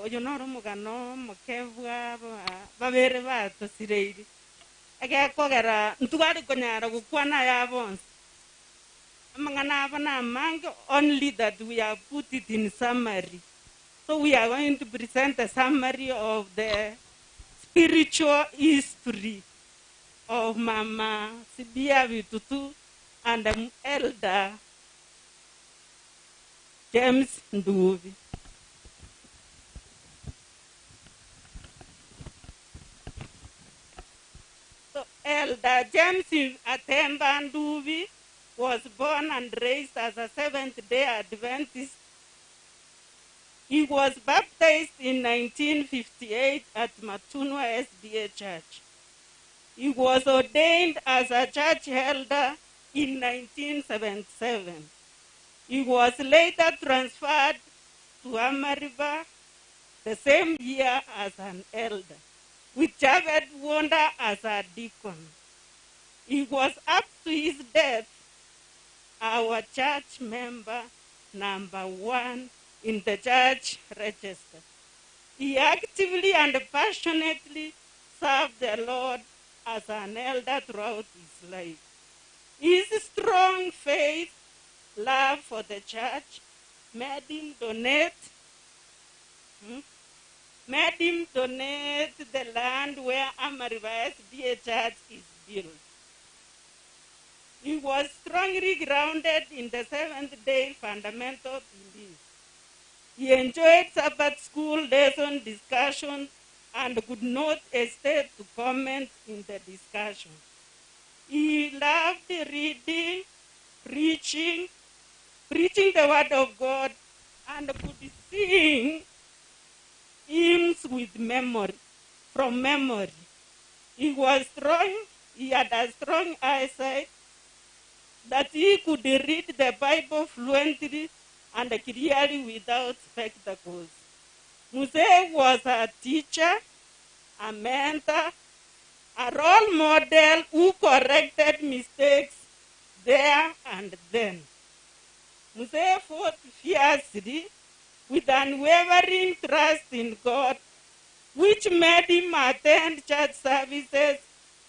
Oyo noro omogano omokebwa babere batosireire. Egekogera ntwari konyara gokwana ya bonsi. Amang'ana abo na amange, only that we have put it in summary. So we are going to present a summary of the spiritual history of Mama Sibia Bitutu and the elder James Ndubi. So Elder James Atemba Ndubi was born and raised as a Seventh-day Adventist. He was baptized in 1958 at Matunwa SDA Church. He was ordained as a church elder in 1977. He was later transferred to Amariba the same year as an elder, with Javed Wonder as a deacon. He was up to his death our church member number 1 in the church register. He actively and passionately served the Lord as an elder throughout his life. His strong faith, love for the church, made him donate, made him donate the land where Amariba SDA Church is built. He was strongly grounded in the Seventh-day fundamental belief. He enjoyed Sabbath school lesson discussions and could not hesitate to comment in the discussion. He loved reading, preaching the word of God, and could sing hymns with memory, from memory. He was strong, he had a strong eyesight that he could read the Bible fluently and clearly without spectacles. Mzee was a teacher, a mentor, a role model who corrected mistakes there and then. Mzee fought fiercely with unwavering trust in God, which made him attend church services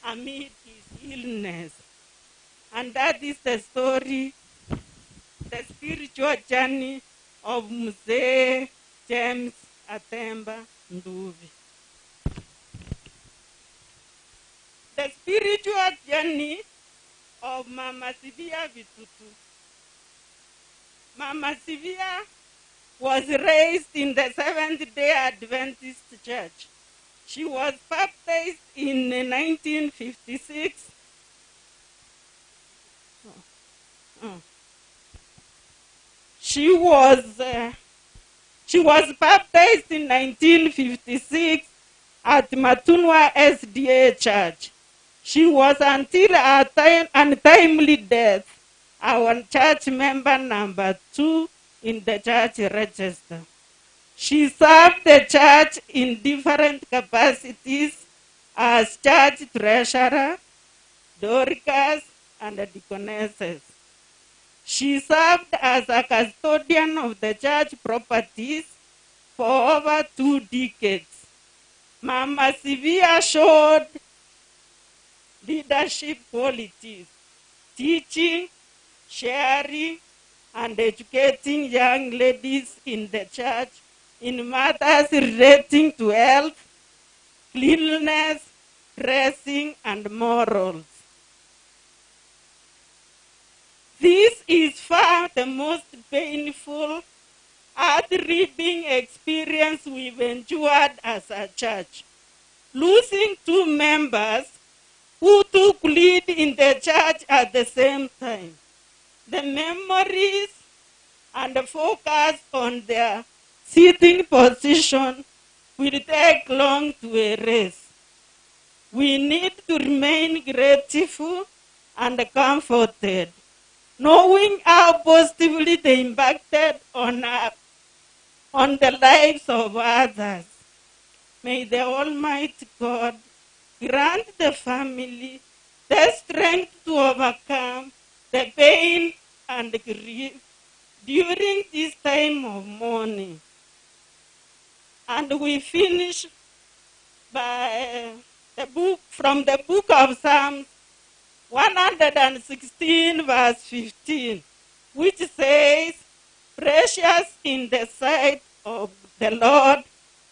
amid his illness. And that is the story, the spiritual journey of Mzee James Atemba Ndubi. The spiritual journey of Mama Sibia Bitutu. Mama Sibia was raised in the Seventh day Adventist Church. She was baptized in 1956. She was uh, she was baptized in 1956 at Matunwa SDA Church. She was until her time, untimely death our church member number two in the church register. She served the church in different capacities as church treasurer, Dorcas, and deaconesses. She served as a custodian of the church properties for over two decades. Mama Sivia showed leadership qualities, teaching, sharing, and educating young ladies in the church in matters relating to health, cleanliness, dressing, and morals. This is far the most painful, heart-ripping experience we've endured as a church. Losing two members who took lead in the church at the same time. The memories and the focus on their sitting position will take long to erase. We need to remain grateful and comforted, knowing how positively they impacted on, our, on the lives of others. May the Almighty God grant the family the strength to overcome the pain and grief during this time of mourning. And we finish by the book from the book of Psalms 116 verse 15, which says, Precious in the sight of the Lord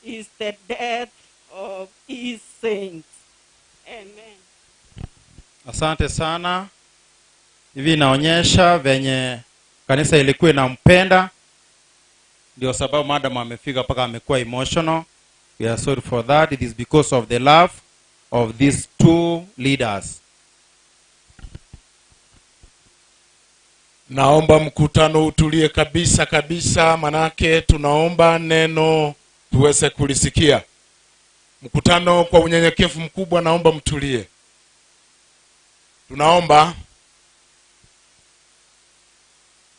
is the death of his saints. Amen. Asante sana. Hivi inaonyesha venye kanisa ilikuwa inampenda, ndio sababu madam amefika mpaka amekuwa emotional. We are sorry for that. It is because of the love of these two leaders. Naomba mkutano utulie kabisa kabisa, manake tunaomba neno tuweze kulisikia. Mkutano kwa unyenyekevu mkubwa, naomba mtulie. Tunaomba.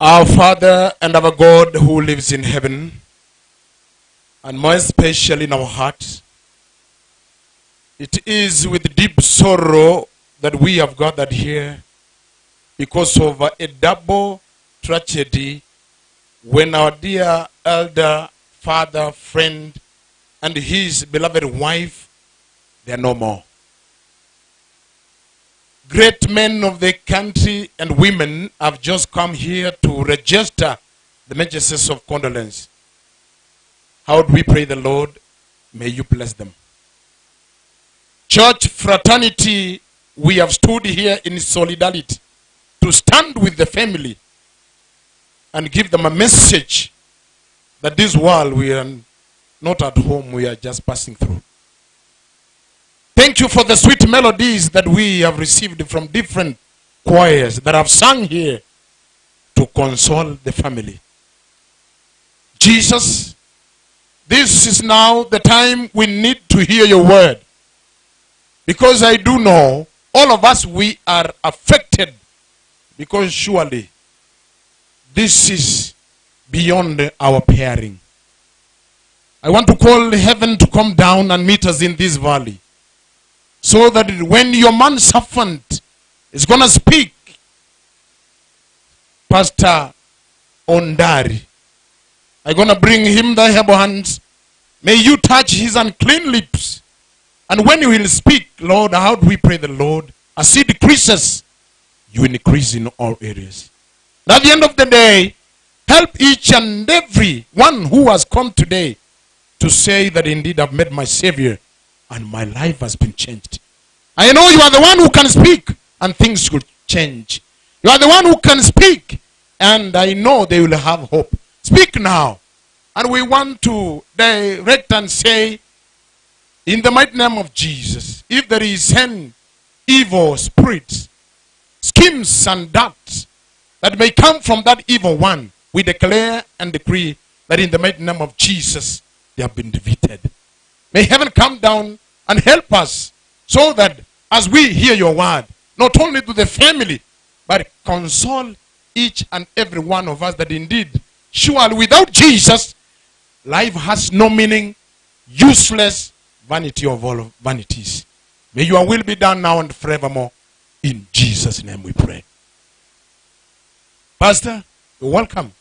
Our Father and our God who lives in heaven, and more especially in our hearts, it is with deep sorrow that we have gathered here because of a double tragedy when our dear elder father, friend, and his beloved wife, they are no more. Great men of the country and women have just come here to register the messages of condolence. How do we pray the Lord? May you bless them. Church fraternity, we have stood here in solidarity to stand with the family and give them a message that this world we are not at home, we are just passing through. Thank you for the sweet melodies that we have received from different choirs that have sung here to console the family. Jesus, this is now the time we need to hear your word. Because I do know all of us, we are affected. Because surely this is beyond our pairing. I want to call heaven to come down and meet us in this valley. So that when your man servant is going to speak, Pastor Ondari, I'm going to bring him the able hands. May you touch his unclean lips. And when you will speak, Lord, how do we pray the Lord? As he decreases, you increase in all areas. At the end of the day, help each and every one who has come today to say that indeed I've met my Savior and my life has been changed. I know you are the one who can speak and things could change. You are the one who can speak, and I know they will have hope. Speak now. And we want to direct and say, in the mighty name of Jesus, if there is any evil spirits, schemes and darts that may come from that evil one, we declare and decree that in the mighty name of Jesus, they have been defeated. May heaven come down and help us so that as we hear your word, not only to the family, but console each and every one of us that indeed, surely without Jesus, life has no meaning, useless vanity of all vanities. May your will be done now and forevermore. In Jesus' name we pray. Pastor, you're welcome.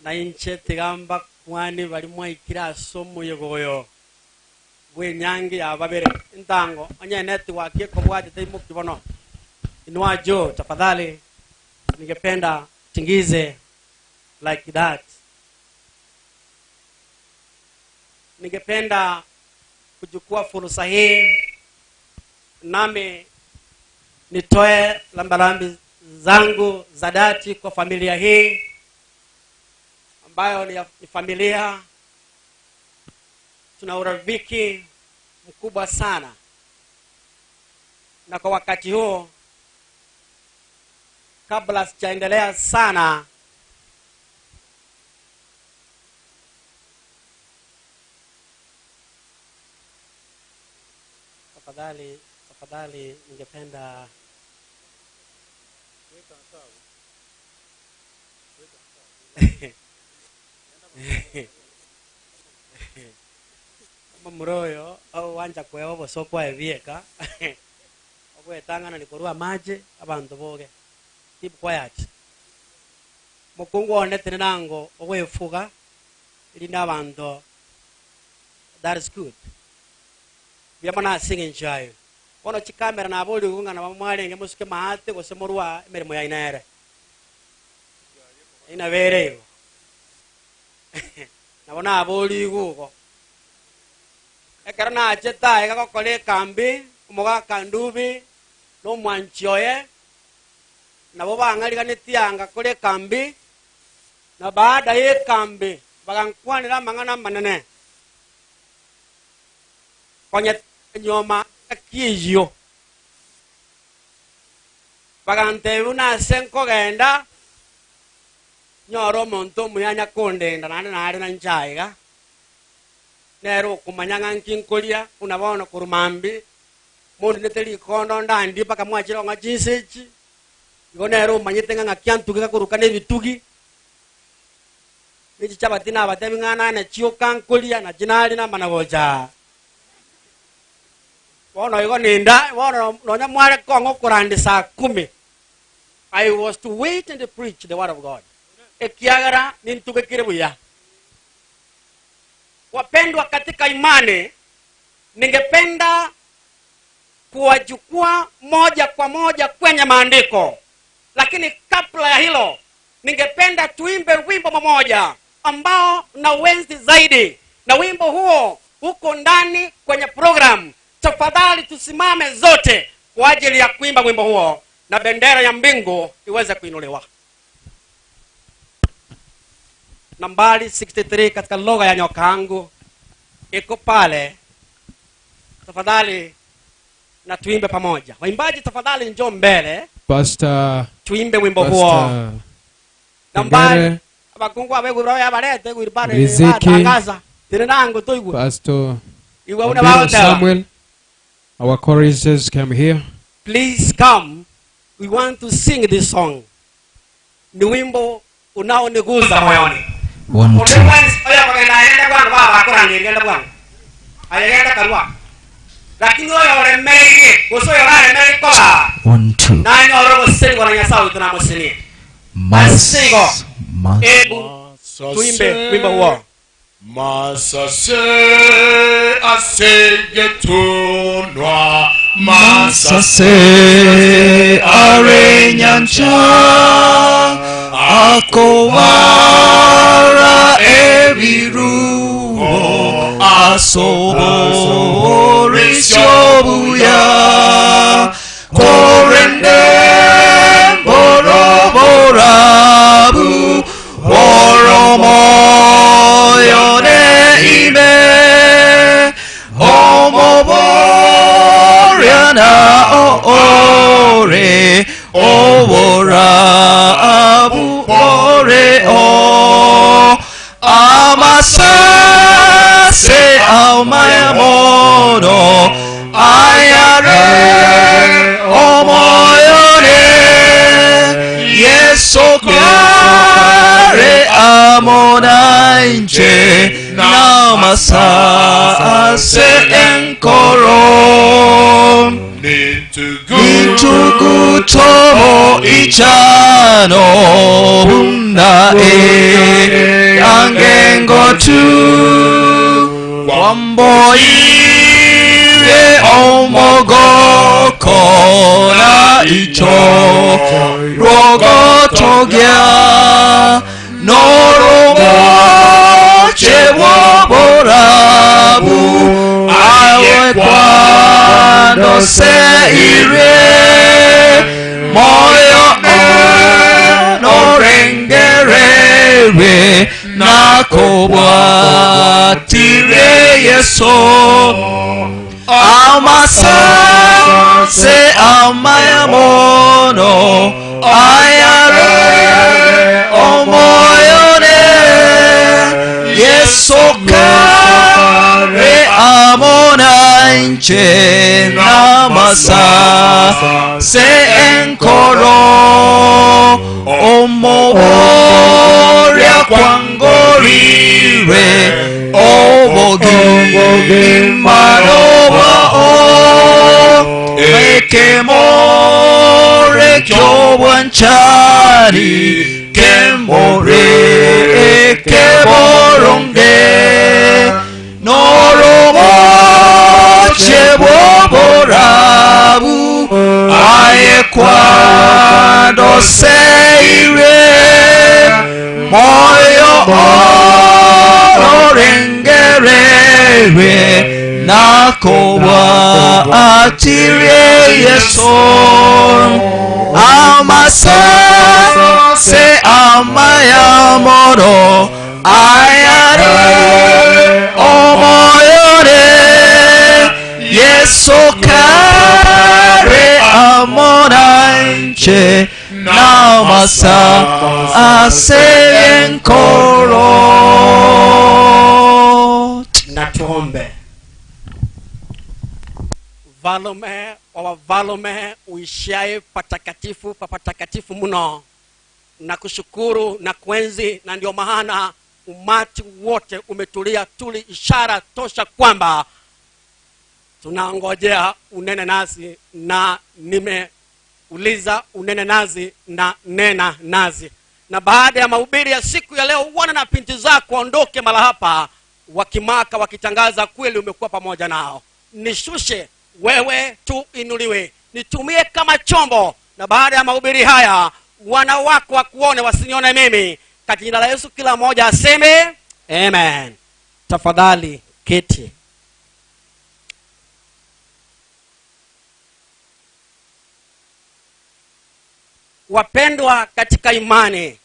Na inche tiga mbakwane baria mwaikire ase omoyega oyo bw'enyangi ya babere. Entango, onye network ekobwatete imoki bono. Inua juu tafadhali, ningependa tingize like that. Ningependa kuchukua fursa hii nami nitoe lambalambi zangu za dhati kwa familia hii ambayo ni, ni familia tuna urafiki mkubwa sana, na kwa wakati huu, kabla sijaendelea sana, tafadhali tafadhali, ningependa omomura oyo owancha kwewa obosa okwaebieka ogwetang'ana nikorwa amache abanto boge keep quiet mokungu one tene nango ogwefuga erinde abanto that is good buya mono ase eng'encho ayo bono chikamera naborigwe ng'a nabo mwarenge mosuke maate gose morwa emeremo yaino ere inabere igo nabo naborigwe igo ekero nachete aiga gokora ekambi omogaka ndubi na omwanchi oye nabo bang'ariganetie anga kore ekambi na baada ya ekambi bagankwanera amang'ana amanene konya nyoma kieyio bagantebia buna ase nkogenda nyore omonto omuya anya kondenda naende nare na inche aiga nere okomanya ng'a nki nkoria buna bono korwa mambia mondinete rikondo ndandie mpaka mwachire kong'a chinsa echi igo nere omanyete ng'a ng'aki antuge gakoruka na ebitugi ne chichabati nabatebi ng'a nane chioka nkoria nachi naria namana gocha aa. Bono igo ninda bono nonya mware kong'a okorandia saa kumi I was to wait and preach the word of God ekiagera nintugekire buya. Wapendwa katika imani, ningependa kuwachukua moja kwa moja kwenye maandiko, lakini kabla ya hilo ningependa tuimbe wimbo mmoja ambao na uenzi zaidi, na wimbo huo uko ndani kwenye program. Tafadhali tusimame zote kwa ajili ya kuimba wimbo huo na bendera ya mbingu iweze kuinuliwa. Nambari 63 katika lugha ya nyoka yangu iko pale. Tafadhali na tuimbe pamoja. Waimbaji tafadhali njoo mbele. Pastor Tuimbe wimbo huo. Pastor Nambari Ngere, abakungu abegura yabarete gwiribare Riziki. batangaza. Tene nango toigwe. Pastor Igwe una Ombiro baoteba. Samuel, our choristers came here. Please come. We want to sing this song. Ni wimbo unaoniguza moyoni. One, two. Oya kogenda ende bwangu baba bakorangeria ende bwangu. Aye genda karua. Lakini oyoremereirie, gose oyoraremererie koba, One, two. nanyore ogosesenigwa na Nyasae oito namosesenie. Mas, Ase igo, mas. ebu tuimbe wimbo huo. Masase asegetunwa Masase are nyancha akobara ebiruo asoborisio buya korende mboroborabu boromoyone ime omoboriana ore oborabu bore o amasase amayamono ayare omoyone Yesu kare amonainche namasase enkoro Nitugutomo ichano buna e angengotu kwamboire omogoko na icho rwogotogia noromoche bwoborabu awe kwando seire moyo norengererwe nakobwatire Yesu amasase amayamono ayare omoyone Yesu kare amonainche namasa se enkoro omoboria kwangorire obogimano bwao ekemore ky'obwanchari kemore ekeboronge noromoche bwoborabu aye kwando seire moyo ororengererwe nakobwatire Yesu amasase amayamoro ayare omoyore Yesu kare amonainche namasa aseyenkoro. Na tuombe. Mfalme wa wafalme uishiaye patakatifu pa patakatifu mno, na kushukuru na kuenzi, na ndio maana umati wote umetulia tuli, ishara tosha kwamba tunangojea unene nasi, na nimeuliza unene nasi na nena nasi. Na baada ya mahubiri ya siku ya leo, wana na binti zako waondoke mara hapa wakimaka, wakitangaza kweli umekuwa pamoja nao. Nishushe wewe tu inuliwe, nitumie kama chombo, na baada ya mahubiri haya wana wako wakuone, wasinione mimi, katika jina la Yesu kila mmoja aseme amen. Tafadhali keti. Wapendwa katika imani,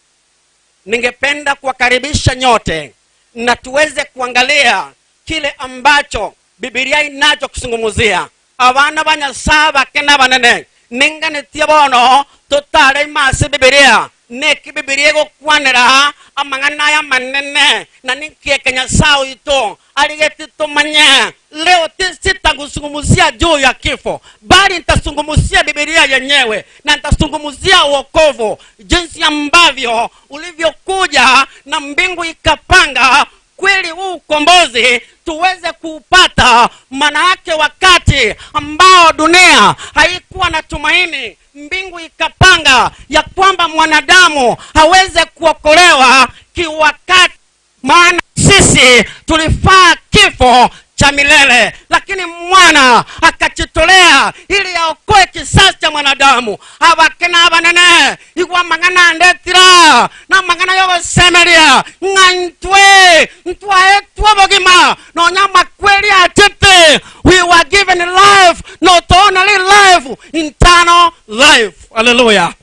ningependa kuwakaribisha nyote na tuweze kuangalia kile ambacho Biblia inacho kusungumuzia. Abana ba Nyasaye bake na banene ninganetie bono totare imase Biblia neki Biblia egokwanera amang'ana aya manene na ninkieke Nyasaye oito arigeti tumanye. Leo sitagusungumuzia juu ya kifo, bali nitasungumuzia Biblia yenyewe na nitasungumuzia wokovu, jinsi ambavyo ulivyokuja na mbingu ikapanga Kweli huu ukombozi tuweze kuupata, maana yake wakati ambao dunia haikuwa na tumaini, mbingu ikapanga ya kwamba mwanadamu aweze kuokolewa kiwakati, maana sisi tulifaa kifo cha milele, lakini mwana akajitolea ili aokoe kisasi cha mwanadamu. Abakena abanene igwa mang'ana ndetira na mang'ana yogosemeria ng'a ntwe ntwaetwe obogima nonya makweli achete. We were given life, not only life, eternal life. Haleluya!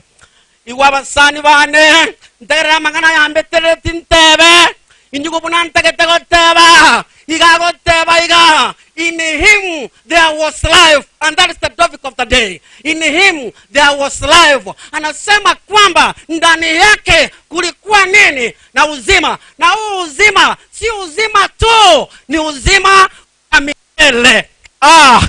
Igwa abasani bane ntegerera amang'ana yambeterereti ntebe inyugo buna ntagete goteba iga goteba iga. In him there was life, and that is the topic of the day. In him there was life. Anasema kwamba ndani yake kulikuwa nini? Na uzima. Na huu uzima si uzima tu, ni uzima wa milele. Ah,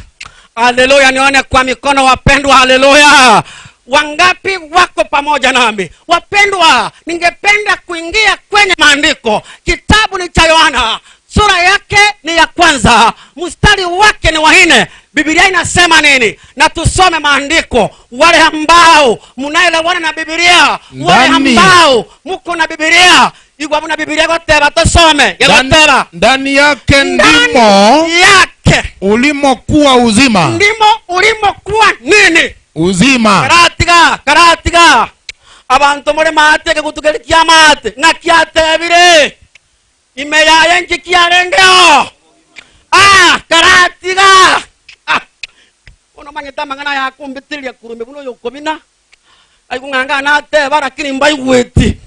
haleluya! Nione kwa mikono wapendwa, haleluya! Wangapi wako pamoja nami wapendwa? Ningependa kuingia kwenye maandiko. Kitabu ni cha Yohana, sura yake ni ya kwanza, mstari wake ni wa 4. Biblia inasema nini? Na tusome maandiko. Wale ambao mnaelewana na Biblia, wale ambao mko na Biblia, igwa mna Biblia goteba tusome. Goteba. Ndani yake Ndani ndimo yake ulimokuwa uzima. Ndimo ulimokuwa nini? Uzima. Karatiga, karatiga. Abantu muri mate gutukerikia mate ng'akiatebire ime yaye nkikiarengeo. Ah, karatiga. Ah, ono manyeta mang'ana yakumbitiria kurume buno yokobina aikung'anga nateba, lakini mbaigweti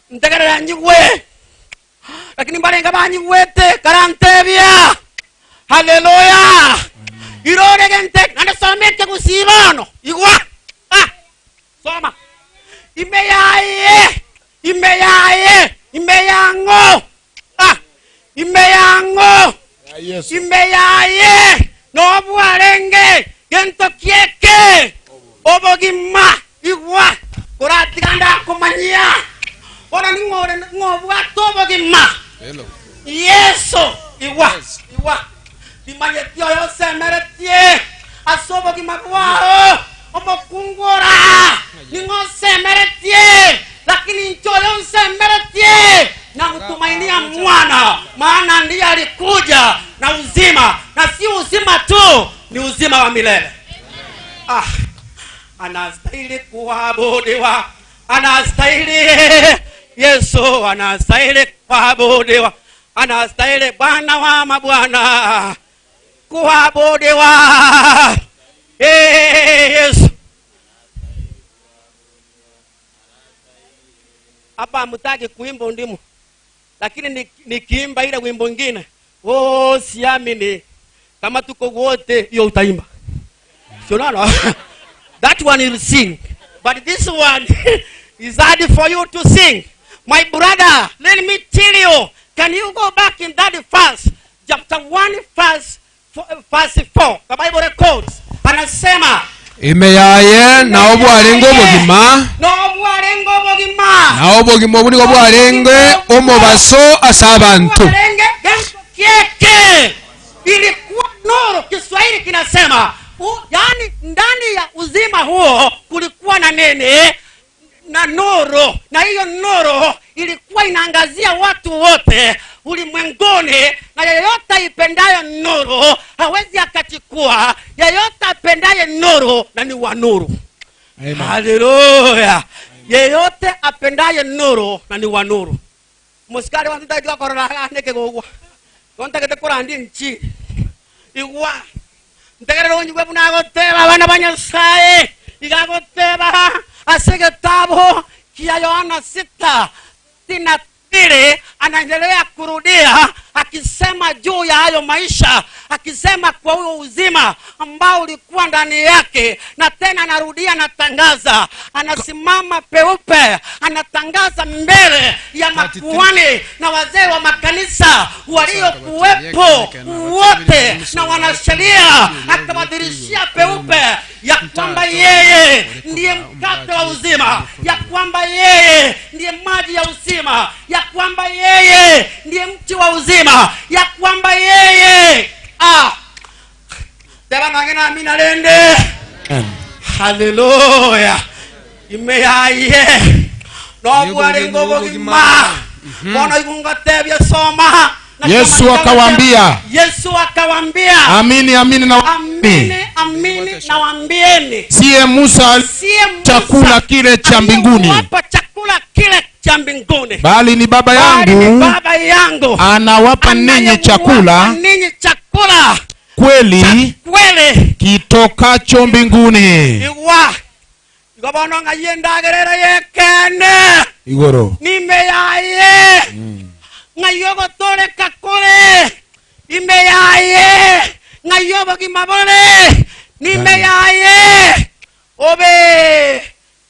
ntegerera nyigwe, lakini mbarenga banyigwete karantebia. Haleluya! Irorege nande someke gusibano igwa. Ah, soma ime yaye, ime yaye, ime yango. Ah, ime yango, ime yaye nobwarenge gento kieke obogima igwa kuratiganda kumanyia ona ning'ore ng'obwate obogima Yesu igwa igwa rimanyeti oyo osemeretie ase obogima bwao omokungura ning'osemeretie, lakini ncho oyo nsemeretie na kutumainia mwana, maana ndiye alikuja na uzima, na si uzima tu, ni uzima wa milele. Ah, anastahili kuabudiwa, anastahili Yesu, anastahili kuabudiwa, anastahili Bwana wa mabwana kuabudiwa. Eh, Yesu. Hapa hamtaki kuimba ndimu, lakini nikiimba ile wimbo ingine, oh, siamini kama tuko wote, hiyo utaimba. Sio no? That one you'll sing, but this one is hard for you to sing. My brother, let me tell you, can you go back in that verse, chapter 1 verse 4, verse 4, the Bible records, anasema ime yaye nao bwarenge obogima, no bwarenge obogima, nao obogima obu nigo bwarenge omobaso ase abantu. Bwarenge kieke ilikuwa nuru. Kiswahili kinasema yaani ndani ya uzima huo kulikuwa na nini? Na nuru, na hiyo nuru ilikuwa inaangazia watu wote ulimwenguni, na yeyote aipendaye nuru hawezi akachukua. Yeyote apendaye nuru na ni wa nuru. Amen. Haleluya! Yeyote apendaye nuru na ni wa nuru. Musikari wa ntaji korora neke gogwa. Ntagete korandi nchi. Igwa. Ntegerera onyigwe buna goteba abana ba Nyasaye. Igagoteba ase gitabo kia Yohana 6:62, anaendelea kurudia akisema juu ya hayo maisha, akisema kwa huo uzima ambao ulikuwa ndani yake, na tena anarudia, anatangaza, anasimama peupe, anatangaza mbele ya makuhani na wazee wa makanisa waliokuwepo wote na wanasheria, akawadhihirishia peupe ya kwamba yeye ndiye mkate wa uzima, ya kwamba yeye ndiye maji ya uzima, ya kwamba yeye ndiye mti wa uzima, ya kwamba yeye ah tebang'ang'e amina rende. Haleluya. Imeyaye nobware ngobogima bono igungatebia soma. Na Yesu kama akawaambia, Yesu akawaambia, Amini, amini na amini amini nawaambieni, siye Musa siye Musa chakula kile cha mbinguni, aliyewapa chakula kile cha mbinguni, bali ni Baba bali ni yangu Baba yangu anawapa ninyi chakula ninyi chakula kweli kweli kitokacho mbinguni. Igwa igo bono ng'ai endagerera yekene Igoro. Nime yaye ng'ai ogotoreka kore ime yaye ng'ai obogima bore nime yaye obe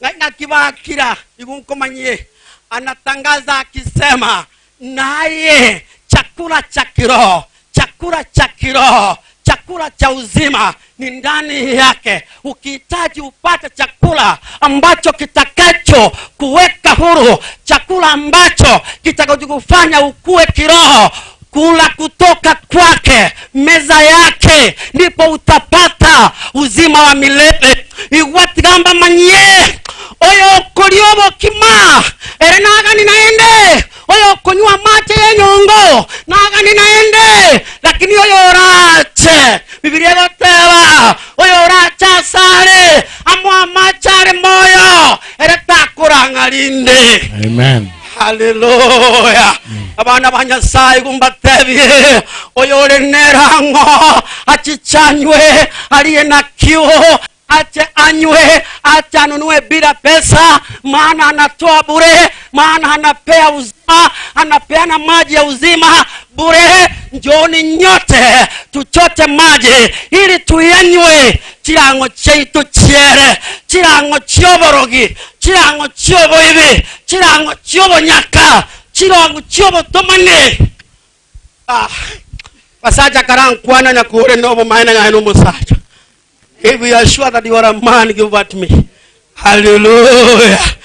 ng'ai nakibakira igo nkomanyie. Anatangaza akisema naye chakula cha kiroho, chakula cha kiroho, chakula cha uzima ni ndani yake. Ukihitaji upate chakula ambacho kitakacho kuweka huru, chakula ambacho kitakachokufanya ukue kiroho, kula kutoka kwake, meza yake, ndipo utapata uzima wa milele. Igwatigamba manye oyo okuria obokima ere nagani naende, oyo okunywa amache y'enyongo nagani naende, lakini oyo orache, Bibilia egoteba oyo orache asare amwe amache are moyo ere takorang'a rinde. Amen. Haleluya. Abana ba Nyasaye gumbatebie oyo ore nerang'o achichanywe aliye na kiu ache anywe, ache anunue bila pesa, maana anatoa bure, maana anapea uzima, anapeana maji ya uzima bure. Njooni nyote tuchote maji ili tuyanywe. Chirango chaitu chiere, chirango chioborogi, chirango chioboibi, chirango chiobonyaka, chirango chiobotomane. Basacha karankwana nyakure nobo maana ng'aino musacha. If you are sure that you are a man, give at me. Hallelujah.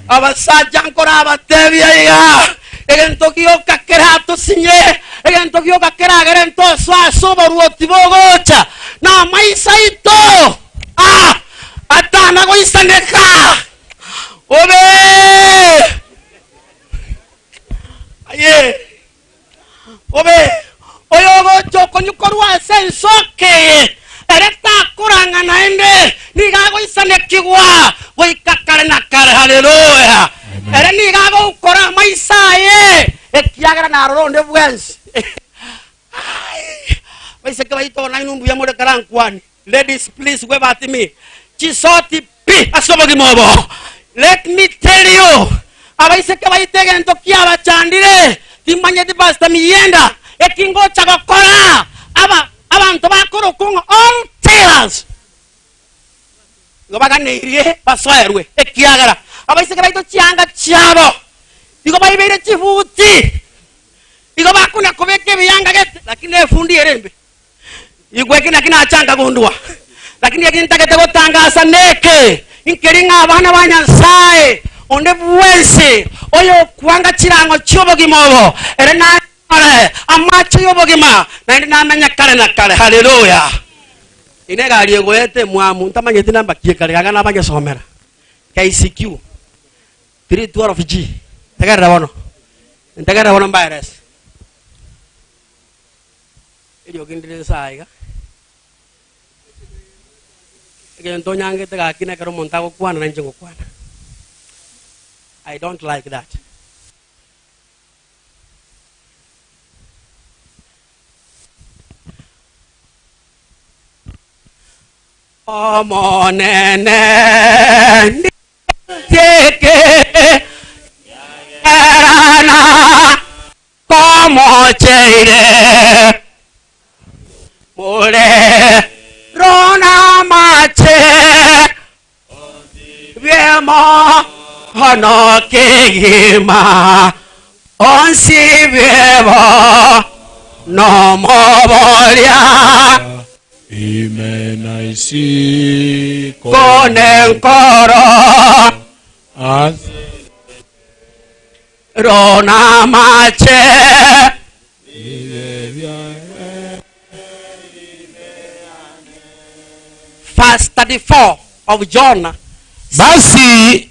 Abasacha nkora abatebia iga. Egento gioka kerato sinye. Egento gioka keragere ntoso asobo ruoti bogocha. Na maisa ito. Atana goisaneka. Obe. Aye. Obe. Oyo gocho konyukorwa sensoke. Ereta kuranga naende nigagoisanekigwa goika kare na kare. Haleluya. Ere nigagokora maisa ye ekiagera naroronde bwensi. Baiseke baito nainu mbuya more karankwani. Ladies, please wave at me. Chisoti pi asobogimobo. Let me tell you, abaiseke baitege ntokia abachandire timanyeti pastor miyenda ekingocha gokora aba abantu bakorokonga all tailors igo baganeirie basoerwe ekiagera abaiseke baito chianga chiabo igo baibeire chibuti igo bakuna kobeka ebiyanga gete, lakini efundi erembe igwe eki naki nachanga gundua, lakini eki ntagete gotangasa neke inkeri ng'a abana ba Nyasaye onde bwensi oyo okwanga chirango chi'obogima obo ere nanyore amache y'obogima naende namenya kare na kare. Haleluya. Ine egari egoete mwamu ntamanyeti namba kie kare ganga nabagesomera KCQ 312G tegerera bono ntegerera bono mbaerese eriogi ndire nsa iga egento nyangete gaki nekero omonto agokwana na inche ngokwana. I don't like that. Omonene ndieke erana komocheire mure rona mache byemo hono kegima onsi byebo no moboria. Amen. I see. Nenkoro rona mache Verse 34 of John. Basi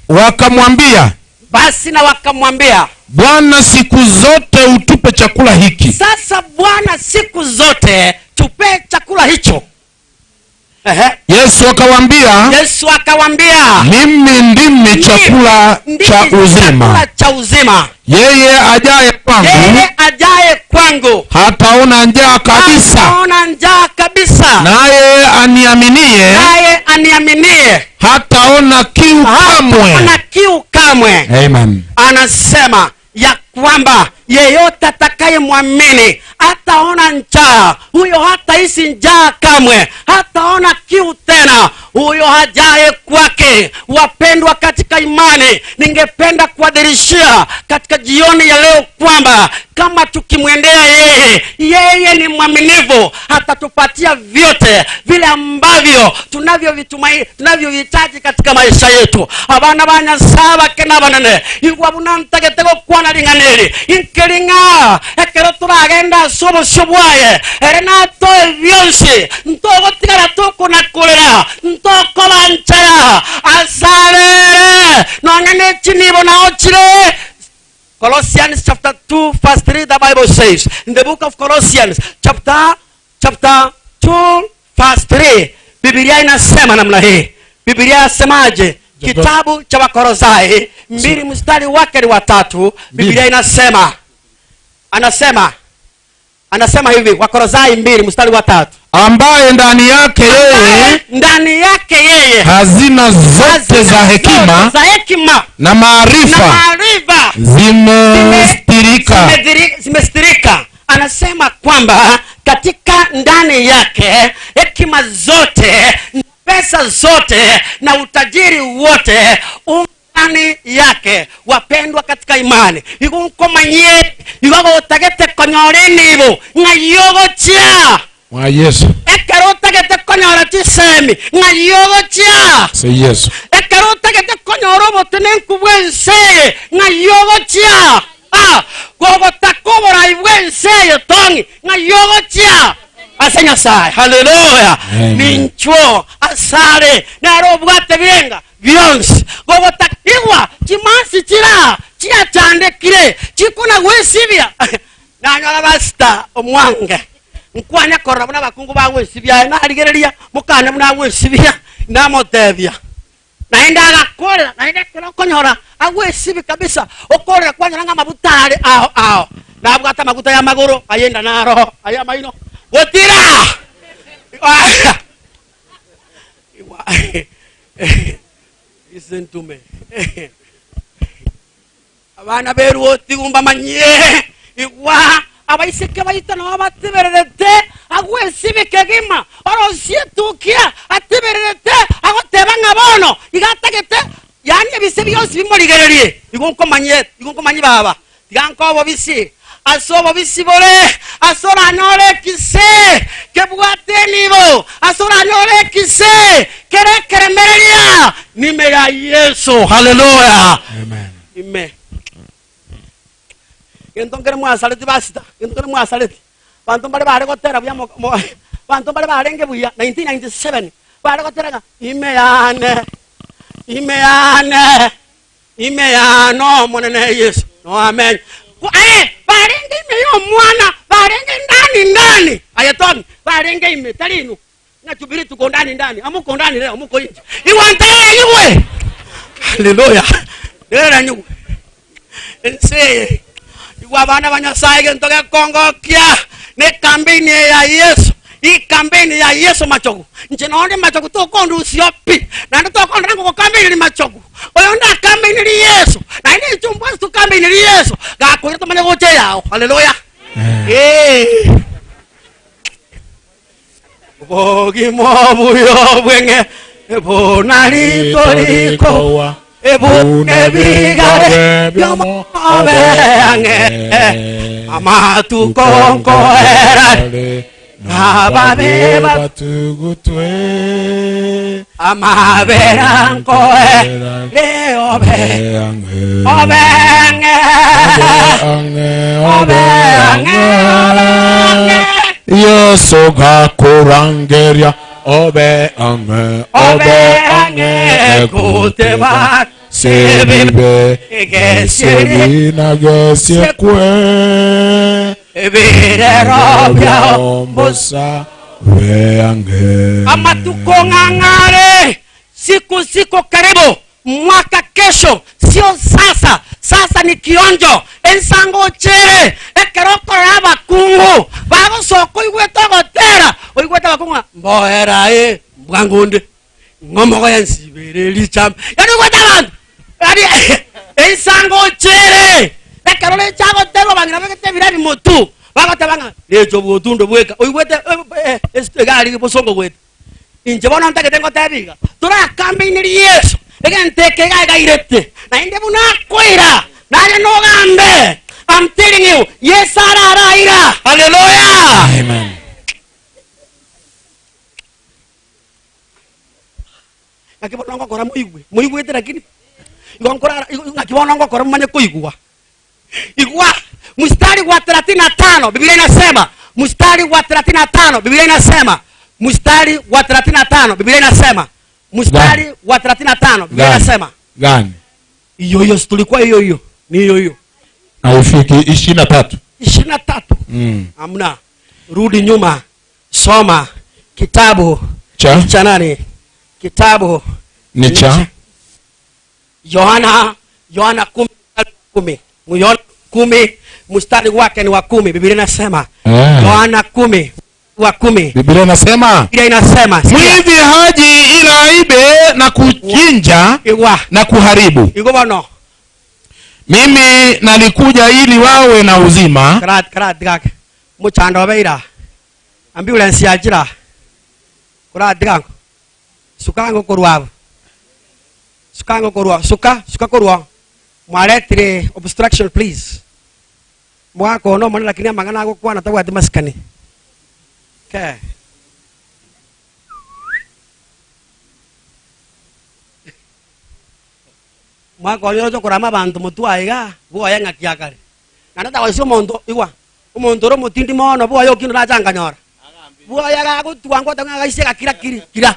wakamwambia, Basi na wakamwambia, Bwana, siku zote utupe chakula hiki. Sasa Bwana, siku zote tupe chakula hicho. Ehe. Yesu akawaambia, Yesu akawambia, mimi ndimi chakula ndimi cha uzima, chakula cha uzima. yeye ajaye kwangu Yeye ajaye kwangu hataona njaa kabisa, hataona njaa kabisa, naye aniaminie naye aniaminie hataona kiu kamwe. hataona kiu kamwe. Amen. Anasema ya kwamba yeyote atakayemwamini hataona njaa, huyo hatahisi njaa kamwe, hataona kiu tena, huyo hajaye kwake. Wapendwa katika imani, ningependa kuadhirishia katika jioni ya leo kwamba kama tukimwendea yeye, yeye ni mwaminifu, atatupatia vyote vile ambavyo tunavyovitumai tunavyohitaji katika maisha yetu. Abana ba Nyasaye bake nabanene igwa buna ntagete gokwana ring'aneri inkering'a ekero toragenda ase obosio bwaye ere natoe bionsi ntogotigara tokonakorera ntokobanchera asarere nonya ne chinibo nao chire. Colossians chapter 2 verse 3, the Bible says in the book of Colossians chapter 2 verse 3, Biblia inasema namna hii. Biblia inasemaje? Kitabu cha Wakolosai 2 mstari wake ni wa 3. Biblia inasema, anasema hivi, Wakolosai 2 mstari wa 3, ambaye ndani yake yeye, ndani yake yeye hazina zote za hekima za hekima na maarifa na maarifa zimestirika. Zimestirika. Anasema kwamba katika ndani yake hekima zote, pesa zote na utajiri wote ndani yake. Wapendwa katika imani, igunkomanyie igagotagete konyora enibo ng'ayogochia Mwa Yesu. ekero otagete konyora chisemi ng'ayogochia Se Yesu. ekero otagete konyora obotenenku bw'ense ng'ayogochia gogotaka oborai bw'ense eye tong'i ng'ayogochia ase Nyasaye. Haleluya. Ninchwo asare naro obwate birenga bionsi gogotakigwa chimansi chira chiachandekire chikuna gwesibia nanyora basita omwange nkwanya korora buna abakungu bagwesibia narigereria mukane buna agwesibia namotebia naende agakorera naende ekero okonyora agwesibi kabisa okorera kwanyora ng'a amaguta are ao ao nabwate amaguta ya magoro ayenda naro aya maino gotira. Listen to me. Abana beruoti gumbamanyie igwa abaiseke baito nabo batibererete agwesibike gima orosietukia atibererete agoteba ng'a bono igatagete yani ebise bionsi bimorigererie igo nkomanyie igo nkomanyie baba tiga nkobo bisi ase obobisi bore ase oranyore ekise kebwate enibo ase oranyore ekise kerekeremereria nime ya Yesu. Haleluya. Amen. Ime gento nkere mwasareti basita gento nkere mwasareti banto mbare bare gotera buya banto mbare barenge buya 1997 bare gotera ime yane ime yane ime yano monene Yesu no amen. Barenge ime yo mwana barenge ndani ndani ayetoni barenge ime tarinu na tubiri tuko ndani ndani amuko ndani leo amuko nje iwantele iwe. Haleluya. Lera nyuwe nse igwa abana ba Nyasaye gento gekongokia ne kampeni ya Yesu i kampeni ya Yesu machogu nje nonde machogu tokondu pi na ndo tokondu nango kampeni ni machogu oyo nda kampeni ni Yesu na ine chumba tu kampeni ni Yesu gakwira tumanye goche yao. Haleluya. Bogi mobuyo bwenge bonari toriko ebune bigare byomobe ange amatukonkoera Ababe batugutwe amabera nkoe reobe obeng'e obe ang'e Yesu gakurangeria obe ang'e obe ang'e guteba sebibe gesebina gesiekwe ebirero byao mbosa be ang'e amatuko ng'ang'are siku ziko karibu mwaka kesho sio sasa sasa ni kionjo ensango ochere ekero okorora abakungu bagosoka oigwete ogotera oigwete abakungu ng'a, mboera e mbwangunde ng'omogo ensibere richambe yani oigwete abanto yani ensango ochere ekero recha agoterwa abang'ina begete ebirabi motu bagoteba ng'a recha obotundo bweka oigwete eh, eh, egari bosongo gwete inche bono ntagete ngoteba iga torakambaineri yesu egento eke iga igairete naende buna akoira naye nogambe I'm telling you yesu araraira haleluya Amen. Ng'aki bono ngokora moigwe moigwete lakini igo nkorara igo- ng'aki bono ngokora momanye koigwa igwa mstari wa 35 biblia inasema mstari wa 35 biblia inasema mstari wa 35 biblia inasema mstari wa 35 biblia Gani? inasema Gani? hiyo hiyo si tulikuwa hiyo hiyo ni hiyo hiyo Haifiki 23. 23 Mm. amna rudi nyuma soma kitabu Cha? cha nani kitabu Ni cha yohana yohana kumi mstari wa kumi yohana kumi mstari wake ni wa kumi biblia inasema Ah. yohana kumi wa kumi Biblia inasema biblia inasema sikia. mwivi haji ila aibe na kuchinja Igwa. na kuharibu. Igo bono Mimi nalikuja ili wawe na uzima Karat- karatigake muchando obeira ambulance yachira kuratigango sukango korwabo sukango korwa suka suka korwa mwaretire obstruction please mwaka ono omone lakini amang'ana agokwana tabwati masikani ke mwaka oyo ochokorama abanto motwae iga bwoye ng'aki akare naende tagosia omonto igwa omonto ore omotindi mono bwoye okino nachanganyora bwoye agagotwa ngwata ng'a agaisia gakira kiri kira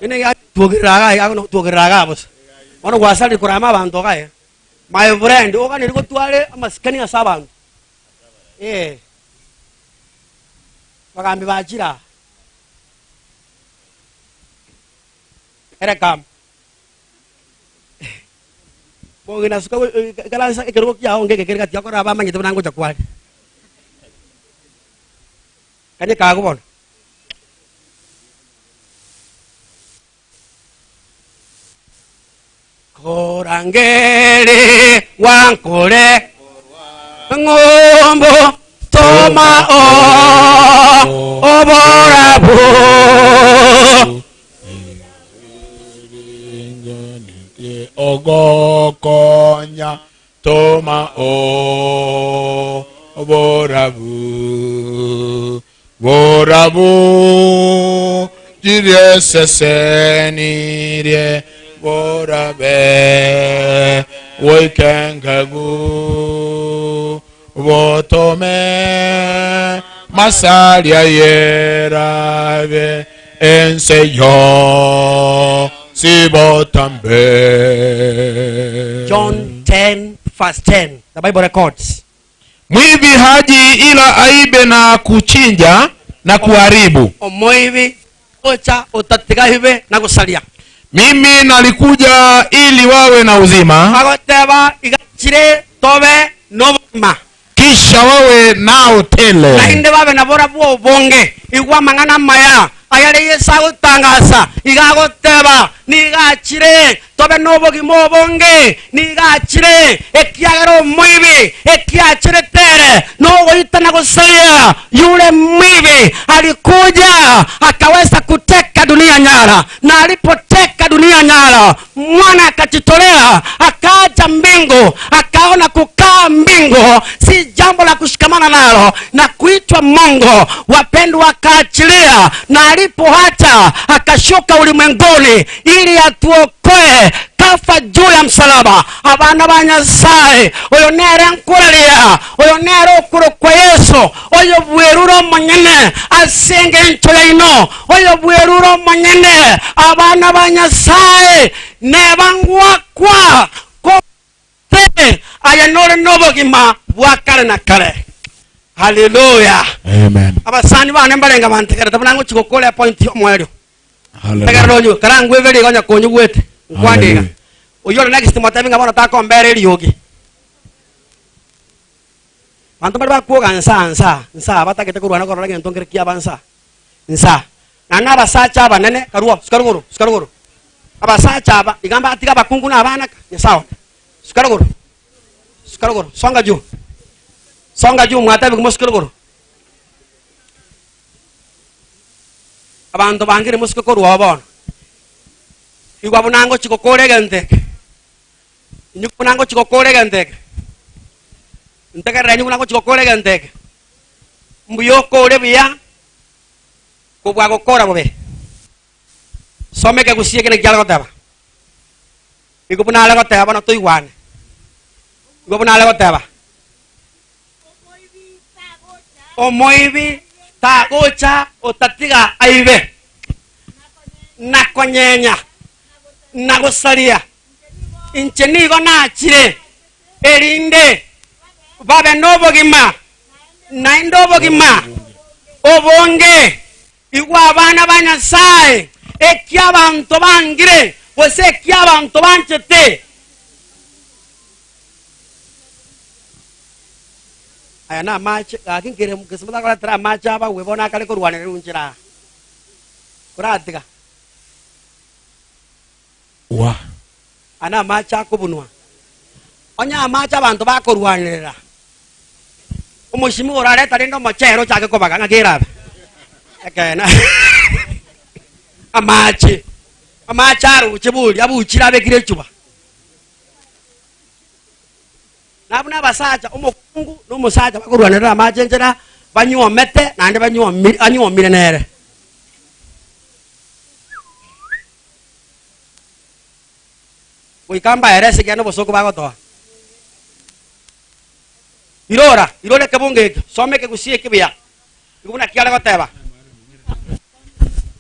ene tuogerera iga iga tuogerera iga bosa bono gwasarire korama abanto iga my friend oganeri gotware amasikani ase abanto eh bagambi bachira ere kam bogina suka ikaransa ekerogo kiao ngeke kere gati akora bamanyete buna ngocha kware kanye kago bono korangere wankore ng'ombo toma o oborabo ogokonya toma o borabu borabu jirie sesenirie borabe woikengagu botome masalia yerabe ense yo sibotambe John 10 verse 10 the Bible records Mwivi haji ila aibe na kuchinja na kuharibu. omoibi ocha otatiga ibe na gosaria Mimi nalikuja ili wawe na uzima, agoteba igachire tobe nobogima kisha wawe nao tele. nainde babe nabora bwo obonge igwa amang'ana maya ayare yesu agotangasa iga agoteba nigachire tobe nobogima obonge nigachire ekiagera omoibi ekiachire tere nogoita na gosaria yule mwivi alikuja akaweza kuteka dunia nyara na alipoteka dunia dunia nyara, mwana akajitolea akaacha mbingu, akaona kukaa mbingu si jambo la kushikamana nalo na kuitwa Mungu. Wapendwa, akaachilia, na alipoacha akashuka ulimwenguni ili atuokoe kafa juu ya msalaba. Abana ba Nyasaye, oyo nere nkuraria, oyo nere okorokwa Yesu, oyo bwerure omonyene ase engencho yaino, oyo bwerure omonyene. Abana ba Nyasaye nebangwakwa kote aya nore nobogima bwa kare na kare. Haleluya. Amen. Abasani bane mbarenga bantegerete buna ngochi gokora point omwerio. Hallelujah. Tegerera onyu karangwebe rigo nyakonyugwete nkwandiga. Hallelujah. Oyo ore next motebi ng'a bono takombera eriogi. Banto bari bakwoga nsa nsa nsa batagete korwana korora egento nkere kiaba nsa nsa. Naende abasacha abanene karwo suka rogoro suka rogoro. Abasacha aba iga mbatiga abakungu na abana ka Nyasaye one. Suka rogoro suka rogoro songa juu songa juu mwatebi mosuke rogoro. Abanto bangire mosuke korwa oo bono. Igwa buna ngochi gokora egento eke. Inwe buna ngochi gokora egento eke. Ntegerere inwe buna ngochi gokora egento eke. Mbuya okore buya, kobua gokora bobe. Soma ekegusia eke naki are goteba. Igo buna are goteba bono toigwane. Igo buna are goteba. Omoibi tagocha otatiga aibe, na konyenya, na gosaria. Inche nigo nachire, erinde babe nobogima, naende obogima obonge. Igwa abana ba Nyasae, eki abanto bangire, gose eki abanto banchete. Aya namache, gaki nkere gose motakoretera amache abagwe bono akare korwanera enchera aa. Koratiga. Wa. Aya namache akobunwa. Onye amache abanto bakorwanerera, omoshimiwa orareta rende omochere ochake kobaga ng'aki erabe. Ekeene. Amache, amache aroche bori abuchire abekire echuba. Na buna abasacha, omokungu na omosacha bakorwanerera amache enchera banywomete naende banywomi anywomire nere. Goika mbaere ase ekiagera nobosooku bagotoa. Irora, irora ekebungo ekio, soma ekegusii eke buya, igo buna kiare goteba.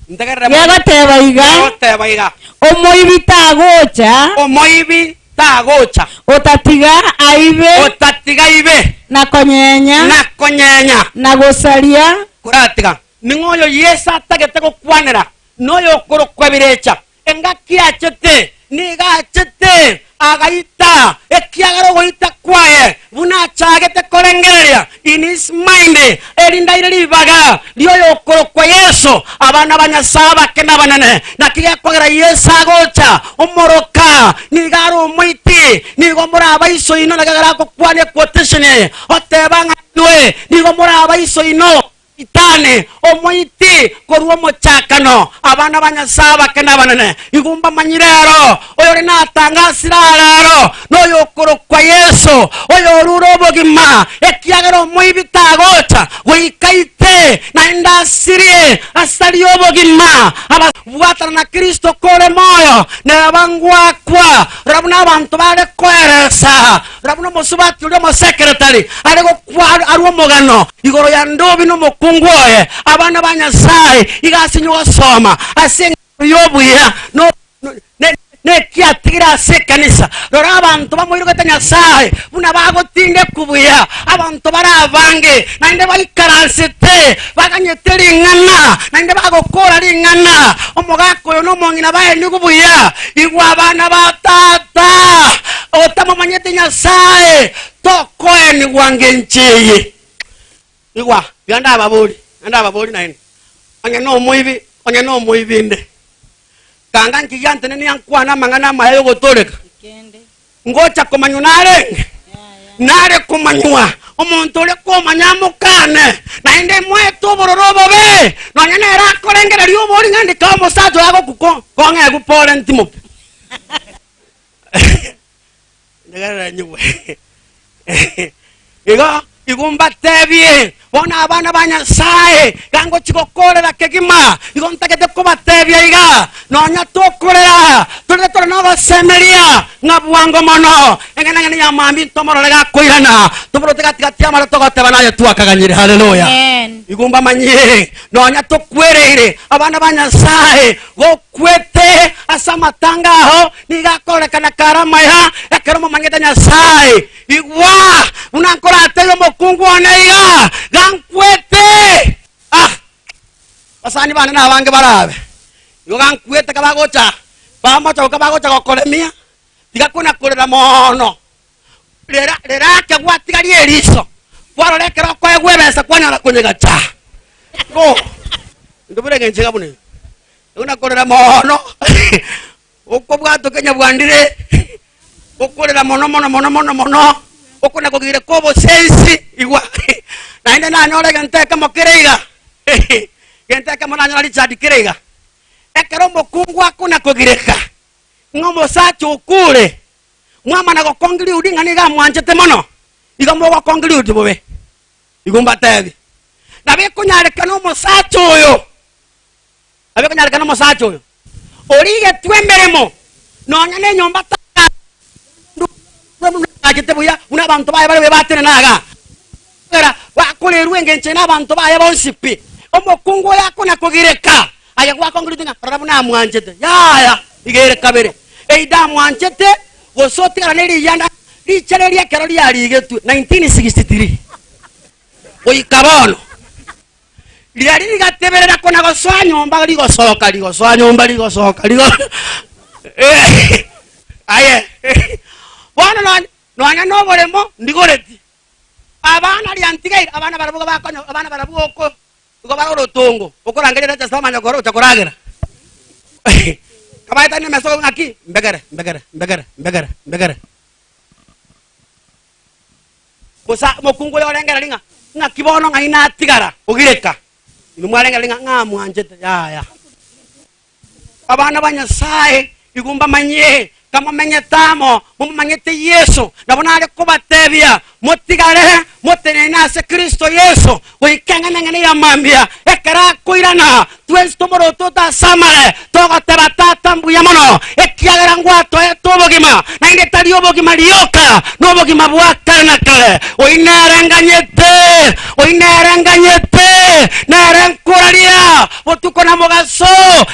Ntegerere mono. Gegoteba iga, Gegoteba iga. Omoibi tagocha. Omoibi tagocha. Otatiga aibe. Otatiga aibe. Na konyenya. Na konyenya. Na gosaria. Koratiga. Ning'o oyo Yeso atagete gokwanera? Noyokorokwa ebirecha. Engaki achete, nigo achete agaita, ekiagera ogoita kwaye buna achagete korengereria in his mind, erinde aire ribaga ri'oyokorokwa Yeso, abana ba Nyasae abake na abanene. Naki gekogera Yeso agocha, omoroka nigo are omoiti, nigo more abaiso inwe, naki ekero agokwana equotation eye, oteba ng'a inwe nigo more abaiso inwe. Itani, omoiti korwa omochakano, abana ba Nyasae abake na abanene, igo mbamanyire ero, oyore natangasire are ero, noyokorokwa Yeso, oyorure obogima, ekiagera omoibi tagocha goika aite, naende asirie, asarie obogima. Aba bwatana na Kristo kore moyo, neba ngwakwa. Rora buna abanto bare koeresa. Rora buna omosubati oria omosekeretari are gokwa arue omogano igoro ya Ndobi na omokungu oye, abana ba Nyasae, iga asinywe gosoma ase engencho y'obuya no nekiatigire ase ekanisa. Rora abanto bamoirogete Nyasae buna bagotindekwa buya, abanto bare abange naende baikaransete baganyete ring'ana, naende bagokora ring'ana. Omogaka oyo na omong'ina baenigwe buya. Igwa abana ba tata, otamomanyete Nyasae, tokoenigwa ngencho eye. Igwa, tiga ndababori, tiga ndababori naende, onye nomoibi, onye nomoibi inde, kanga nkigia ntenenia nkwane amang'ana amaya y'ogotooreka, ngocha komanywa narenge? Nare komanywa, omonto ore komanya amokane, naende moete obororo obobe, nonya nere akorengereria obori ng'a ndikae omosacha oye agokwa ko- kong'egwa pore ntimoke. Ntegerere nyigwe. Igo igo mbatebie bono abana ba Nyasae, iga ngochia gokorera kegima, igo ntagete kobatebia iga, nonya tokorera, torere tore nogosemeria ng'a bwango mono, eng'enang'eni ya mambia ntomorore gakoirana, toborote gati gati y'amare togoteba naye twakaganyire. Haleluya. Amen. Igo mbamanyie, nonya tokwereire abana ba Nyasae, gokwete ase amatanga ao, nigo akorekana kare amaya, ekero momanyete Nyasae. Igwa, buna nkorateebie omokungu one iga, Gankwete! Ah! Abasani bane nabange barabe, igo gankwete kabagocha, bamocha goka bagocha gokoremia, tiga kona-korera mono. Rera, rera ake gwatigaria eriso, kwarora ekero okoegwa ebesa kwanyora konyegacha. Go! Intwe buna engencho iga buna eye. Igo nakorera mono, okobwatoka nyabwandire. Okorera mono mono mono mono mono, oko nakogire kw'obosensi igwa. Naende nanyora egento ekemo kere iga, egento ekemo nanyora Richard kere iga. Ekero omokungu akona kogireka, ng'a omosacha okure, mwamana gokongiria ng'a nigo amwanchete mono, igo mogokongiria bobe. Igo mbatebi, nabo ekonyarekana omosacha oyo, nabo ekonyarekana omosacha oyo origetwe emeremo nonya nenyomba tachete buya buna abanto baye bare buya batenena iga era bakorerwa engencho eye na abanto baye bonsi pi. Omokungu oyo akona kogireka aye gwakongirete ng'a rora buna amwanchete yaya iga ere kabere either amwanchete gose otigara ne riyanda richare erio ekero riarigetwe 1963 goika bono. Riria rigateberera kona gosoa nyomba rigosoka rigosoa nyomba rigosoka rigo aye bono nonya nonya na oboremo ndigoreti abana riantigaire abana barabwo bakonya abana barabwo oko igo bare orotongo okorangeria recha omanye koro ocha koragera kabaetanie emesa ng'aki mbegere mbegere mbegere mbegere mbegere Bosa omokungu oyo orengereria ng'a ng'aki bono ng'ai natigara ogireka. Inwe mwarengereria ng'a ng'a mwanchete? Yaya. Abana ba Nyasae, igo mbamanyie, kamomenyete amo, momomanyete Yeso, nabo nare kobatebia, motigare motenene ase Kristo Yeso, goika eng'enang'eni ya mambia, ekero akoirana, Twensi tomorote otasamare, togoteba, Tata, mbuya mono, ekiagera ngwatoete obogima, naende tari obogima rioka, nobogima bwa kare na kare. Oyio nere nganyete, oyio nere nganyete, nere nkoraria botuko na mogaso,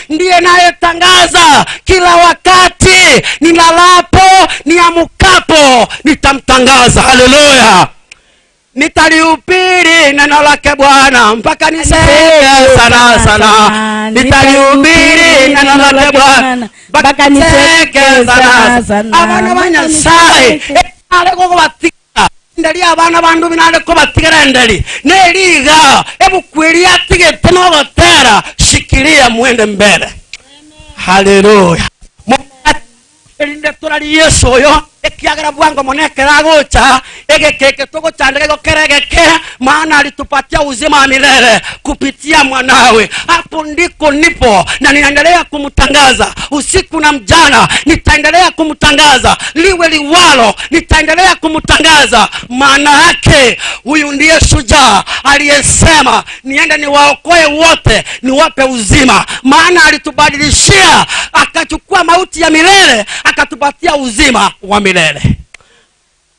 ndiye nayetangaza kila wakati, nilalapo, niamukapo, nitamtangaza. Haleluya! Nitalihubiri neno lake Bwana mpaka niseke sana sana. Nitalihubiri neno lake Bwana mpaka niseke sana sana. Abana ba Nyasaye nare gogobatiga enderi abana bandu binare kobatigera enderi neriga ebuku eri atigete nogotera shikilia mwende mbele. Haleluya. Erinde torarie Yeso oyo, ekiagera bwango mono ekero agocha, egeke eke togochandeka igo kere egeke, maana alitupatia uzima wa milele kupitia mwanawe. Hapo ndiko nipo na ninaendelea kumtangaza usiku na mchana, nitaendelea kumtangaza liwe liwalo, nitaendelea kumtangaza. Maana yake huyu ndiye shujaa aliyesema niende niwaokoe wote, niwape uzima. Maana alitubadilishia, akachukua mauti ya milele akatupatia uzima wa milele.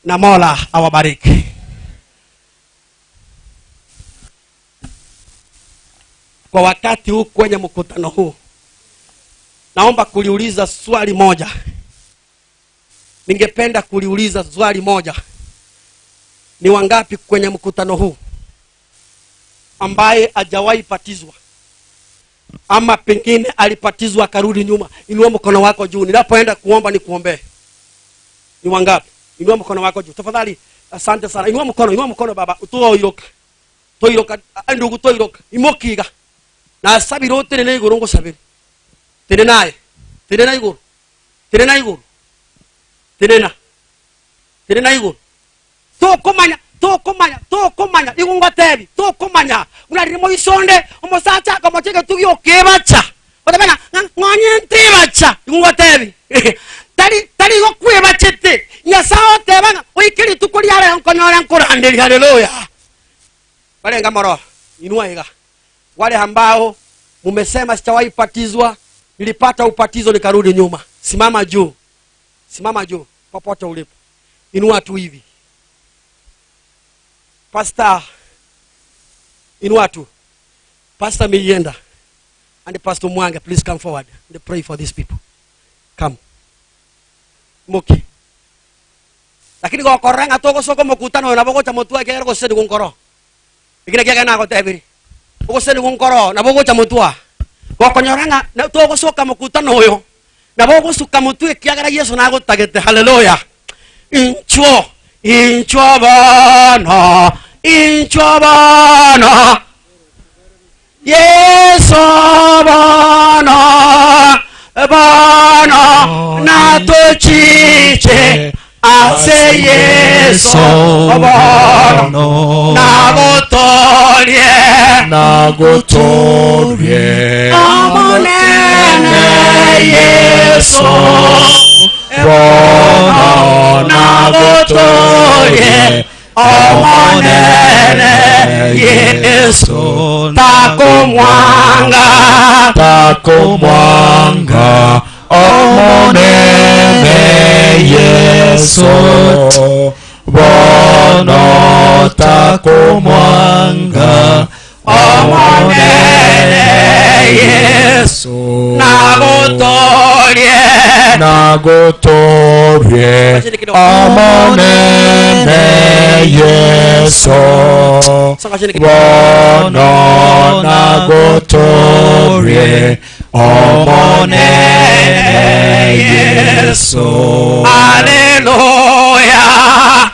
Na Mola awabariki. Kwa wakati huu kwenye mkutano huu, naomba kuliuliza swali moja. Ningependa kuliuliza swali moja. Ni wangapi kwenye mkutano huu ambaye hajawahi batizwa ama pengine alipatizwa akarudi nyuma? Inua mkono wako juu. Ninapoenda kuomba nikuombee. Ni wangapi? Inua mkono wako juu tafadhali. Asante sana. Inua mkono, inua mkono baba. Tuoiroka. Toiroka, ndugu toiroka. Imokiga. Na sabiro tenene iguru ngosabire. Tenene naye. Tenene iguru. Tenena iguru. Tenena. Tenena iguru. Tokomanya, tokomanya, tokomanya, igo ngotebi, tokomanya. Buna riria moisonde, omosacha akamocha egetugi okebacha. Goteba ng'a, ng'a ng'onye ntebacha, igo ngotebi. Tari igo kwebachete. Nyasae oteba ng'a goika rituko ria rero nkonyore nkoranderia. Haleluya! Barenge moroo, inwe aiga. Wale ambao mumesema sijawahi batizwa, nilipata ubatizo nikarudi nyuma. Simama juu. Simama juu popote ulipo. Inua tu hivi. Pastor, inua tu. Pastor Miyienda and Pastor Mwange, please come forward and pray for these people. Come. Moki. Lakini gokorora ng'a togosoka omokutano oyo nabo ogocha motwe ekiagera ogosesenigwa nkoro. Eki nakio ekero nagotebirie. Ogosesenigwa nkoro nabo ogocha motwe aa. Gokonyora ng'a na togosoka mokutano oyo, nabo ogosuka motwe ekiagera Yeso nagotagete. Haleluya! Inchuo, inchuo bono, inchuo bono. Yeso bono, bono natochiche ase Yeso bono nagotorie nagotorie Omonene Yeso bono nagotorie Omonene Yesu takomwanga takomwanga Omonene Yesu bono takomwanga Omonene Yesu nagotorie nagotorie Omonene Yesu bono nagotorie Omonene Yesu Haleluya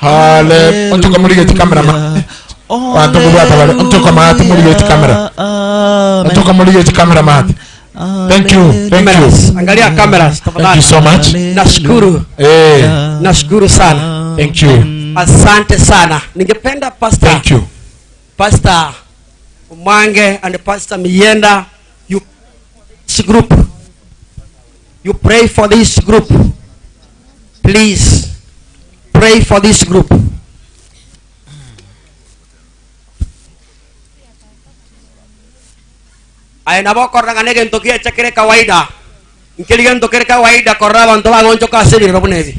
Hale ontoka muri geti camera ma Bantu mubwata bale ontoka mati muri geti camera Ontoka muri geti camera mati Thank you thank you Angalia cameras Thank you so much Nashukuru. Eh Nashukuru sana. Thank you Asante sana. Ningependa pastor. Thank you. Pastor Mwange and Pastor Mienda you this group. You pray for this group. Please pray for this group. Aye nabo okorora ng'a negento giacha kere kawaida. Nkeri gento kere kawaida korora abanto bagonchoka ase ebirero buna ebi.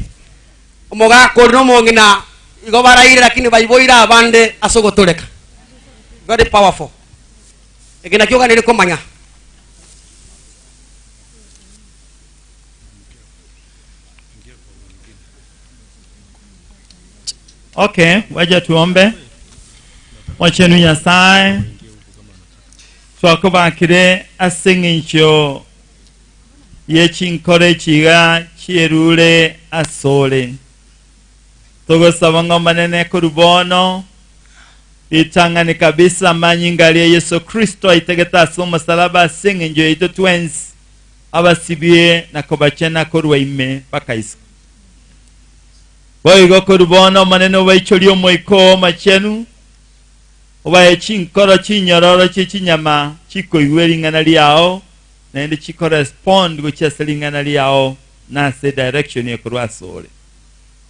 Omogaka oria na omong'ina igo baraire lakini baiboire abande ase ogotoreka. Very powerful. Eke nakio oganeire komanya. Okay, waja tuombe. Mwachenu Nyasaye twakobakire ase eng'encho ye chinkoro echi iga chierure asore. Togosaba ng'a Omonene korwa bono ritang'ani kabisa amanyinga aria Yeso Kristo aitegete ase omosalaba ase eng'encho yaito twensi abasibie na kobachena korwa ime mpaka isiko. Boigo korwa bono Omonene obaichorie Omoika oo Omochenu, obae chinkoro chinyororo chie chinyama chikoigwa ring'ana riao, naende chikorespond gochia ase ring'ana riao na ase edirection ekorwa asore.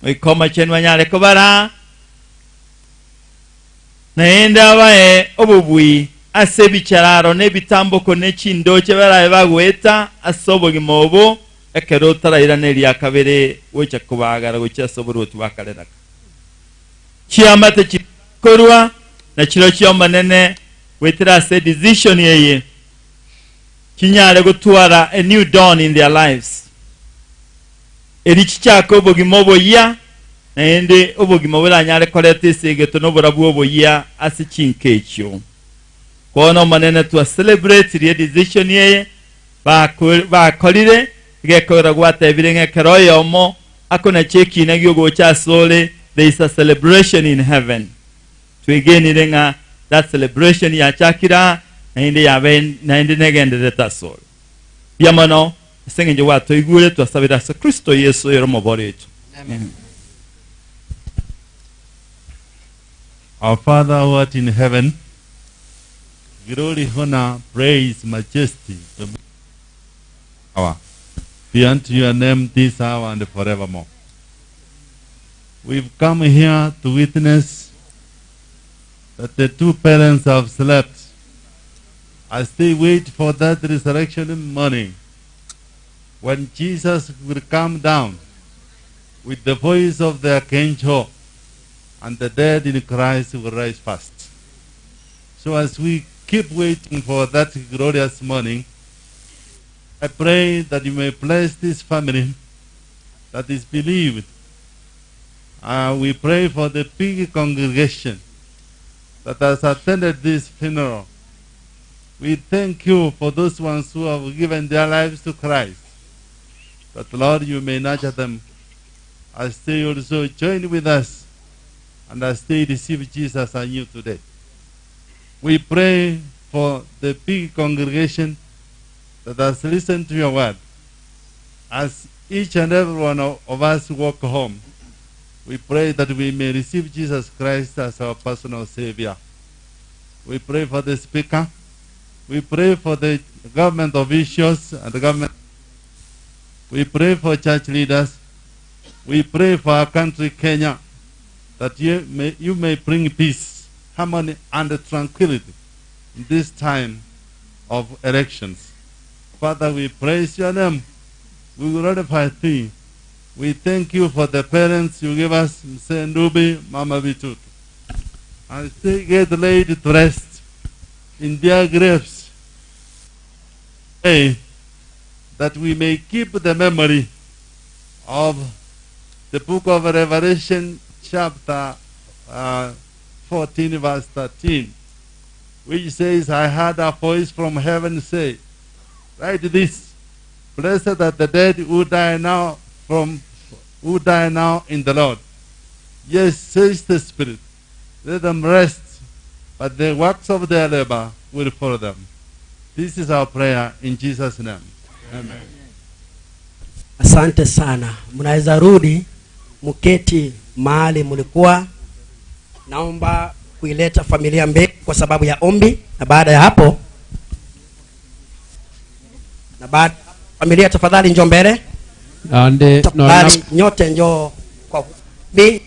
Omoika Omochenu anyare kobaraa, naende abae obobui ase ebichararo na ebitamboko ne chindoche barabe bagoeta ase obogima obo, Ekero otarairana eria kabere gocha kobaagara gochia ase oborwoti bwa kare na kare. Chiamate chikorwa na chirochio Omonene goetera ase edecision eye chinyare gotwara a new dawn in their lives. Eri chichake obogima oboyia naende obogima boranyare koreta esegeto na oborabu oboyia ase chinka echio. Bono Omonene twa celebrate rie decision eye Bakorire gekorera gwatebire ng'a ekero oyomo akonacha ekiina gi'ogocha asore, there is a celebration in heaven. Twegenire ng'a that celebration yachakire aa naende yabe naende negendererete asore. Mbuya mono ase eng'encho gwatoigure twasabire ase Kristo Yeso oyore omobori oito. Amen. Our Father who art in heaven, glory, honor, praise, majesty, dominion, power. be unto your name this hour and forevermore. We've come here to witness that the two parents have slept as they wait for that resurrection morning when Jesus will come down with the voice of the archangel and the dead in Christ will rise first. So as we keep waiting for that glorious morning, I pray that you may bless this family that is believed. We pray for the big congregation that has attended this funeral. We thank you for those ones who have given their lives to Christ. That, Lord, you may nurture them as they also join with us and as they receive Jesus anew today. We pray for the big congregation that has listened to your word. As each and every one of us walk home, we pray that we may receive Jesus Christ as our personal Savior. We pray for the speaker. We pray for the government officials and the government. We pray for church leaders. We pray for our country, Kenya, that you may bring peace, harmony, and tranquility in this time of elections. Father, we praise your name. We glorify thee. We thank you for the parents you give us, Mzee Ndubi, Mama Bitutu. As they get laid to rest in their graves, pray that we may keep the memory of the book of Revelation, chapter 14, verse 13, which says, I heard a voice from heaven say, write this, blessed are the dead who die now from who die now in the Lord. Yes, says the Spirit, let them rest, but the works of their labor will follow them. This is our prayer in Jesus' name. Amen. Asante sana. Mnaweza rudi mketi mahali mlikuwa. Naomba kuileta familia mbele kwa sababu ya ombi, na baada ya hapo, na baada familia, tafadhali njoo mbele. Ande Tafadhali nyote njoo kwa ombi.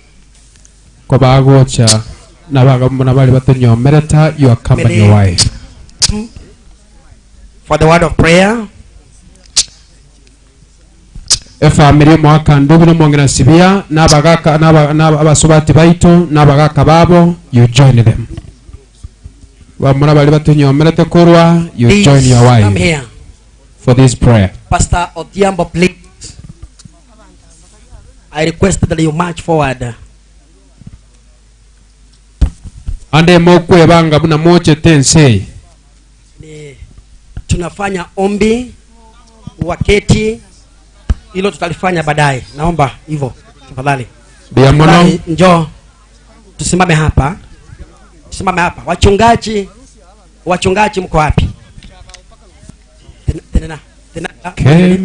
Kobagocha na bali batonyomereta, you accompany your wife. For the word of prayer. Efamily mwaka ndubi no mwongera sibia nabagaka abasobati baitu nabagaka babo, you join them. Bamura bali batonyomerete kurwa, you Please join your wife come here. for this prayer. Pastor Odhiambo, please. I request that you march forward. Ande mokwebanga buna mochete ense. Ni tunafanya ombi waketi, hilo tutalifanya baadaye. Naomba hivyo tafadhali. Bia mono. Tafadhali, njoo tusimame hapa, tusimame hapa. Wachungaji, wachungaji mko wapi? Tena, tena, tena.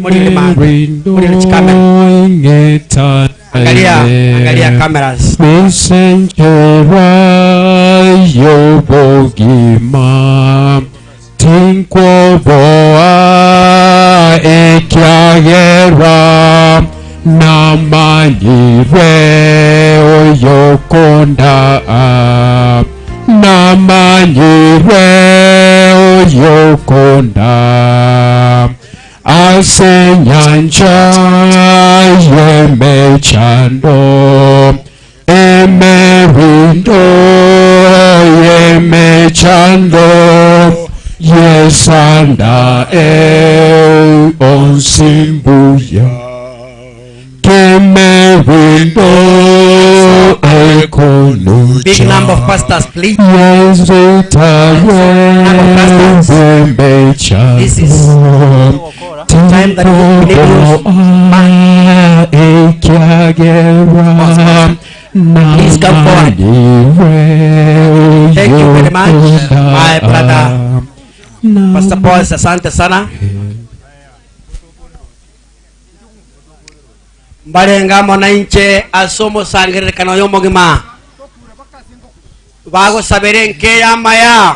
Muri ma- muri rich camera. Angalia, angalia cameras. Misenjera yobogima tinkwoboa ekyagera namanyire oyokonda namanyire oyokonda asenyanja yemechando emerindo yemechando yesanda e onsimbuya kemerindo ekolucha. Big number of pastors, please. Yesita This is time that we need Please come forward. Thank you very much, my brother Pastor Paul. Asante sana. Mbalenga mwananche asomo sangerekano yomogima bagosabere nkeya maya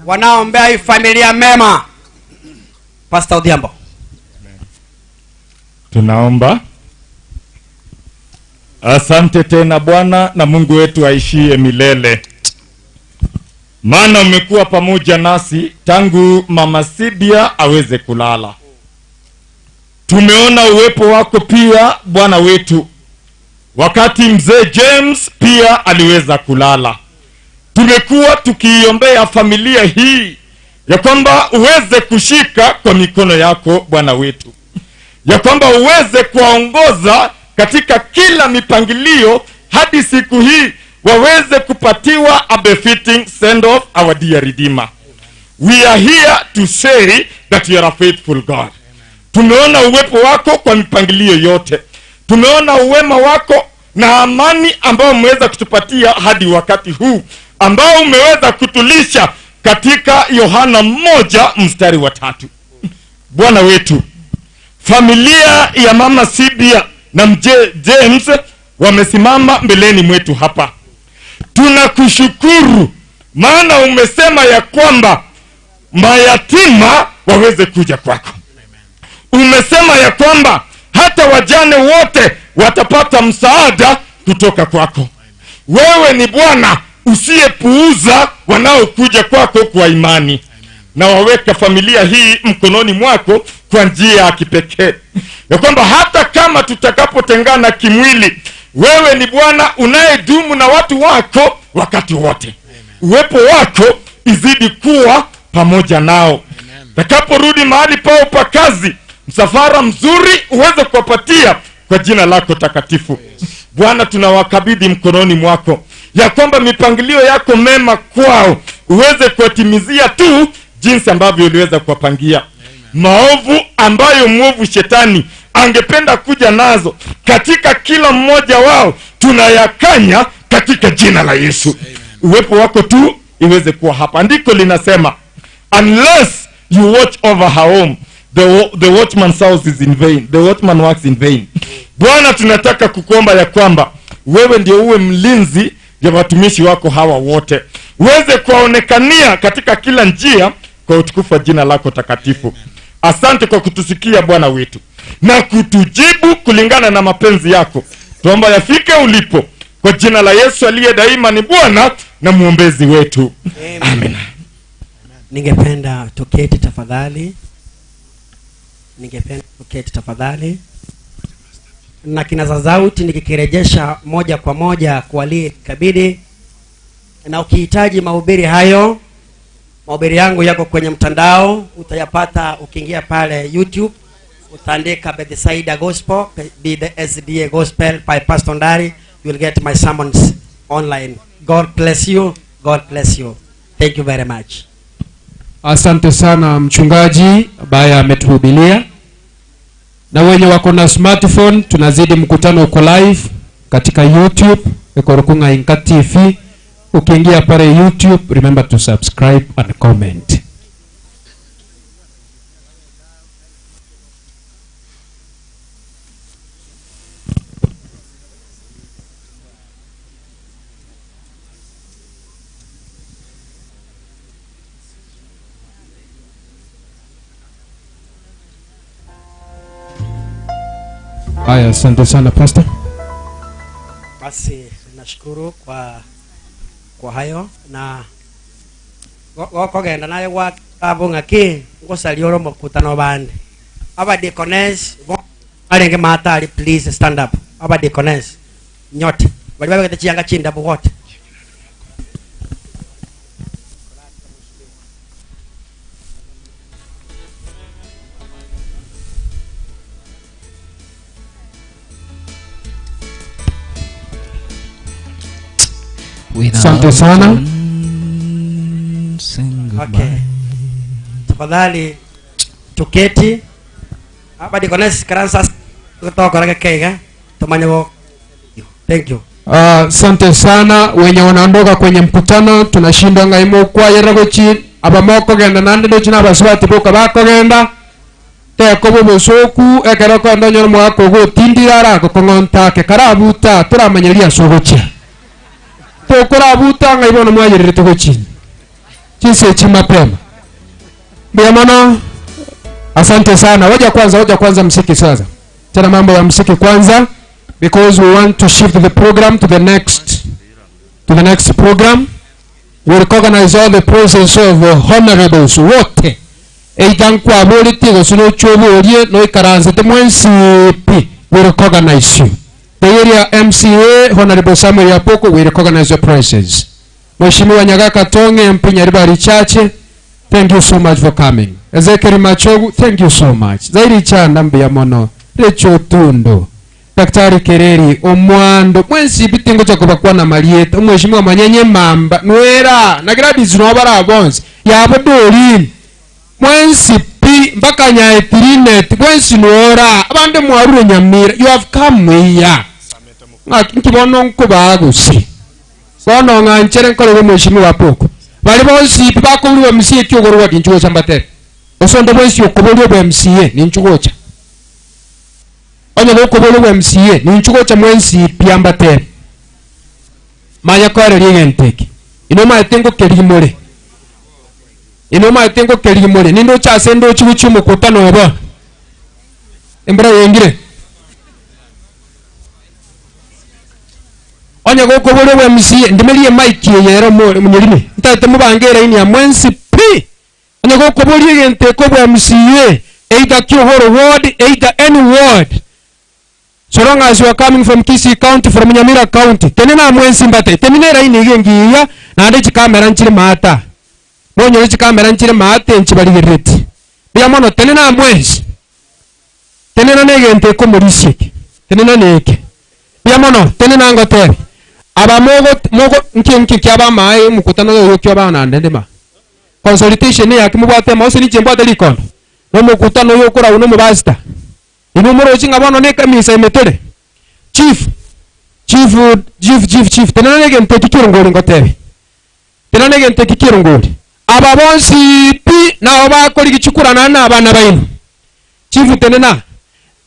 wanaombea hii familia mema. Pastor Odhiambo. Tunaomba. Asante tena Bwana na Mungu wetu aishie milele, maana umekuwa pamoja nasi tangu mama Sibia aweze kulala. Tumeona uwepo wako pia Bwana wetu, wakati mzee James pia aliweza kulala. Tumekuwa tukiiombea familia hii ya kwamba uweze kushika kwa mikono yako Bwana wetu, ya kwamba uweze kuwaongoza katika kila mipangilio hadi siku hii waweze kupatiwa a befitting send off our dear Redeemer. We are here to say that you are a faithful God. Tumeona uwepo wako kwa mipangilio yote, tumeona uwema wako na amani ambayo umeweza kutupatia hadi wakati huu ambao umeweza kutulisha katika Yohana 1 mstari wa 3. Bwana wetu, familia ya mama Sibia na mzee James wamesimama mbeleni mwetu hapa. Tunakushukuru maana umesema ya kwamba mayatima waweze kuja kwako. Umesema ya kwamba hata wajane wote watapata msaada kutoka kwako. Wewe ni Bwana usiyepuuza wanaokuja kwako kwa imani. Na waweka familia hii mkononi mwako kwa njia ya kipekee, ya kwamba hata kama tutakapotengana kimwili, wewe ni Bwana unayedumu na watu wako wakati wote. Uwepo wako izidi kuwa pamoja nao. Takaporudi mahali pao pa kazi, msafara mzuri uweze kuwapatia kwa jina lako takatifu. Bwana, tunawakabidhi mkononi mwako, ya kwamba mipangilio yako mema kwao uweze kuwatimizia tu jinsi ambavyo uliweza kuwapangia. Maovu ambayo mwovu shetani angependa kuja nazo katika kila mmoja wao tunayakanya katika jina la Yesu. Uwepo wako tu iweze kuwa hapa. Andiko linasema unless you watch over her home, the watchman's house is in vain, the watchman works in vain. Bwana, tunataka kukuomba ya kwamba wewe ndio uwe mlinzi ya watumishi wako hawa wote, uweze kuwaonekania katika kila njia kwa utukufu wa jina lako takatifu. Asante kwa kutusikia Bwana wetu na kutujibu kulingana na mapenzi yako. Tuomba yafike ulipo kwa jina la Yesu aliye daima ni Bwana na muombezi wetu. Amen. Amen. Ningependa tuketi tafadhali. Ningependa tuketi tafadhali. Na kinaza sauti nikikirejesha moja kwa moja kwa aliyekabidhi. Na ukihitaji mahubiri hayo, mahubiri yangu yako kwenye mtandao, utayapata ukiingia pale YouTube, utaandika Bethsaida Gospel, B the SDA Gospel by Pastor Ndari, you will get my sermons online. God bless you. God bless you. Thank you very much. Asante sana mchungaji ambaye ametuhubiria. Na wenye wako na smartphone, tunazidi mkutano uko live katika YouTube, Ekorokunga Inka TV. Ukiingia pale YouTube, remember to subscribe and comment. Haya, asante sana pastor. Basi nashukuru kwa hayo na gokogenda naye gwa abo ng'aki ngosaria oro mokutano bande. Aba deaconess bo arenge matari, please stand up. Aba deaconess nyote bali babegete chianga chindabu wote. Asante sana. Okay. Tafadhali tuketi. Hapa deaconess karansa kutoka kwa kega. Tumanye wo. Thank you. Asante sana wenye wanaondoka kwenye mkutano, tunashindwa ngaimo kwa yeragochi abamoko genda nande dochi na basubati boka bakogenda teko bobosoku ekero kondo nyoro mwako gotindira ara gokong'onta ke karabuta turamenyeria sogochia tokorabuta ngaibo no mwayerere togochi chinse chi mapema mbia mono. Asante sana. Waja kwanza, waja kwanza msiki sasa. Tena mambo ya muziki kwanza because we want to shift the program to the next to the next program. We recognize all the presence of honorables wote either nkwaboretie gose nochoborie noikaransete mwensi pi we recognize you. The area MCA Honorable Samuel Yapoko we recognize your presence. Mheshimiwa Nyagaka Tonge MP Nyaribari Chache thank you so much for coming. Ezekiel Machogu thank you so much. Zairi Chanda mbuya mono. Rachel Otundo Daktari Kereri Omwando mwensi pi tingocha kobakwana marieta Omweshimiwa Manyenye Mamba Nwera na Gladys noo bare bonsi yabo Doreen mwensi pi mpaka Nyaeti Linet bwensi noora abande mwarure Nyamira you have come here ng'aki nki bono nkobaa gose bono ng'anchere nkorere Omweshimiwa Apoko baria bonsi pi bakoburwa MCA ekiogoro ward inche gocha mbatere gose onde bwensi okoboria obo MCA ninchu gocha. Onye gokoborigwa MCA, ninchu gocha mwensi pi ambatebe. Manya koereria egento eke. Inwe omanyete ngokeria more. Inwe omanyete ngokeria more. Nindoche ase ndochi gochia omokutano obo. Embura yengire. Onye gokoborigwa MCA, ndimerie emic eye ere omonyerime. Ntagete mobange eraini ya mwensi pi. Onye gokoboria egento ekobua MCA, either Kiogoro ward, either any ward, so long as you are coming from Kisii County, from Nyamira County, tenena mwensi mbate, tenena eraini iga engiya, naende chikamera nchire maata. Monyore chikamera nchire maate nchibarigerereti. Mbuya mono, tenena mwensi. Tenena na egento ekomorisia eke. Tenena na eke. Mbuya mono, tenena ngotebe. Aba mogo, mogo, nki nki kiaba amae omokutano oyo okio naende ndima. Consultation eyaki mobwate amo, gose ninche mbwate rikondo? Nomokutano oyo okoragwa nomobasita. Inwe moroche ng'a bono nekamisa ime tore. Chief, chief, chief, chief, chief, tenena negento eki ki'erongori ngotebie. Tenena negento eki ki'erongori. Aba bonsi pi nabo bakorigia chikura naende nabana baino. Chief tenena,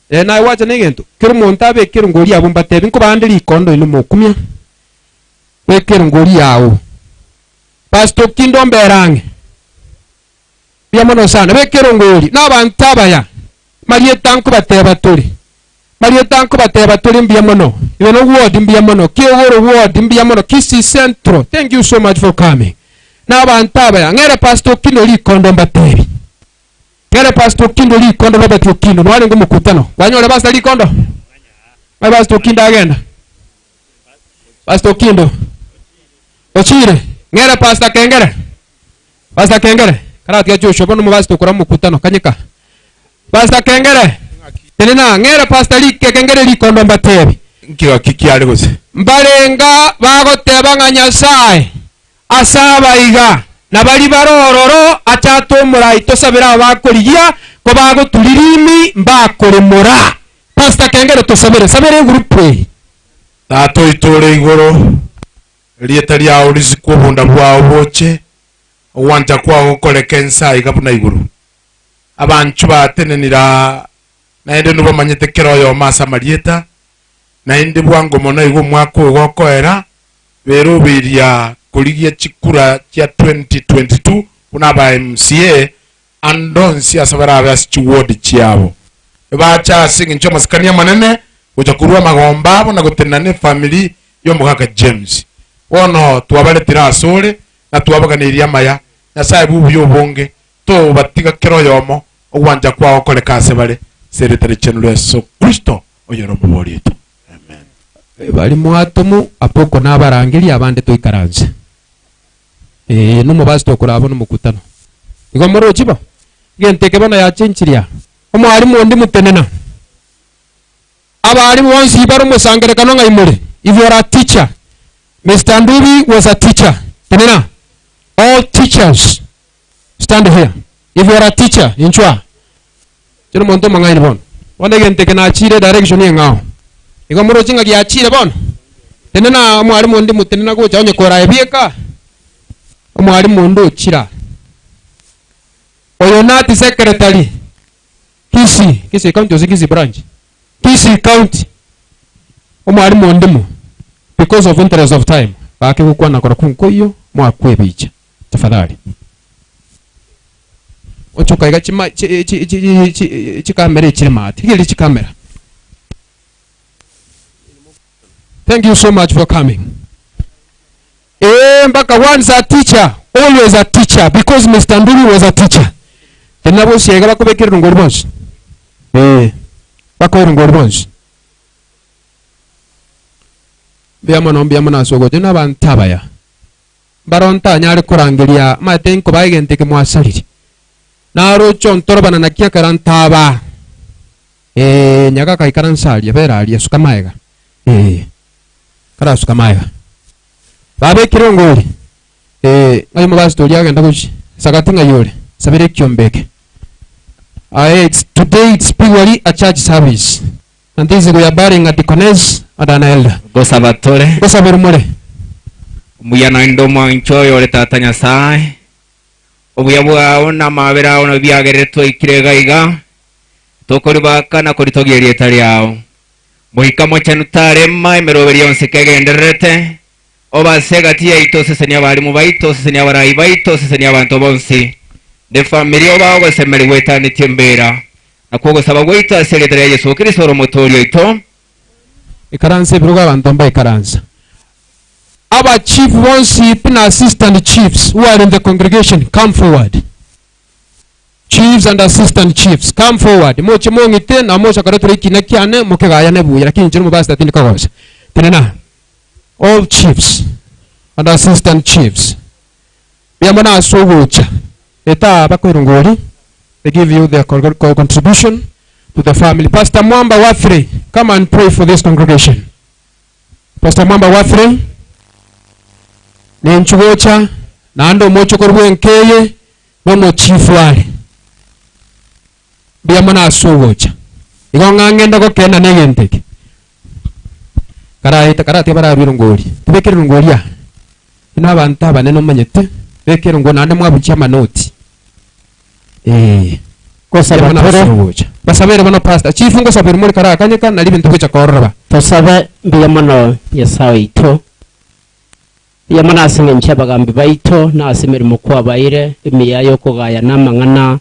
eh, naye gwacha negento, kera omonto abeke erongori abwo mbatebie nkobande rikondo inwe mokumia. Beka erongori yao. Pastor Okindo mbere ang'e. Mbuya mono sana. Beka erongori na abanto abaya. Marieta nkobateba tore. Marieta nkobateba tore mbuya mono. Ibe no ward mbuya mono. Kiogoro ward mbuya mono. Kisii Central. Thank you so much for coming. Na abanto abaya. Ng'ere Pastor Okindo rikondo mbatebi. Ng'ere Pastor Okindo rikondo Robert Okindo. Nwarenge omokutano. Kwanyore Pastor rikondo? Ng'ai Pastor Okindo agenda? Pastor Okindo. Ochire. Ng'ere Pastor Kengere. Pastor Kengere. Karatiga Joshua bono omobasita okora omokutano kanyeka. Pastor Kengere. Tenena ng'ere Pastor Rike Kengere rikondo mbatebi. Nkigaki kiare gose. Mbarenga bagoteba ng'a Nyasae ase abaiga na baria bare ororo achate omorai tosabere abakorigia ko bagoturirimi mbakoremora. Pastor Kengere tosabere sabera egroup eye. Tata oito ore igoro, erieta riao risikwe obonda bwao boche, ogwancha kwao gokoreke ense aiga buna igoro. Abanchwa batenenire aa, naende nobamanyete kera oyomo ase amarieta, naende bwango mono iga omwaka oyo gokoera, beroberia korigia chikura chia 2022 buna aba MCA ande onsi ase barabe ase chiwodi chiabo. Bacha ase engencho y'amasikani amanene gocha korua amagomba abo na gotenena nefamiri y'omogaka James. Bono twabaretire asore na twabaganeirie amaya, Nyasae bw'obuya obonge, tobatiga kera oyomo ogwancha kwao koreka ase bare, ase erieta richenu ria Yeso Kristo, oyore Omobori oito. Amen. Baria mwatomu apoko nabarangerie abande toikaranse. Ee, nomobasi tokoraba nomokutano. Igo morochi bo? Egento eke bono yachenchirie aa. Omwalimu onde motenena. Abalimu bonsi bare omosangerekano ng'ai more? If you are a teacher, Mister Ndubi was a teacher. Tenena. All teachers stand here. If you are a teacher, inchwa aa. Inche nomonto omong'aini bono. Bono egento eke nachire direction eng'ao. Igo moroche ng'a giachire bono? Tenena aa omwalimu onde motenena gocha onye korae bieka. Omwalimu onde ochire aa. Oyo nati secretary Kisii, Kisii county gose Kisii branch? Kisii county. Omwalimu onde mo because of interest of time gaki gokwana korokwo nkoiyo mwakwebicha tafadhali. Ochoka iga chima chi chi chi chi chikamera echire maate, rigereria chikamera. Thank you so much for coming. Ee mpaka once a teacher, always a teacher because Mister Ndubi was a teacher. Tena bosiega bakobekera erongori bonsi. Ee, bakoa erongori bonsi. Mbuya mono, mbuya mono ase ogocha. Inwe abanto abaya. Mbaro ntanyare korangeria omanyete nkobaa egento eke mwasarire. Naroche ontorobana naki ekero ntabaa. Ee, nyaga akaikaransa aria, bera aria, suka magega. Ee, karasuka magega. Babekire engori. Ee, ng'ai omobasito oria agenda gochia? Sagati ng'ai ore? Sabera ekiombe eke. Aye, it's, today it's purely a church service. And this we are burying a deaconess and an elder. Ngosaba tore. Ngosabera more. Omuya naende omwancho oyo ore Tata Nyasae, obuya bwao na amabera ao nabio biagerire twaikire iga iga, tokoribaka na koritogia erieta riao. Moika Mochenu tarema emeroberi yonsi kegendererete, obe ase egati yaito, osesenie abalimu baito, osesenie abarai baito, osesenie abanto bonsi, na efamiri obae ogosemeria gwetanetie embera. Nakwo ogosaba gwaito ase erieta ria Yeso Kristo ore Omotooria oito. Ikaransa ebirogo abanto mbaikaransa. Aba chief bonsi pi na assistant chiefs who are in the congregation come forward. Chiefs and assistant chiefs come forward. Moche mong'ite na mocha koretera ekina kiane mokegayane buya lakini inche nomobasita tindi kogosa. Tenena. All chiefs and assistant chiefs. Mbuya mono ase ogocha. Eta abakoirongori they give you their contribution to the family. Pastor Mwamba Wafre, come and pray for this congregation. Pastor Mwamba Wafre, ninchu gocha naende omochokoro bw'enka eye nomochifu are. Mbuya mono ase ogocha. Igo ng'a ng'ende gokenda na egento eke. Karaete karatiga bararue erongori. Tibeka erongori aa. Inwe abanto abanene omanyete, beka erongori naende mwabuchia amanoti. Ee. Gosaba Mbuya mono ase tore. ogocha. Basabere bono pastor. Chief ngosabere more karakanyeka nari ebinto bigocha kororoba. Tosabe, Mbuya mono Nyasae oito. Mbuya mono ase engencho y'abagambi baito na ase emeremo kwabaeire emiya y'okogayana amang'ana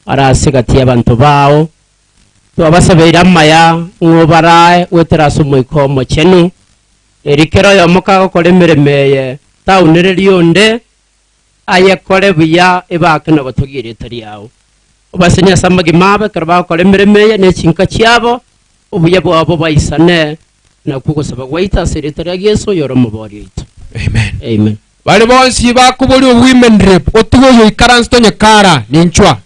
are ase egati y'abanto bao. Twabasabeire amaya ng'a obarae goetera ase Omoika Omochenu, erio kera oyomo kagokora emeremo eye taunererie onde, ayekore buya ebake na gotogia erieta riao. Obasenie ase amagima abo ekero bagokora emeremo eye ne chinka chiabo, obuya bwabo bobaisane, nakwo ogosaba gwaito ase erieta ria Yeso oyore Omoboori oito. Amen. Amen. Baria bonsi bakoboria women rep otige oyo oikaranse tonye kara ninchwa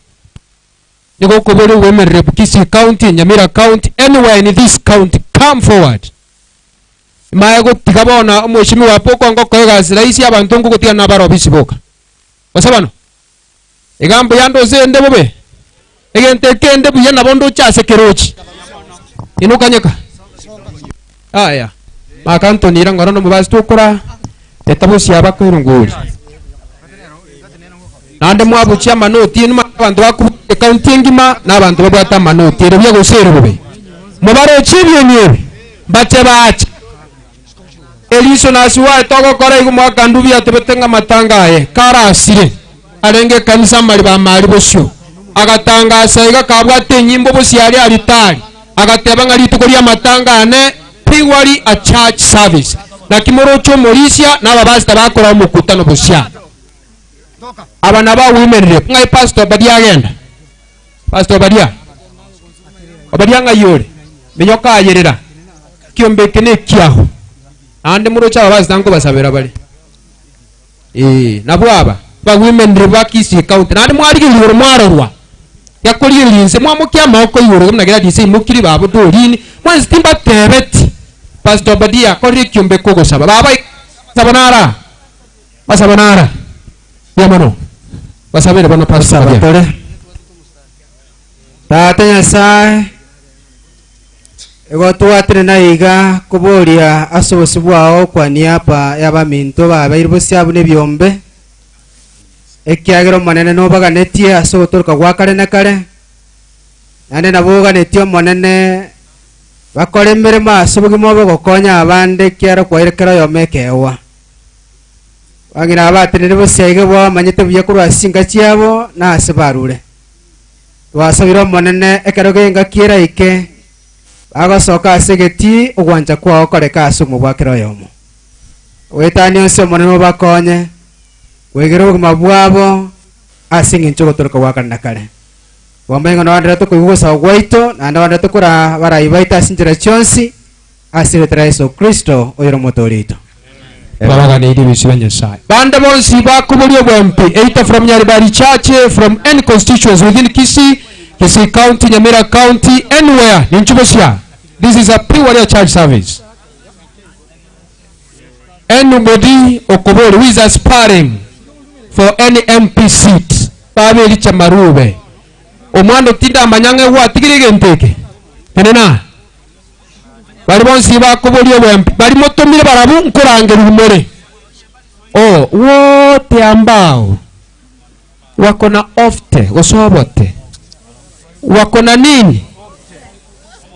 nigo okoboria women rep Kisii county Nyamira county anywhere in this county come forward imaye gotiga bono omweshimiwa apo okonga okoa egasi rahisi abanto nkogotiga nabare obisi boka gose bono iga mbuya ndose ende bobe egento ekende buya nabo ndoche ase kerochi inokanyeka aya Mark Anthony ira ng'ora nomobasi tokora eta bosia abakoirongori naende mwabuchia amanoti inwe abanto bakobucha ekaunti engima na abanto babwate amanoti ere buya gose ere bobe mobaroche ebieni ebi mbache bache Eriso nasiwae togokora igo mwaka ndubi atebete ng'a amatanga aye karasire arenge ekanisa amariba amari bosio. Agatangasa iga kabwate enyimbo bosio aria alitari, agateba ng'a rituko ri'amatanga ane purely a church service. Naki moroche omorisia na ababasita bakora omokutano bosio. Aba nabo women rep. Ng'ai pastor Obadia agenda? Pastor Obadia? Obadia ng'ai ore? Minyoka ayerera. Ekiombe eke nekiao. Naende moroche ababasita nkobasabera bare. Ee, nabwo aba, ba women rep ba Kisii County. Naende mwarigereria igoro mwarorwa. Gekorigereria inse mwamokia amaboko igoro buna Gladys aimokirie babo Doreen. Mwensi timbatebeti. Pastor Obadia, korera ekiombe eke ogosaba. Baba, saba nara. Basaba nara. Mbuya mono. Basabere bono Pastor Gosaba Obadia. tore. Tata Nyasae, igo twatire naiga koboria ase obosio bwao kwa niaba y'abaminto babeire bosio abwo nebiombe, ekiagera Omonene nobaganetie ase ogotoroka gwa kare na kare, naende nabo oganetie Omonene bakore emeremo ase obogima obo gokonya abande ekiagera kwaire kera oyomo ekeegwa. Bang'ina aba batenenire bosio aiga bamanyete buya korwa ase chinka chiabo na ase barure. Twasabire Omonene ekero g'engaki eraike. Bagosoka ase egetii ogwancha kwao koreka ase omobwakera oyomo. Goetania onsi Omonene obakonye koegera obogima bwabo ase engencho y'ogotoroka gwa kare na kare. Bono ing'o nogendererete koigwa ogosaba gwaito, naende ogendererete koraa abarai baito ase chinchera chionsi, ase erieta ria Yeso Kristo, oyore Omotoori oito. Babaganeirie ebisio bia Nyasae. Bande bonsi bakoboria obwempi, either from Nyaribari Church, from any constituency within Kisii, Kisii County, Nyamira County, anywhere, ninchu bosia. This is a purely a church service. Anybody okoboria who is aspiring for any MP seat, baberiche marube. Omwando tindamanya ng'a gwatigire egento eke. Tenena. Baria bonsi bakoboria obwempi, baria motomire barabwo nkorangerigwa more. Oh, wote ambao wako na ofte gose obote, wako na nini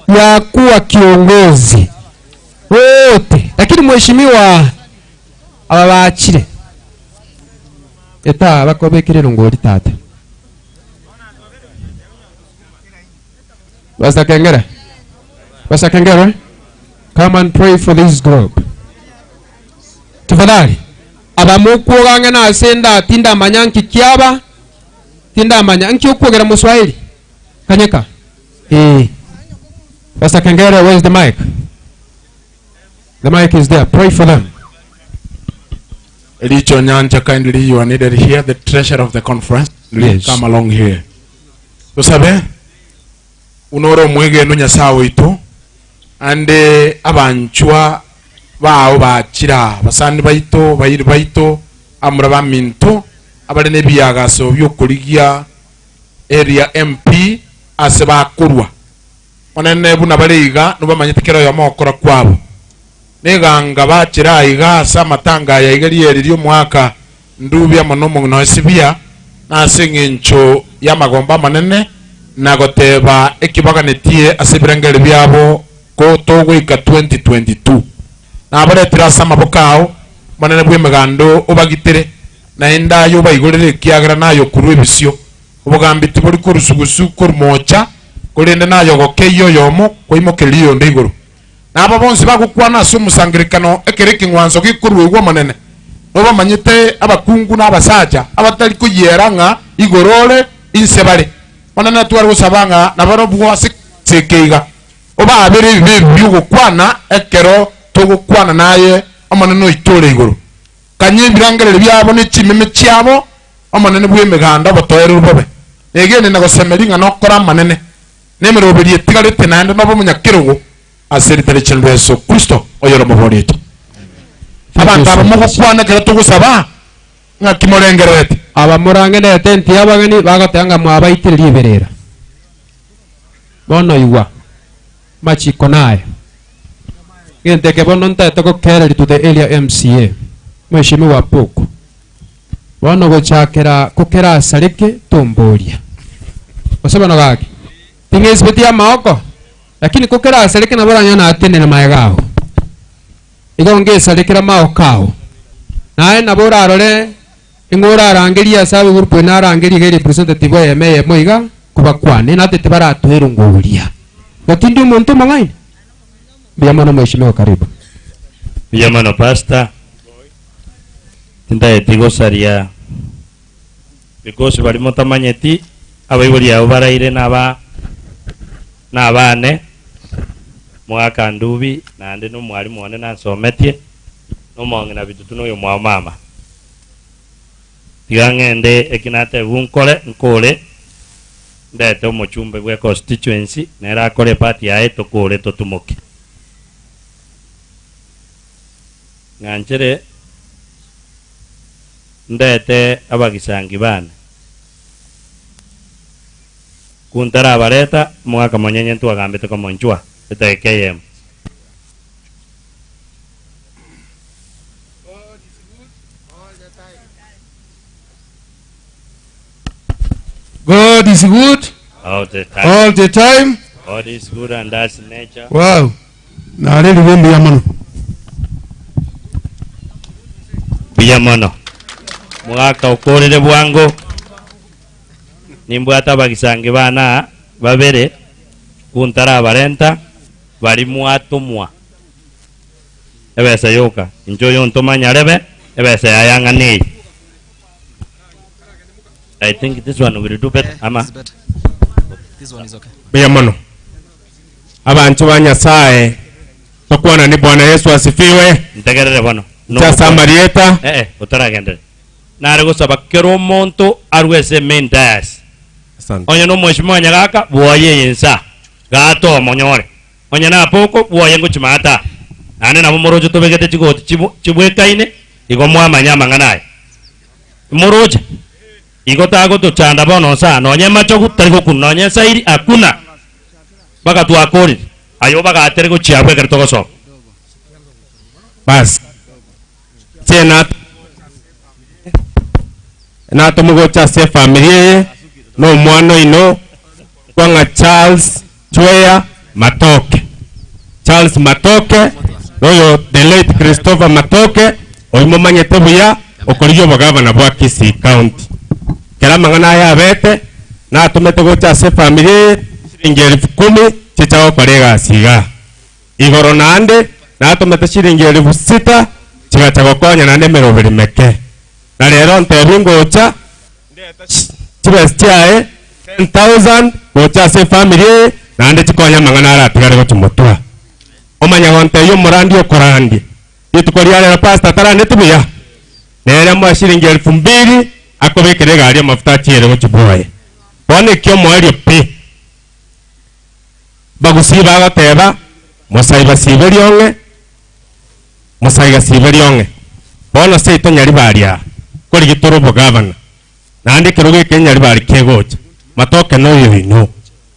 ya kuwa kiongozi wote, lakini mheshimiwa aba bachire eta bakobekire erongori tata. Pastor Kengere. Pastor Kengere, come and pray for this group. Tafadhali. Abamokuoga ng'a nase nda tindamanya nki kiaba tindamanya nki okwogera Moswahili kanyeka eh Pastor Kengere, where is the mic? The mic is there. Pray for them. Richo Nyanja, kindly you are needed here, the treasurer of the conference. Yes. Come along here. Tusabe unore omwegeno Nyasaye oito ande abanchwa bao bachira basani baito bairi baito amura baminto abare nebiagaso biokorigia area MP ase bakorwa Onene buna bare iga nobamanyete kera oyomo ogokora kwabo. Neganga bachire aiga ase amatanga aya iga rieri ri'omwaka ndubi amo nomong'ina o Esibia, na ase engencho y'amagombo amanene, na goteba eki baganetie ase ebirengererio biabo ko togoika 2022. Nabaretire ase amaboko ao, Omonene bw'Emeganda obagitere, naende aye obaigorere ekiagera naye okorua ebisio. Obogambi tibori korusugusu korwa moocha, korende naye ogokeyia oyomo kwaimokereria oyonde igoro. Na aba bonsi bagokwana ase omosangererekano ekero ekeng'wanso gekoruegwa Omonene, nobamanyete abakungu na abasacha abatari koyiera ng'a igoro ore inse bare. Omonene tware gosaba ng'a nabarobwo ase eke iga, obaabere ebibe ebi bi'ogokwana ekero togokwana naye Omonene oito ore igoro. Kanya ebirengererio biabo ne chimeme chiabo, Omonene bw'Emeganda obotoereru bobe. Negene na gosemeria ng'a nokore amanene, na emeroberio etigarete naende nobe omonyakerogo ase erieta richenu ria Yeso Kristo oyore Omobori oito. Abanto aba mogokwana ekero togosaba, ng'aki morengererete? Aba morang'enete enti y'abageni bagoteba ng'a mwabaitire riberera. Bono igwa, amachiko naya. Egento eke bono ntaete gokereria to the area MCA, Mheshimiwa Apuku. Bono gochakera kokerasareke tomboria. Gose bono gaki, ting'esibeti amaoko, lakini kokerasareke nabo oranyore natenene magega ao. Igo ngesarekere amaoko ao. Naye nabo orarore ning'o orarangerie ase abe group eye narangerie iga erepresentative eyemo eyemo iga kobakwane natete baratoe rongoria. Igo tindi omonto omong'aini? Mbuya mono mheshimiwa karibu. Mbuya mono pastor. Tintageti gosaria because baria motamanyeti abaibori abo baraire naba nabane mogaka ndubi naende na omwalimu one nansometie na omong'ina bitutu na oyomwabo mama. Tiga ng'ende eki natebiwu nkore nkore ndete omochumbe bwe constituency nere akore epart yaye tokore totumoke. Ng'anchere ndete abagisangi bane. Kuntarabareta, omogaka monyenye ntwagambete komonchwa edageka eyemo. God is good All the time. all the time. God is good and that's nature. Wow. Narerire mbuya mono. Mbuya mono. Mogaka okorire bwango. Nimbwate abagisangi bane aa babere, kuntarabarenta. Bari mwatomwa ebesa yoka, inche oyo ontoma nyarebe, ebesa yaye ang'ana eye. I think this one will do better. Ama This one is okay. Mbuya mono. Abanto ba Nyasaye, tokwanani Bwana Yesu asifiwe. Ntegerere bono. Inche ase amarieta. Eh, eh, otaragenderera. Nare gosaba kera omonto arwe ase main dais. Asante. Onye nomweshimiwa Nyagaka, bwoye eye nsa. Gaata omonyore. Onye napoko, bwoye ngochima ata. Naende nabo moroche tobegete chigoti chibu- chibwekaine, igo mwamanya amang'ana aya. Moroche? Igo tagotochanda bono nsa, nonya emachogu tari gokuna, nonya esairi akuna. Mpaka twakorire. Aye obagatere gochia abwo ekero togosoka. Bas. Inche nat- natoma gocha ase efamiri eye, na omwana oino, kwa ng'a Charles Chweya Matoke. Charles Matoke, na oyo the late Christopher Matoke, oyio momanyete buya, okorigia obogavana bwa Kisii County. Ekero amang'ana aya abete, natomete gocha ase efamiri eye shilingi elfu kumi chicha gokora egasi igaa. Igoro naende natomete shilingi elifu sita chigacha gokonya naende emeroberi meke. Na rero ntebie ngocha ndete chibesa chiaye 10,000 gocha ase efamiri eye naende chikonye amang'ana aratigare gochia motwe. Omanye gontebia omorandi okorandia rituko ria rero pastor tarandeti buya? Nere amoe shilingi elfu mbili akobekere egari amafuta achiere gochia bwoye. Bono ekio omoerio pi. Bagusii bagoteba, Mosai basibe riong'e, mosai gasibe riong'e. Bono seito Nyaribari aa, korigia tore obogavana, naende ekerogo eke Nyaribari kegocha, matoke noyo oino.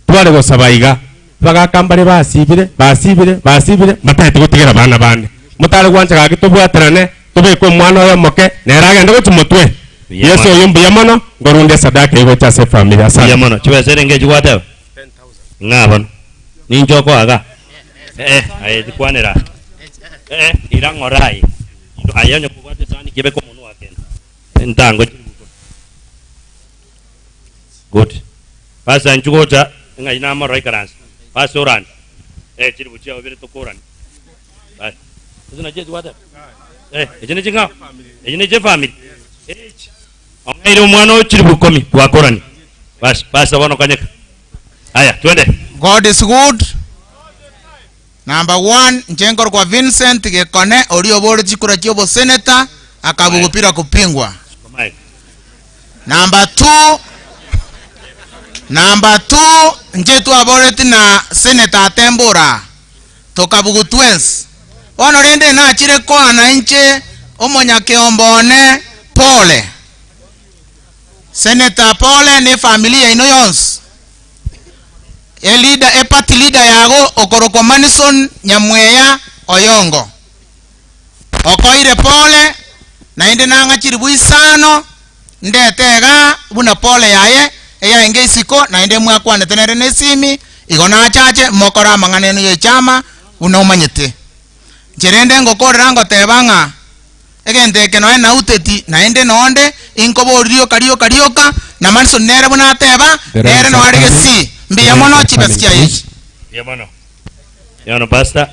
Tware gosaba iga, abagaka mbare basibire, basibire, basibire, mbatagete gotigera abana bande. Motare gwancha gaki tobwaterane, tobeke omwana oyo omoke, nere agende gochia motwe. Yeso oyo mbuya mono, nkorundia esadaka eye gocha ase efamiri. Asante. Mbuya mono. Chibesa erenge echi gwateba? Ng'a bono. Ninche okoaga? Eh, aye tikwanera. Eh, ira ng'ora aye. Aye onye kobwate esani kebeke omonwa akende. Entango chiri buko. Good. Pastor inchu gocha ng'ai namorora ikaranse. Pastor orande. Eh, chiri buchia obere tokorani. Basi. Echi nachio echi gwateba? Eh, echi ne ching'ao? Echi ne chefamiri? Echi. Ong'eire omwana oyo chilifu ikomi twakorani. Basi, pastor bono kanyeka. Aya, twende. God is good. Number one, inche nkorokwa Vincent Gekone, oria oboreti chikura chia oboseneta, akabugwa bila kupingwa. Mike. Number two, number two, inche twaboreti na Senator Atembura, tokabugwa twensi. Bono rende nachire koana inche omonyakeombe one pole. Senator pole ne efamiri yaino yonsi. E leader, e party leader yago okorokwa Manison Nyamweya Oyongo. Okoire pole naende nang'a chilifu isano ndete igaa buna pole yaye eyaenge isiko naende mwakwanete nere ne esimi igo nachache mokore amang'ana eno ye echama buna omanyete. Inche rende ngokorera ngoteba ng'a egento eke nonya nauteti naende nonde inkoboria rioka rioka rioka na Manson nere buna ateba nere noare gesi. Mbuya mono chibesa chiaye echi. Mbuya mono. Yono pastor.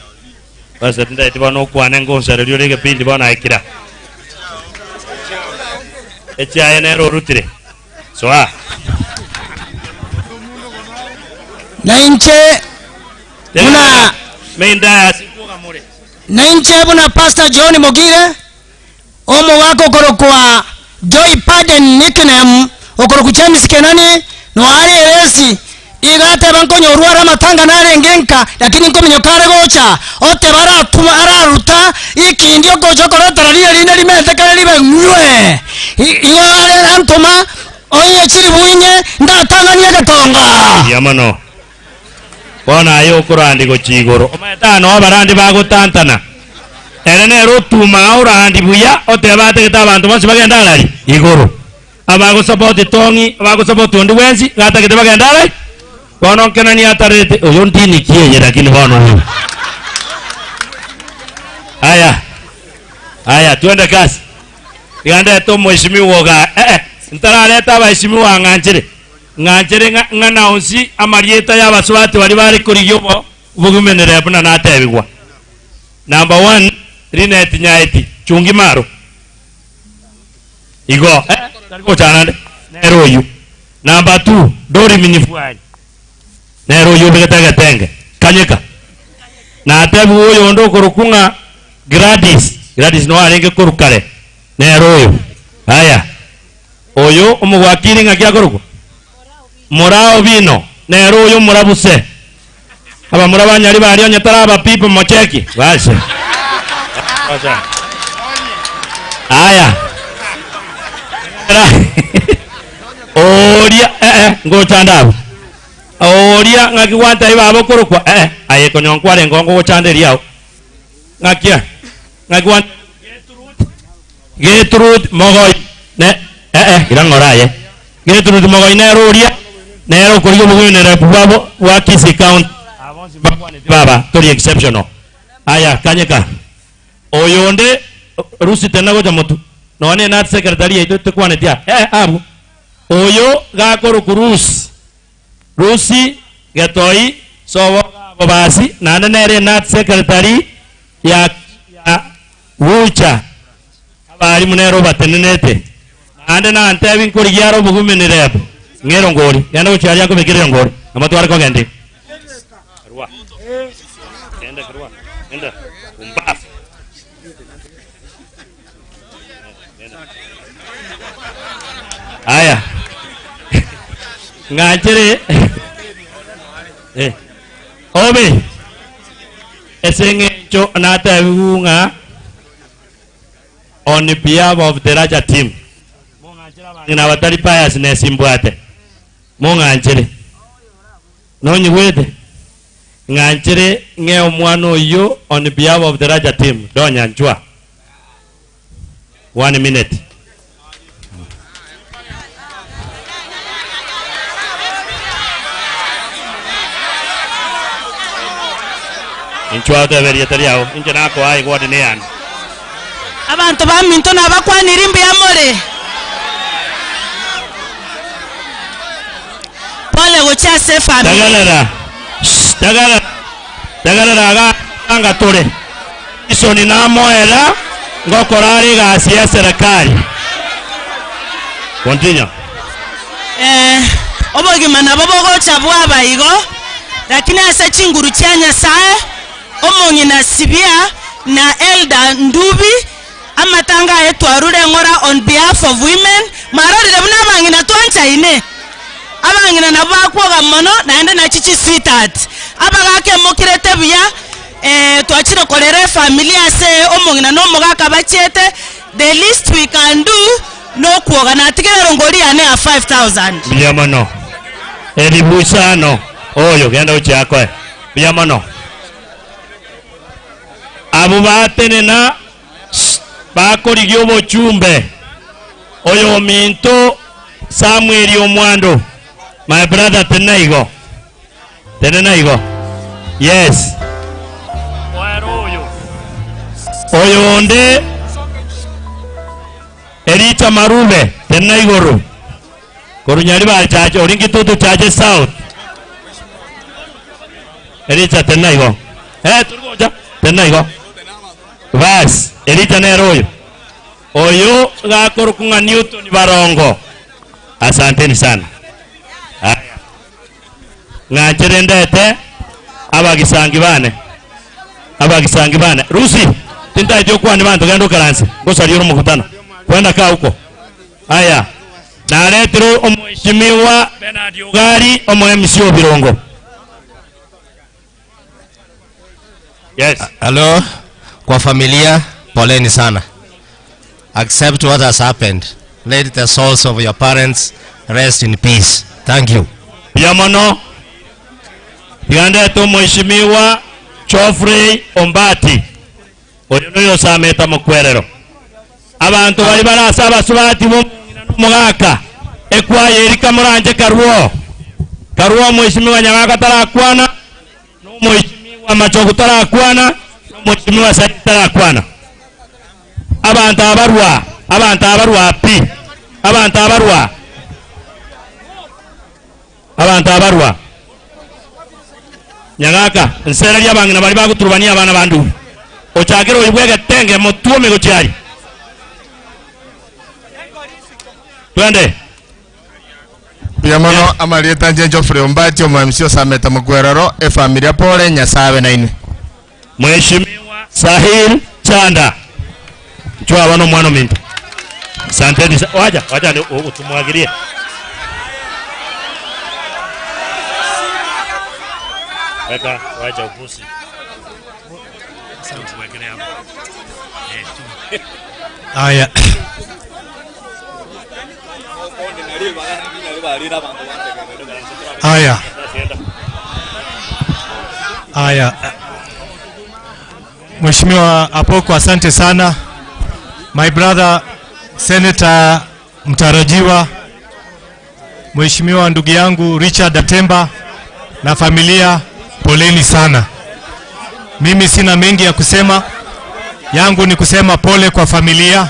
Pastor tindaeti bono okwane ngonsareria ore egepindi bono aye kira. Echiaye nere orutire. Soa. Na inche buna Main dais nkwogamore. Na inche buna Pastor John Mogire, omogaka okorokwa Joy Paden nickname okorokwa James Kenani noare eresi, iga ateba nkonya orware amatanga narenge nka lakini nkominyoka are gocha oteba aratuma araruta ikindi ogocha okoretera riria rinde rimentekane ribe ng'we igo are antoma onye chiribu inye ndatang'anie egetonga. Mbuya mono. Bono aye okorandi gochia igoro, omanyete aa noo abarandi bagotantana. Ere nere otumaa orandi buya, oteba atagete abanto bonsi bagende arari? Igoro. Abagosapoti tong'i, abagosapoti onde bwensi, iga atagete bagende arari? Bono nkenani atarete, oyo ndini ki eye lakini bono oyo. Aya, aya, twende kasi. Iga ndete omweshimiwa oga, eh eh, ntarareta abaeshimiwa ang'anchere. Ng'anchere ng'a ng'anaonsi amarieta y'abasubati baria bare korigia obo Obogimenere buna natebigwa. Number one, Linet Nyaeti, Chungi Maro. Igo, eh, tari gochana nde, nere oyio. Number two, Dori Minyifwari. Nere oyio obegete egetenge. Kanyeka. Natebigwa oyonde okorokwa ng'a Gladys. Gladys no arenge korwa kare. Nere oyo. Aya. Oyo omogwakiri ng'aki akorokwa? Morao bino. Nere oyo omorabuse. Abamura ba Nyari baria onye tarabapipa mocheki. Basi. Aya. Oria eh eh ngochanda abwo. Oria ng'aki gwantebia baba okorokwa eh eh aye konya nkwarenge ongo gochanda eria ao. Ng'aki eh ng'aki gwan Gertrude Mogoi ne eh eh ira ng'ora aye. Gertrude Mogoi nere oria nere okorigia obogwenereri bwabo bwa Kisii County. Aba bonsi mbakwaneti baba tori exceptional. Aya kanyeka oyonde Lucy tena gocha motu nonya ne nat secretary yaito tekwaneti aa eh abwo oyo gakorokwa Lucy Lucy Getoi sobo gabo basi naende nere enat secretary ya ya Gucha abarimu nere obatenenete naende nantebi nkorigia are oboguminirebe ng'ero ngori genda gochia aria nkobekere engori nabo tware kogenda iga. Rwa. Enda rwa. Enda. Pumbafu. Aya. Ng'anchere. Eh. Obe. Ase eng'encho natebiwu ng'a on behalf of the larger team mong'anchere abang'ina abatari bias nesimbwate mong'anchere nonyigwete ng'anchere ng'e omwana oyio on behalf of the larger team donyanchwa one minute. Inchwa otebe erieta riao, inche nakoa egwadi neyane. Abanto baminto nabakwaniri mbuya more. Pole gochia ase efamiri. Tegerera, shh, tegerera, tegerera iga anga tore. Isoni namoera ngokora are egasi y'eserekari. Continue. Eh, obogima nabo bogocha bwaba igo, lakini ase chinguru chia Nyasae, omong'ina Sibia na Elder Ndubi, amatanga aye twarure ng'ora on behalf of women, mwarorire buna abang'ina twanchaine? Abang'ina nabo bakwoga mono naende nachi chisweetheart. Abagaka emokirete buya, eh, twachire korera efamiri ase omong'ina na omogaka bachiete, the least we can do nokwoga. Natigire erongori yane ya 5000. Mbuya mono. Elifu isano. Oyo, genda gochia akoe. Mbuya mono. Abwo batenena bakorigia obochumbe. Oyominto Samweli omwando. My brother tenena igo. Tenena igo. Yes. Oyonde Elija Marube tenena igoro. Korwa Nyaribari Church oria Kitutu Church South. Elija tenena igo. Eh, tori gocha. Tenena igo. Bas, Elija nere oyo. Oyo gakorokwa ng'a Newton Barongo. Asanteni sana. Aya. Ng'anchere ndete abagisangi bane. Abagisangi bane. Rusi, tintaeti okwane banto genda okaranse. Ngosaria ore omokutano. Kwenda kaa huko. Aya. Naretire omweshimiwa Bernard Ogari omo MC o Birongo. Yes. Hello, kwa familia, poleni sana. Accept what has happened. Let the souls of your parents rest in peace. Thank you. Mbuya mono. Tiga ndete omweshimiwa Geoffrey Ombati. Oyo noyo osamete amokwerero. Abanto baria bare ase abasubati b'omong'ina na omogaka, ekwaya eria kamoranche karwoo. Karwoo omweshimiwa Nyagaka tarakwana, na omweshimiwa Machogu tarakwana, na omweshimiwa Saidi tarakwana. Abanto abarwa, abanto abarwa pi, abanto abarwa, abanto abarwa. Nyagaka, nsereria abang'ina baria bagoturubania abana ba Ndubi. Ochakere oyio bw'egetenge motwome gochia aria. Twende. Mbuya mono amarieta nche Geoffrey Ombati omo MC osamete mokweroro efamilia pole Nyasae abe nainwe. Mheshimiwa Sahil Chanda. Nchwo aba nomwana ominto. Asanteni sa wacha wacha ni utumwagirie. Weka wacha upusi. Tuwekelee hapo. Eh, tu. Haya. Haya. Haya. Mheshimiwa Apoko, asante sana. My brother Senator mtarajiwa, Mheshimiwa ndugu yangu Richard Atemba na familia, poleni sana. Mimi sina mengi ya kusema, yangu ni kusema pole kwa familia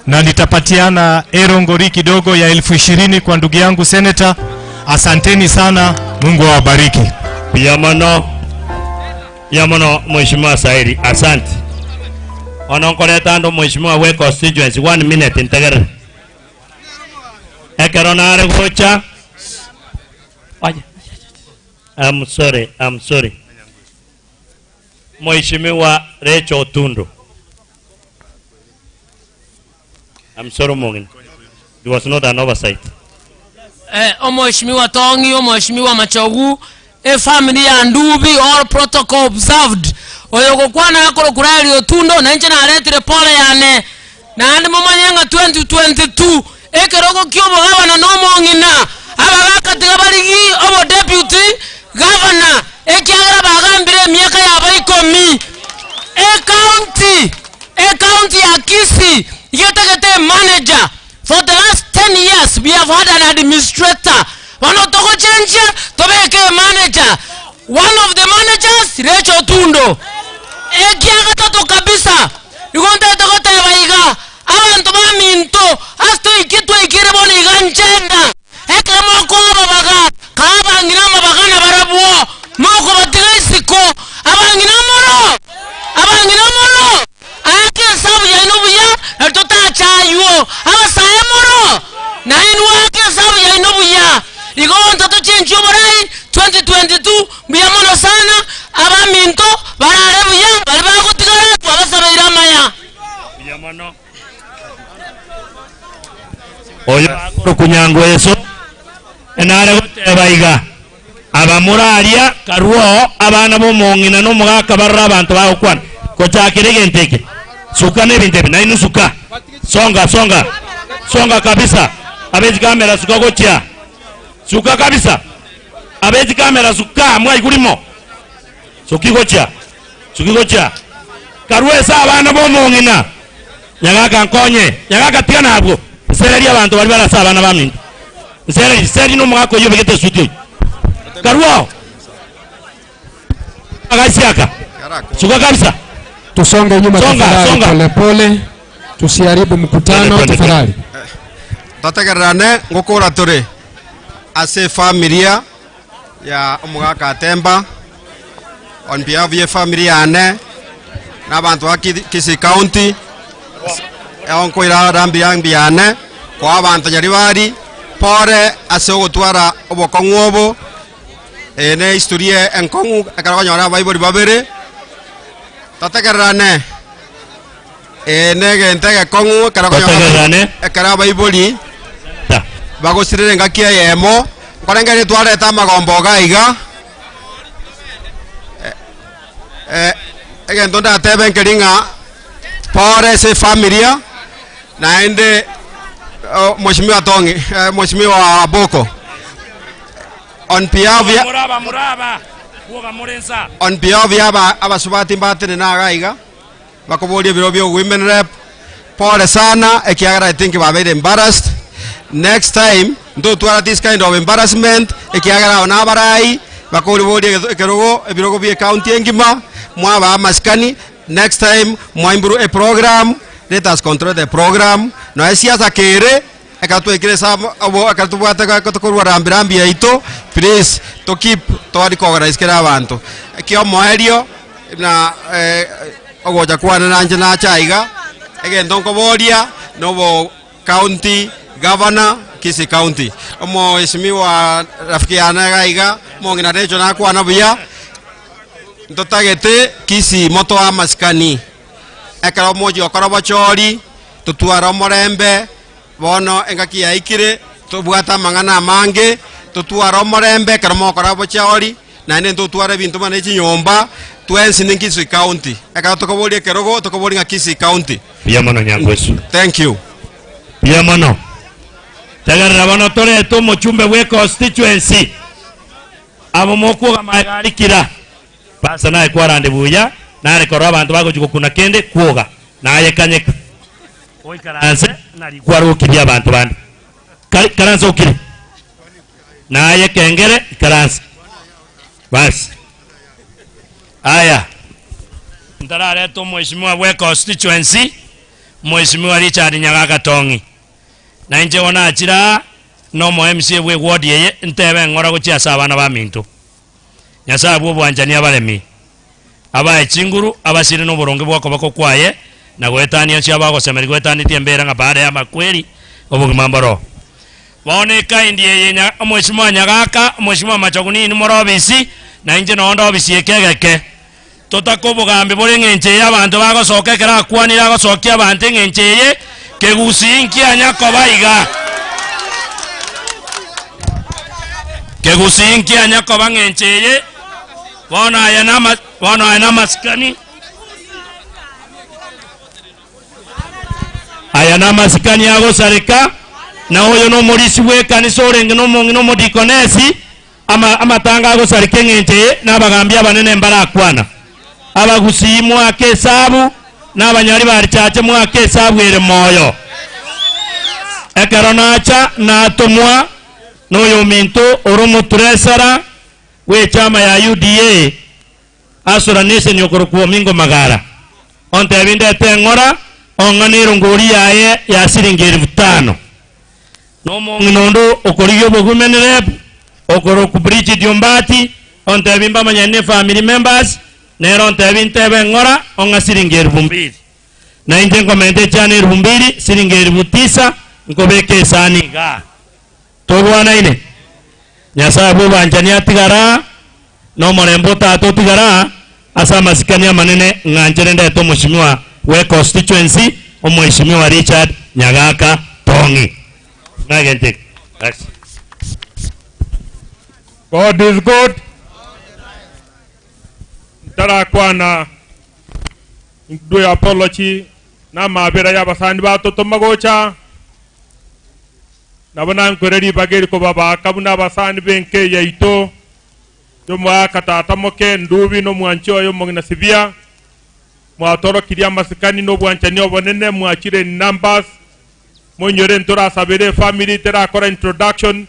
na nitapatiana erongori kidogo ya 20,000 kwa ndugu yangu senator. Asanteni sana, Mungu awabariki. Yamono yamono Mheshimiwa Sairi, asante. Ono nkoreta ando Mheshimiwa we constituency one minute ntegerere. Ekero nare gocha Waja. I'm sorry, I'm sorry. Mheshimiwa Rachel Otundo. I'm sorry Mongin. It was not an oversight. Eh, omweshimiwa Tongi, omweshimiwa Machogu, efamily ya Ndubi, all protocol observed. Oyo gokwana akoro kurari Otundo na inche naretire pole yane. Naende momanye ng'a 2022 ekerogo kia obogabana na omong'ina abagaka tiga barigi obo deputy governor ekiagera bagambire emiaka yabo ikomi. Ecounty ecounty ya Kisii igetagete emanager for the last 10 years we have had an administrator bono togochenchia tobeke emanager one of the managers Rachel Otundo ekiagatato kabisa igo ntagete goteba iga abanto baminto ase toikie twaikire bono iga nchenda ekero mokoa ababaga kaa abang'ina amabaga nabarabwo mokobatiga isiko abang'ina mono abang'ina mono ake esabu yaino buya nari totachaywo abasae mono nainwe ake esabu yaino buya igo bonto tochenchie oborai 2022 mbuya mono sana abaminto barare buya bari bagotigara twabasabeire amaya. Mbuya mono. Oyo akorokwa Yeso enare goteba iga abamura aria karuo abana b'omong'ina na omogaka barora abanto bagokwana gochakera egento eke suka na ebinto ebi nainwe suka songa songa songa kabisa abezi kamera suka gochia suka kabisa abezi kamera suka mwaigurimo suki gochia suki gochia karue ase abana b'omong'ina nyagaka nkonye nyagaka tiga nabwo nsereria abanto bari bare ase abana baminto nsereri seri na omogaka oyio obegete esuti oyio karuo agasiaka suka kabisa Tusonge nyuma Songa, tafadhali, songa. polepole, tusiharibu mkutano Twende, twende, tafadhali. Totegererane ngokora tore ase efamilia ya omogaka Atemba on behalf ya efamily yane na abanto ba Kisii County nkoira rambi yambi yane kwa abanto Nyaribari pore ase ogotwara obokong'u obo eye ne history enkong'u ekero okonyora abaibori babere totegererane eye ne egento egekong'u ekero okonyora Totegererane. ekero abaibori bagosirera engaki eyemo nkorengeri twareta amagombo iga iga Eh, egento ndatebe nkeri ng'a pore ase efamilia naende oh, mheshimiwa Tongi eh, mheshimiwa Boko on behalf ya muraba muraba bwoga muri nsa on behalf ya aba abasubati mbatenena iga iga bakoboria ebiro bia women rep pole sana ekiagera I think babeire embarrassed next time ntotwara this kind of embarrassment ekiagera abo na abarai bakoriboria ekerogo ebirogo bia county engima mwaba amasikani next time mwaimburu a program let us control the program no esiasa kere Ekero twaikire ase amo obo ekero tobwate gako tokorwa rambi rambi yaito, please to keep to recognize kera abanto. Ekiomoerio na ogocha kwane nanche nacha iga, egento nkoboria na obo county governor Kisii county, omoheshimiwa rafiki yane iga iga, omong'ina Rachel nakwana buya, ntotagete Kisii motoe amasikani. Ekero omochie gokora obochori, totware omorembe, bono engaki yaikire, tobwate amang'ana amange, totware omorembe ekero mogokora obochori, naende ntotware ebinto buna chinyomba, twensi ne Kisii County. Ekero tokoboria ekerogo, tokoboria ng'a Kisii County. Mbuya mono Nyangweso. Thank you. Mbuya mono. Tegerera bono torete omochumbe bwe constituency. Abo mokwoga magega aria kira. Pastor naye kwarande buya nare korora abanto bagochi gokuna kende kwoga naye kanyeka oikaranse nari kwarokirie abanto bande Kari ikaranse okire naye kengere ikaranse basi aya ntarareta omweshimiwa bwe constituency mweshimiwa Richard Nyagaka Tong'i na inche bono nachire aa na omo MCA bwe ward eye ntebe ng'ora gochia ase abana baminto. Nyasae bw'obwanchani abaremi, abae chinguru, abasire noboronge bw'okoboko kwaye, na goetania onsi abagosemeria goetanetie embeera ng'a baada y'amakweri obogima mboroo. Bono ekaindi eye nya omweshimiwa Nyagaka, omweshimiwa Machogu ninwe more obisi, na inche noo nde obisi eke egeke. Totake obogambi bore eng'encho eye abanto bagosoka ekero akwanire agosokia abanto eng'encho eye, kegusii nkianya koba iga. Kegusii nkianya koba ng'encho eye, bono aya nama bono aya namasikani, aya namasikani agosareka, na oyo nomorisia bw'ekanisa orenge nomong'ina omodikonesi, Ama amatanga agosareka eng'encho eye, na abagambi abanene mbarakwana. Abagusii moake esabu, na abanyari ba richache moake esabu ere moyo. Ekero nacha natomwa noyominto ore omotresara bw'echama ya UDA, Asura Nation okorokwa Omingo Magara, ontebie ndete eng'ora, ong'ane erongori yaye ya siringi elifu tano. Na omong'ina onde okorigia obogumeni rep, okorokwa Bridget Ombati, ontebie mbamanyane ne family members, nere ontebie ntebe eng'ora ong'a siringi elifu mbili. Na inche nkomenta echiana elifu mbili, siringi elifu tisa, nkobeka esani igaa. Tobwanaine? Nyasae bw'obwanchani atigare aa, na omorembe o Tata otigare aa, ase amasikani amanene ng'anchere ndete omoshimiwa bwe constituency, Omweshimiwa Richard Nyagaka Tong'i. Ng'a egento eke. Thanks. God is good. Ntarakwana ndue apology na amabera y'abasani batotoma gocha nabo nankwere ribaga eri kobabaka buna abasani b'enka eye yaito y'omogaka tata moke Ndubi na omwanchi oye omong'ina Sibia. Mwatorokirie amasikani na obwanchani obonene, mwachire in numbers, moinyore ntorasabere efamily terakora introduction,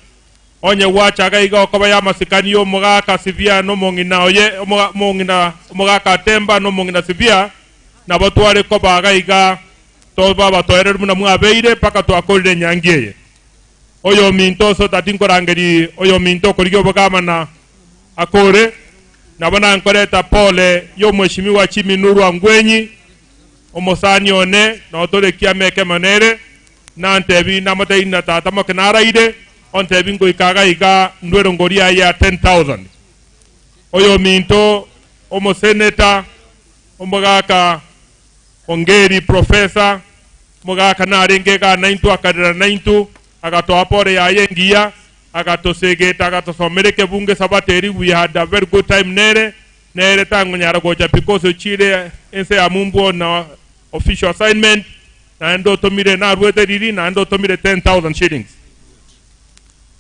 onye gwacha iga iga okoba y'amasikani y'omogaka Sibia na omong'ina oye omong'ina omogaka Atemba na omong'ina Sibia, nabo tware koba iga iga tobe abatoereru buna mwabeire mpaka twakorire enyangi eye. Oyominto ase otati nkorangeria oyominto okorigia obogamana akore, Nabo nankoreta pole y'omweshimiwa Jimmy Nuru Angwenyi, omosani one, notorekia amekemo nere, nantebi namotebi na tata moke naraire, ontebi ngoika iga iga ndwe erongori yaye ya 10,000. Oyominto omoseneta, omogaka Ongeri Professor, omogaka narenge igaa naintwe akarera naintwe, agatoa pole yaye engiya, Agatosegeta, agatosomera ekebungo esabato eria, we had a very good time nere, nere tangonyara gocha because ochire ense ya mumbu on official assignment, naende otomire naruete riri naende otomire 10,000 shillings.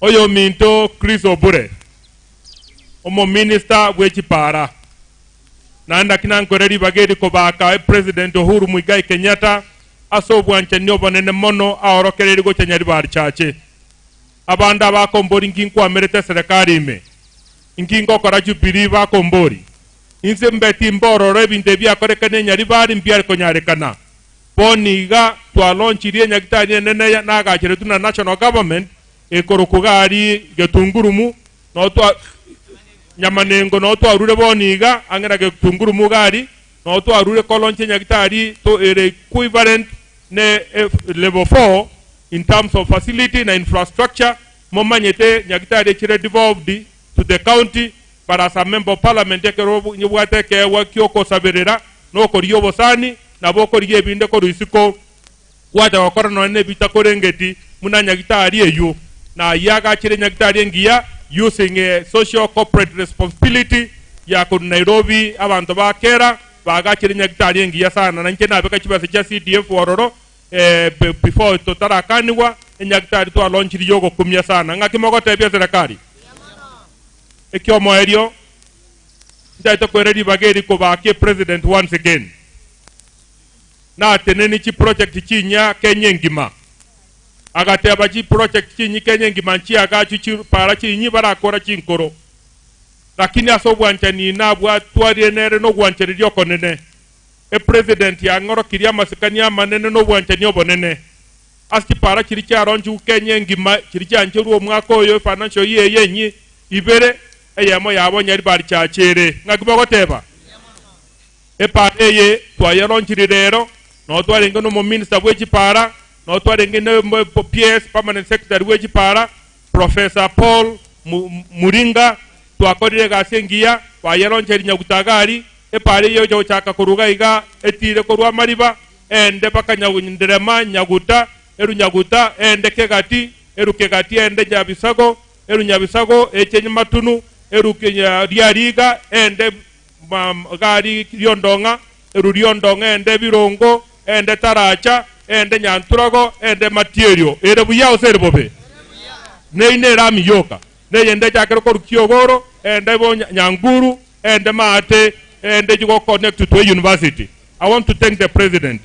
Oyominto Chris Obure, omominister bwe chipara, naende naki nankore ribaga eri kobaka President Uhuru Muigai Kenyatta ase obwanchani obonene mono aorokereiri gocha Nyaribari Chache. Abande abakombori inki nkwamerete eserekari ime? Inki ngokora Jubilee bakombori? Inse mbe timbororo ebinto ebi biakorekana enyaribari mbiare konyarekana. Bono iga twalonchirie enyagitari enene ya nagacheretwe na national government ekorokwa iga aria Getungurumu, noo twa Nyamanengo noo twarure bono iga ang'e na Getungurumu iga aria, noo twarure koloncha enyagitari to ere equivalent ne level 4 in terms of facility na infrastructure, momanyete nyagitari echire devolved to the county but as a member of parliament ekero obwate ekeegwa kiokosaberera na okorigia obosani nabo okorigia ebinde korwa isiko gwacha gokora nonya nebita korengeti buna nyagitari eywo na ayio agachire nyagitari engiya using a social corporate responsibility ya korwa Nairobi abanto ba kera bagachire nyagitari engiya sana na inche nabeka chibesa chia CDF ororo before totarakanigwa enyagitari twalonchirie yogokumia sana ng'aki mogotebia serikali Ekiomoerio, nchaete koira ribaga eri kobakia epresident once again. Nateneni chiproject chinyia Kenya engima. Agateba chiproject chinyi Kenya engima nchiagachwe chipara chinyi barakora chinkoro. Lakini ase obwanchani nabwatwarire nere nogwanchereria okonene. Epresident yang'orokirie amasikani amanene nobwanchani obonene. Ase chipara chiria chiaronchigwe Kenya engima chiria chiancherwe omwaka oyo efinancial year eye enyi ibere, eyemo yabo Nyaribari Church ere. Ng'aki mogoteba? Epara eye twayeronchirie rero, noo twarenge na omominister bwe chipara, noo twarenge na PS, permanent secretary bwe chipara, Professor Paul Muringa, twakorire egasi engiya, bayeroncheria Nyagutagari, epara eye egocha gochaka korwa iga iga etire korwa amariba, ende mpaka Nderema, Nyaguta, eru Nyaguta, ende Kegati, eru Kegati ende Nyabisago, eru Nyabisago eche Nyamatunu, eru Riariga, ende gari Riondong'a, eru Riondong'a ende Birongo, ende Taracha, ende Nyanturago, ende Matierio. Ere buya gose ere bobe? Neino erami yoka. Neyende echakere korwa Kiogoro, ende bo Nyanguru, ende maate, ende chigo connect to a university. I want to thank the president.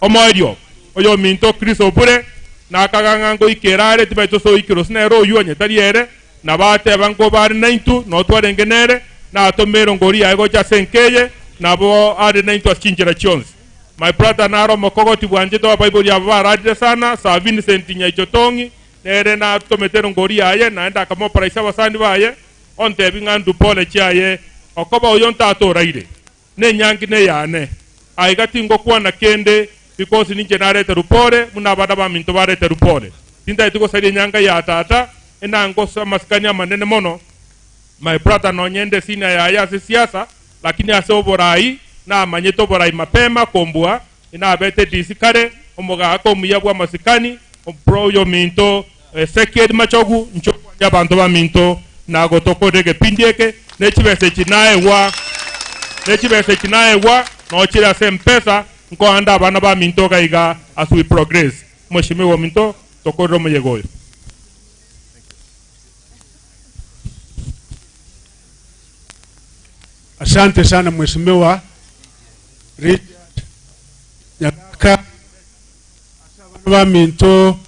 Omoerio, oyominto Chris Obure, nakaga ng'a ngoikera are, tibaete osoikire gose nere oyio onye tari ere, nabo ateba nkoba are naintwe, noo twarenge nere, natome erongori yaye gocha ase enka eye, nabo are naintwe ase chinchera chionsi. My brother nare omokogoti bwanchete abaibori aba bararire sana, Sir Vincent Nyaicho Tong'i, nere natomete erongori yaye, naende akamopraise abasani baye, Ontebi ng'a ndue pole chiaye, okoba oyo ntata oraire, nenyangi neyane. Aiga tingokwana kende, because ninche nareterwe pole, buna abana baminto bareterwe pole. Tintageti gosaria enyanga ya tata, enango amasikani amanene mono, my brother nonye inde senior yaye ase siasa, lakini ase oborai namanyete oborai mapema kombua, inabete DC kare, omogaka omuya bw'amasikani, bro oyominto Ezekiel Machogu, inche okwania abanto baminto na gotokorera egepindi eke, ne chibesa echi naegwa, ne chibesa echi naegwa nochire ase Mpesa, nkoande abana baminto iga iga as we progress. Mweshimiwa ominto, tokorere omoyega oyo. Asante sana Mheshimiwa Richard Nyagaka ase abana baminto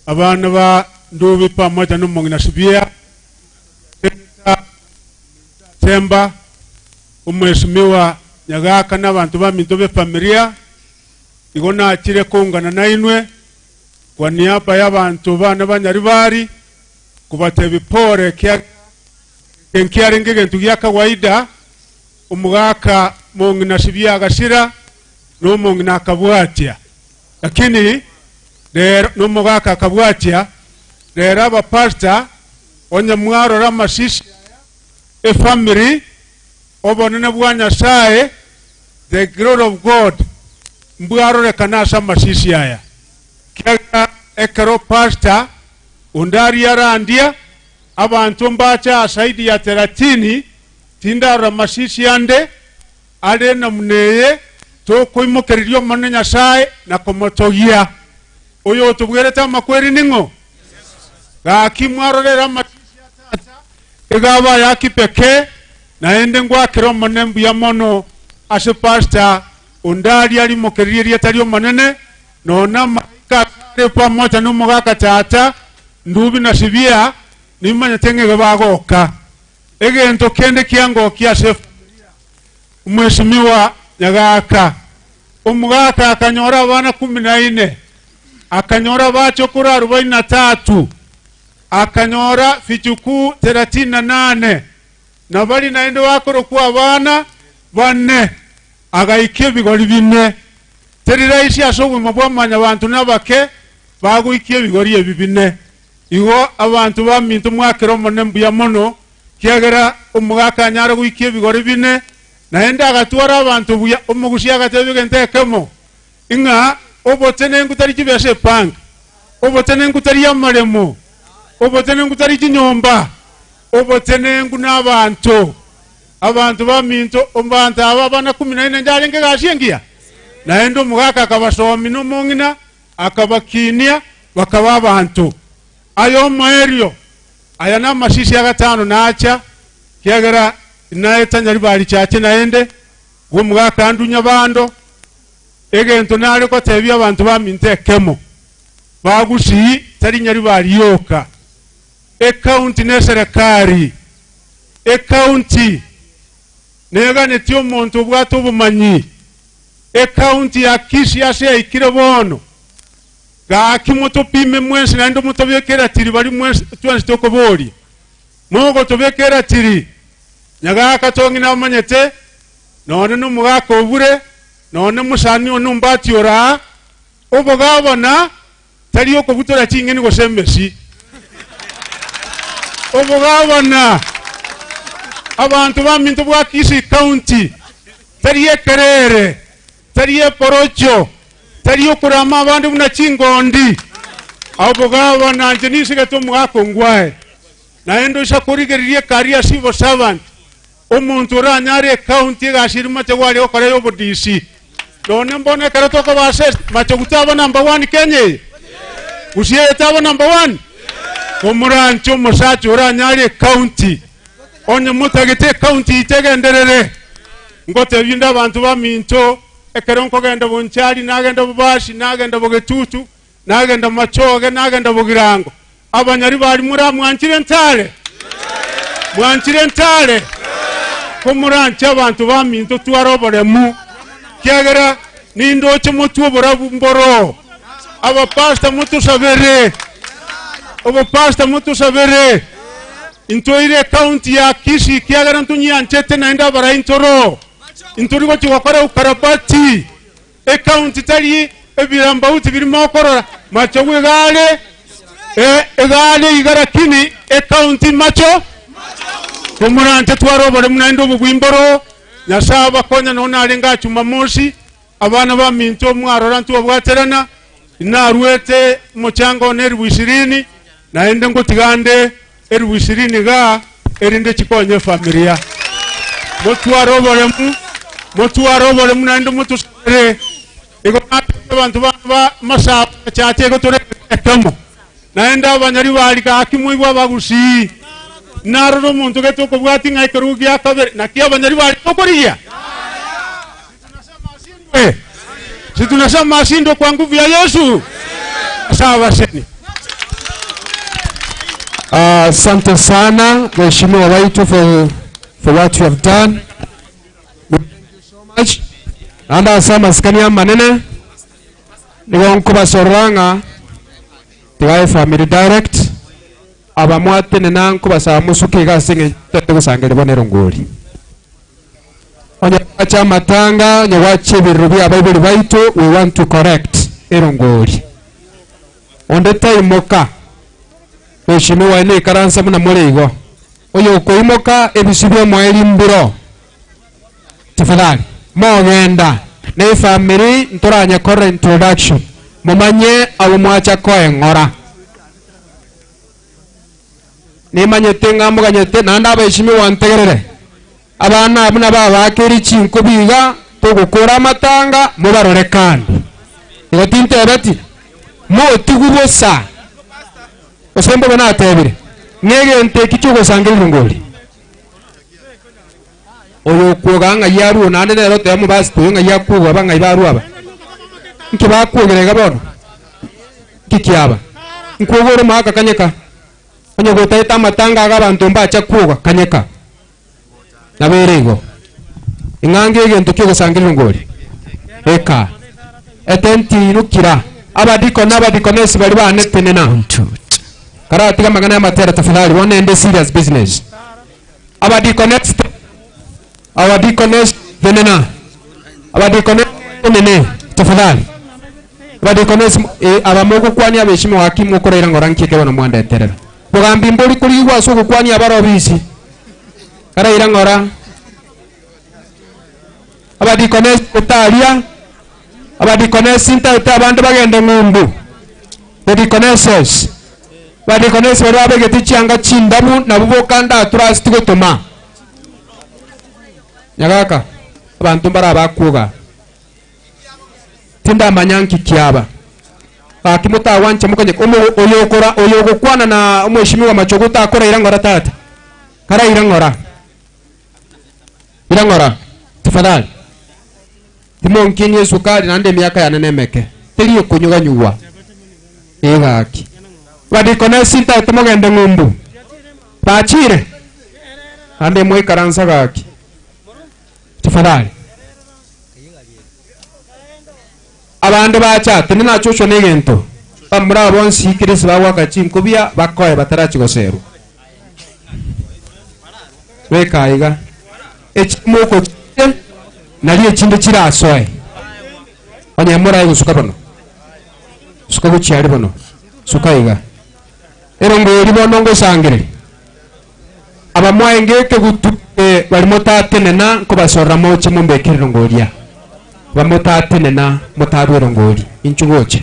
abana ba Ndubi pamoja na omong'ina Sibia Senator Temba Omweshimiwa Nyagaka na abanto baminto b'efamilia igo nachire koungana nainwe kwa niaba y'abanto bane ba Nyaribari kobatebia pole ekiagera eke nkiarenge egento gia kawaida omogaka mong'ina Sibia agasira na omong'ina akabwatia lakini rero na omogaka akabwatia rero abapastor onye mwarora amasisi aya efamily obonene bwa Nyasaye the glory of God mbwarorekana ase amasisi aya kiagera ekero pastor onde aria arandia abanto mbache asaidi ya teratini tindarora masisi ande are namuna eye tokoimokereria Omonene Nyasae na komotogia. Oyotobwerete amakweri ning'o? Gaki mwarorere amasisi a tata, iga abe aya kipekee, naende ngwakere Omonene mbuya mono ase pastor onde aria arimokererie erieta ri'Omonene, nonya amalaika asare pamoja nomogaka tata, Ndubi na Sibia, nimanyete ng'a iga bagoka. Egento kende kiangokia ase efamilia, Omweshimiwa Nyagaka. Omogaka akanyora abana kumi na ine, akanyora abachokoro arubaini na tatu, akanyora vichukuu thelathini na nane, na baria naende bakorokwa abana bane, agaikia ebigori bine. Teri rahisi ase obogima bwa mwanyabanto nabake bagoikia ebigori ebi bine. Igo abanto baminto mwakere Omonene mbuya mono, kiagera omogaka anyare goikia ebigori bine, naende agatwara abanto buya. Omogusia agatebia egento ekemo, ng'a obotenenku tari chibesa ebank, obotenenku tari amaremo, obotenenku tari chinyomba, obotenenku nabanto. Abanto baminto, abanto aba abana kumi na ine njarenge egasi engiya? Naende omogaka akabasomia na omong'ina akabakinia bakaba abanto. Aye omoerio, aya namasisi agatano nacha, kiagera naeta nyaribari chiache naende, bw'omogaka andunya bando, egento nare gotebia abanto baminto ekemo, bagusii tari nyaribari yoka, Ecounty neserekari. Ecounty neganetie omonto obwate obomanyi. Ecounty ya Kisii ase yaikire bono, gaki motopime mwensi naende motobeke eratiri baria mwensi twensi tokoboria. Mogotobeka eratiri, Nyagaka tong'ina namanyete, nonye nomogaka obure, nonye mosani one ombati ore aa, obogabana Tari okobutora ching'eni gose emesi. Obogabana, abanto baminto bwa Kisii County, tari ekerere, tari eporocho, tari okorama abande buna chingondi. Obogabana inche nisigete omogaka ongwae. Naende oisa korigereria ekari ya civil servant, omonto oranyare ecounty egasi eria machogu aria gokora ya obodisi. Nonye mbono ekero tokoba assessed, machogu taba number one Kenya eye? Gusii eye taba number one? Komoranche omosacha oranyare ecounty, onye motagete ecounty yaito egenderere, ngotebia inde abanto baminto, ekero nkogenda Bonchari, nagenda Bobasi, nagenda Bogetutu, Nagenda Machoge, nagenda Bogirango. Abanyari baria moramwanchire ntare? Mwanchire ntare? Komoranche abanto baminto tware oboremu, kiagera nindoche motwe oborabu mboro. Abapastor motosabere, obopastor motosabere. Intoire ecounty ya Kisii kiagera ntonyianchete naende abarai ntoro. Intori gochia gokora ukarabati. Ecounty tari ebirambauti biri mokorora machogu iga are e iga are iga lakini ecounty macho komoranche tware oboremu naende obobui mboro Nyasaye abakonye nonya narenge aa Jumamosi abana baminto mwarora ntwabwaterana naruete omochango one elifu ishirini naende ngotiga nde elifu ishirini igaa erinde chikonye efamilia. Motware oboremu, motware oboremu naende motosabere. Igo natebia abanto bane ba Masaba bachache igo tore ekemo. Naende abanyari bari gaki moigwe abagusii. Narora omonto gete okobwatia ng'a ekerogo gia kabere, naki abanyari bari tokorigia? Si tunasema ashindwe kwa nguvu ya Yesu? Sawa baseni. Asante sana Mheshimiwa Waitu for, for what you have done. We thank you so much. Naende ase amasikani amanene nigo nkobasorora ng'a tiga efamily direct abamwatenena nkobasaba mosuke iga ase eng'encho totagete gosangereria bono erongori. Onye gwacha amatanga, onye gwacha ebirero bia abaibori baito, we want to correct erongori. Onde taimoka, Mheshimiwa aye noikaransa buna more igo. Oyokoimoka ebisio biomoerio mbiro. Tafadhali, mogenda na efamiri ntoranyekorera introduction, momanye abwo mwacha koeng'ora. Nimanyete ng'a moganyete, naende abaeshimiwa ntegerere. Abana abwo nababakeire chinkobi iga, togokora amatanga, mobarore kando. Igo tintebeti, motigwe bosa. Gose mbobe natebire, ng'a egento eki ki'ogosangereria ngori. Oyo okwoga ng'ai arue naende nere oteba omobasito oyo ng'ai akwoga aba ng'ai barue aba. Nki bakwogera iga bono? Nki kiaba? Nkwoga ore omogaka kanyeka. Onye gotagete amatanga iga abanto mbacha kwoga, kanyeka. Nabo ere igo. Ing'ange egento ki'ogosangereria ngori. Eka. Etenti inukira. Abadikoni na abadikonesi baria bane tenena. Karatiga amang'ana y'amatera tafadhali, bono ende serious business. Abadikonesi tenena. Abadikonesi tenena. Abadikonesi tenene tafadhali. Abadikonesi eh, aba mogokwania abeshimo gaki mokoraira ng'ora nki eke bono mwandeterera. Bogambi mbori korigwa ase ogokwania abarobisi. Karaira ng'ora. Abadikonesi gotaria, abadikonesi ntaete abande bagende ng'umbu. The deaconesses. Abadikonesi baria babegete chianga chindabu nabwo boka ndature ase tigotoma. Nyagaka, abanto mbare abakwoga. Tindamanya nki kiaba. Gaki motagwancha mokanye omo oyokora oyogokwana na omweshimiwa Machogu takoraira ng'ora tata. Karaira ng'ora. Ira ng'ora, tafadhali. Timonkinia esukari naende emiaka yane nemeke. Teri ekonyuganyugwa. Ee gaki. Abadikonesi ntaete mogende ng'umbu. Bachire? Naende moikaransa gaki. Tafadhali. Abande bacha, tindi nachochwa negento. Bamura aba bonsi kirisi bagoaka chinkubia bakoe batarachi goserwa. Beka aiga. Echimo okochire nari echinde chirasoe. Onye morae gosuka bono. Suka gochia aria bono. Suka iga. Erongo eri bono ngosangereria. Aba mwaenge ekegutu eh, bari motatenena nkobasorora moche mombekere erongo oria. Aba motatenena motarwe erongo ori. Inchu gocha.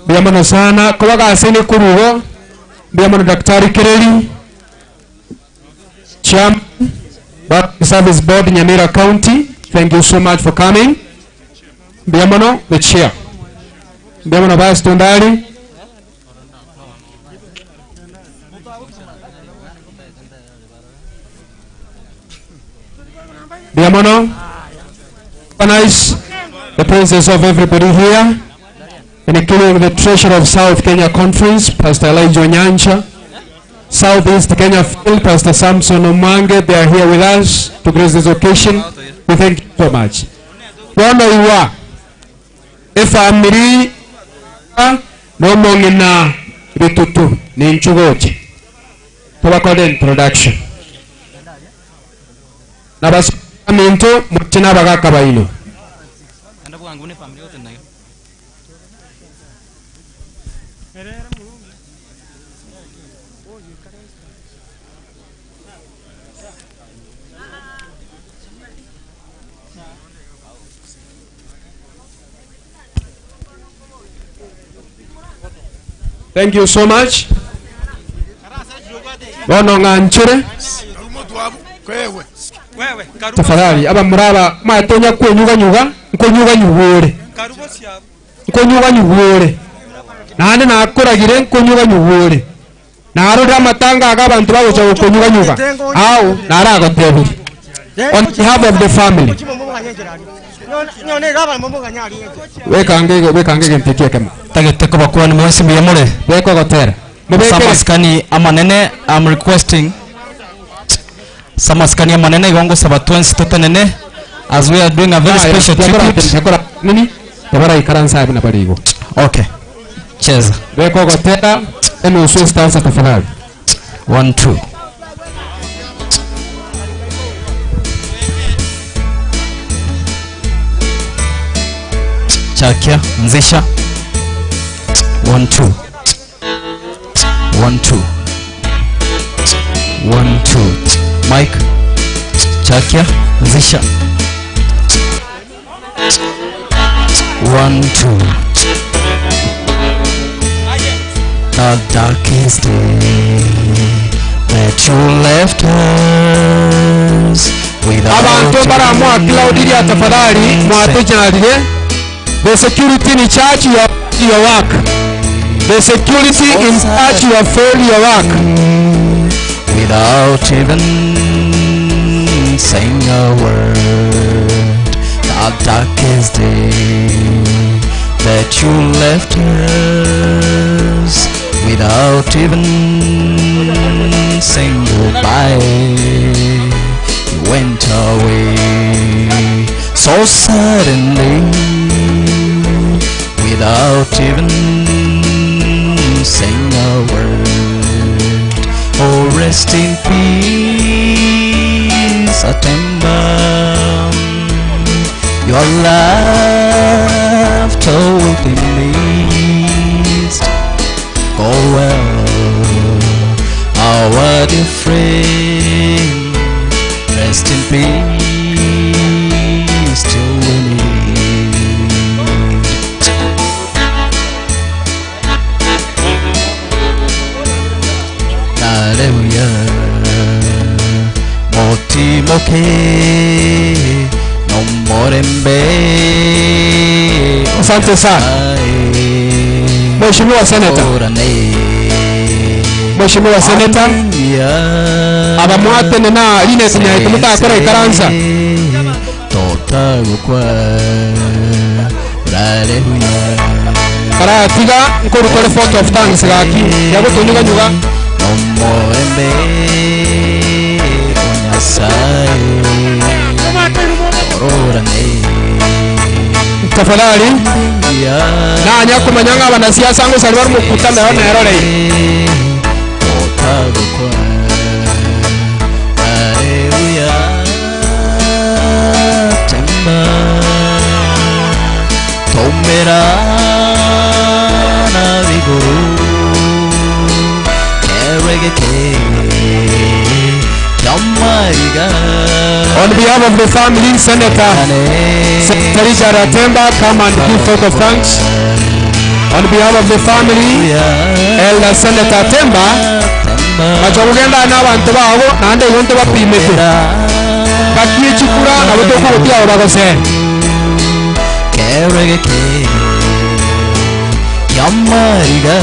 Mbuya mono sana kobagasene korwa igo. Mbuya mono Daktari Kereri, Chairman, Public Service Board Nyamira County. Thank you so much for coming. Mbuya mono the chair. Mbuya mono Pastor Ndari. Mbuya mono. Organize the presence of everybody here, including the treasurer of South Kenya Conference, Pastor Elijah Onyancha, Southeast Kenya Field, Pastor Samson Omwange. They are here with us to grace this occasion. We thank you so much. Bono iwa efamiri nomong'ina bitutu ninchugoche tobakore introduction nabaminto moche nabagaka baino. Thank you so much. Bono ng'anchere tafadhali abamura aba mwatonya kwenyuganyuga nkonyuganyuga ore nkonyuganyuga ore naende nakoragire nkonyuganyuga ore narorire amatanga aga abanto bagocha gokonyuganyuga au naragotebirie on behalf of the family wekange wekange egento eki ekemo. Tagete kobakwani mwensi mbuya more. Beka ogotera. Mobekere. Samasikani amanene I'm requesting Samasikani amanene igo ngosaba twensi totenene as we are doing a very Aya, special tebora- tribute. tebora- nini tebora ikaransa abe nabari igo. Okay. Cheza. Beka ogotera enusu estansa tafadhali. 1 2. Chakia, nzisha. 1 2. 1 2. 1 2. Mike. Chakia, nzisha. 1 2. The darkest day that you left us without Abantu baramwa Claudia tafadhali mwatujaliye. The security in charge your, your work. The security in charge you have failed your work. Without even saying a word. The darkest day that you left us without even saying goodbye. You went away. So suddenly, without even saying a word, oh, rest in peace, Atemba. Your laughter will be missed. Go well, our dear friend. Rest in peace till we meet. Hallelujah. Motimoke no morembe. Asante sana. Mheshimiwa Senator. Mheshimiwa Senator abamwatene na Linet Nyaito mutakora ikaransa Totagukwa. Hallelujah. karatiga nkorutore vote of thanks gaki yagotonyuganyuga Omorembe o Nyasaye ororane tafadhali nanya kumanya ng'a abanasiasa ngosari bari mokutana nao nerorei otagukwa Haleluya temba tomera na biguru keregeke kyamariga On behalf of the family, Senator Senator Richard Atemba, come and give vote of thanks. On behalf of the family, Elder Senator Atemba, bachokugenda n'abantu babo naende igo ntobapimete bakie chikura nabo tokogotia abo bagosere keregeke kyamariga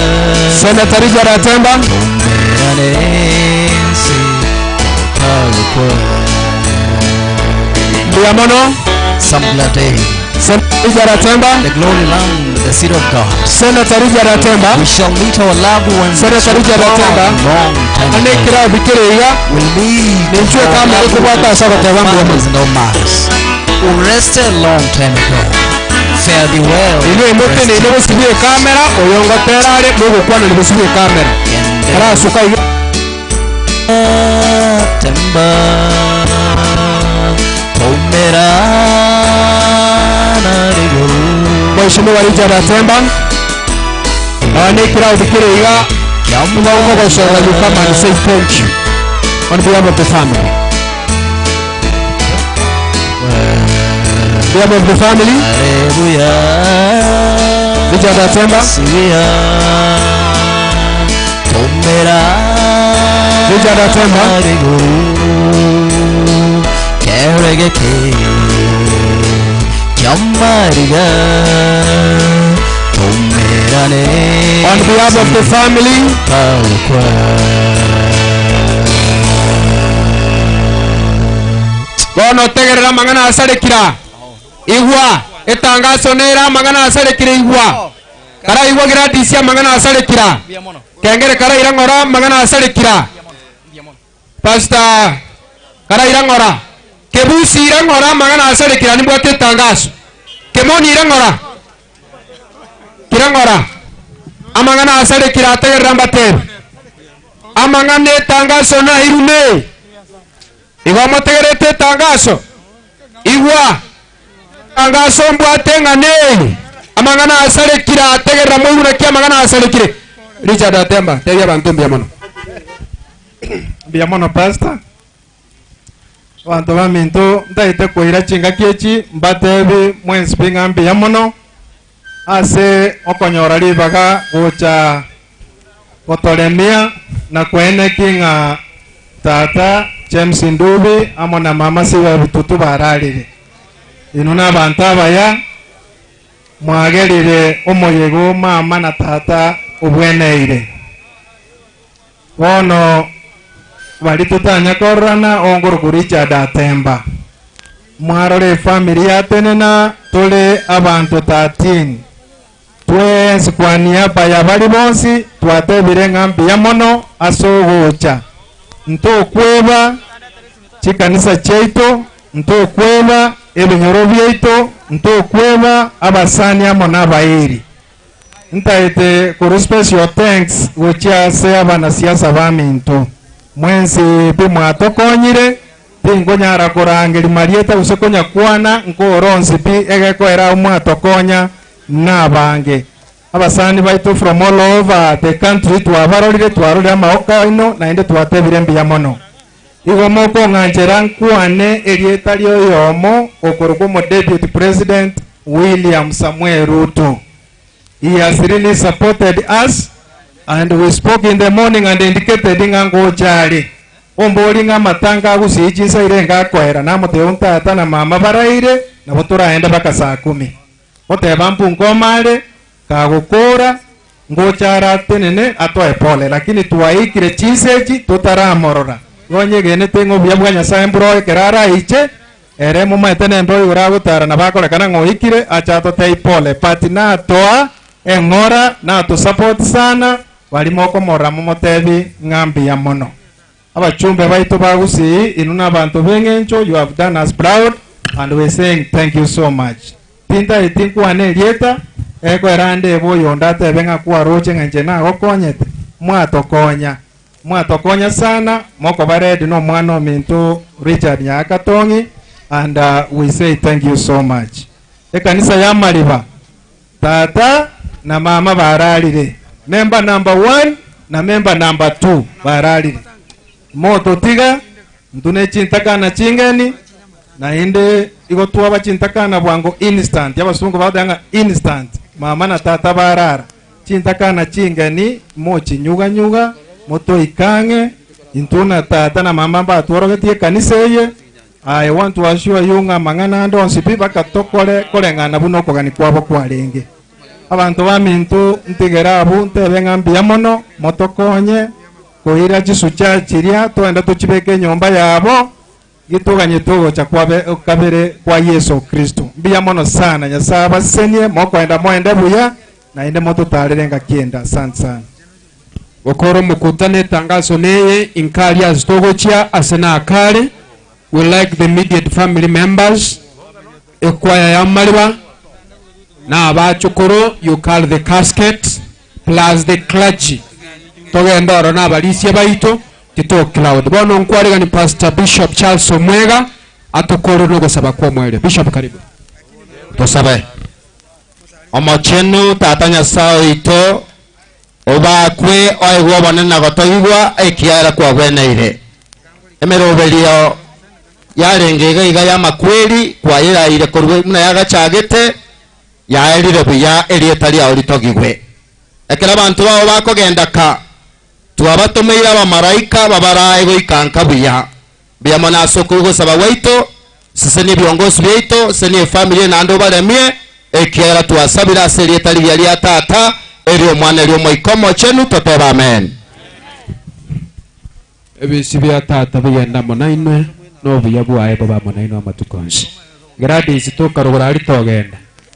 Senator Richard Atemba tomeranensi otagukwa mbuya mono Some day Senator Richard Atemba the glory land the city of God Senator Richard Atemba we shall meet our loved ones Senator Richard Atemba long time ane ago. kira bikire iga We'll meet ninchwe our kama loved kubwata ones, ase goteba our mbuya mono families and our mothers who rested a long time ago. Fare thee well. inwe Rest emotene ine gosibia ekamera oyo ngotera are mogokwana nigosibia ekamera karasuka iga Temba Tomera na riguru Mheshimiwa Richard Atemba ane kira bikire iga mugogosora you come and say thank you on behalf of the family behalf of the family Hallelujah Richard Atemba Siria Tomera Richard Atemba riguru Keregeke Kyamariga Tomerane on behalf of the family bono tegerera amang'ana asarekira igwa etangaso nera amang'ana asarekire igwa karaigwa gradisi amang'ana asarekira kengere karaira ng'ora amang'ana asarekira pastor karaira ng'ora kebusi ira ng'ora amang'ana asarekira nimbwate etangaso kemoni ira ng'ora kira ng'ora amang'ana asarekira ategerera mbatebe amang'ana etangaso nairume igo motegerete etangaso igwa tangaso mbwate ng'ane amang'ana asarekire ategerera moiguna ki amang'ana asarekire Richard Atemba tebia abanto mbuya mono mbuya mono pastor abanto baminto ntaete koira chingaki echi mbatebi mwensi bing'a mbuya mono ase okonyora ribaga gocha gotoremia na kweneki ng'a tata James Ndubi amo na mama siba bitutu bararire ino na abantu abaya mwagerire omoyego mama na tata obweneire bono bari tutanya kororana ongoroko Richard Atemba mwarore efamily yatenena tuli abantu 13 twensi kwa niaba ya bari bonsi twatebire ng'a mbuya mono ase ogocha ntokweba chikanisa chiaito ntokweba ebinyoro biaito, ntokweba abasani amo na abairi. Ntaete korwa special thanks gochia ase abanasiasa baminto. Mwensi pi mwatokonyire, tinkonyara korangeria marieta gose konyakwana nkore onsi pi egekoera abwo mwatokonya nabange. Abasani baito from all over the country twabarorire, twarorire amagoko aino naende twatebire mbuya mono. Igo mokong'anchera nkwane erieta rioyomo okorokwa omo Deputy President William Samoei Ruto. He has really supported us and we spoke in the morning and indicated ng'a ngocha are. Ombori ng'a amatanga agusii chinsa ire ngakoera namotebia tata na mama baraire nabo toraende baka saa kumi. Goteba mpunkoma are kagokora ngocha are atenene atoe pole lakini twaikire chinsa echi totaramorora. Igo nyegenete ng'a obuya bwa Nyasaye mboro ekero araiche Ere momaete nembeo igoro agotara nabo akorekana ng'a oikire ache atotebie pole but natoa eng'ora nato support sana baria mokomorora momotebi ng'a mbuya mono. Abachumbe baito ba Gusii inwe nabanto beng'encho you have done us proud and we saying thank you so much. Tintaeti nkwane erieta ekoera ndebe oyonde atebe ng'a kwaroche ng'a inche nagokonyete mwatokonya. Mwatokonya sana mokoba ready no omwana ominto Richard Nyakatong'i and we say thank you so much. Ekanisa ya Mariba tata na mama bararire member number one na member number two bararire mototiga intwe ne chintakana chingeni naende igo twaba chintakana bwango instant abasongo bagoteba ng'a instant mama na tata barara Chintakana chingeni mochinyuga-nyuga, motoike ang'e, intwe na tata na mama mbatworogetie ekanisa eye. I want to assure you ng'a amang'ana ande onsi pi baka tokore koreng'ana buna okogania kwabo kwarenge. Abanto baminto ntigere abwo ntebe ng'a mbuya mono, motokonye koira chisucha chiria toende tochibeke enyomba yabo, Gitoganyete ogocha kwabe kabere kwa Yeso Kristo. Mbuya mono sana, Nyasae abasesenie, mokoenda moende buya, naende mototarere engaki ende. Asante sana. Gokora omokutano etangaso neye inkaria ase togochia ase nakare we like the immediate family members ekwaya ya mariba na abachokoro you carry the casket plus the clergy togende oro na abarisia baito Tito Cloud. Bono nkwarigani Pastor Bishop Charles Omwega atokorere nogosaba kw'omoerio. Bishop karibu. Tosabe. Omochenu Tata Nyasae oito, obakwe oegwe obonene na gotogigwa, ekiagera kwagweneire. Emeroberio yarenge iga iga y'amakweri kwayeraire korwa buna yagachagete, yaerire buya erieta riao ritogigwe. Ekero abanto bao bakogenda ka, Twabatomeire abamalaika babarae goika nka buya. Mbuya mono ase okoigwa gosaba gwaito, sesenia ebiongosi biaito, sesenia efamiri eye naende obaremie, ekiagera twasabire ase erieta rigiya ria Tata, eri'Omwana, eri'Omoika Omochenu, totebe Amen. Ebisio bia Tata bigende amo nainwe, na obuya bwaye bobe amo nainwe amatuko onsi. Gladys, toka rogoro aria togenda.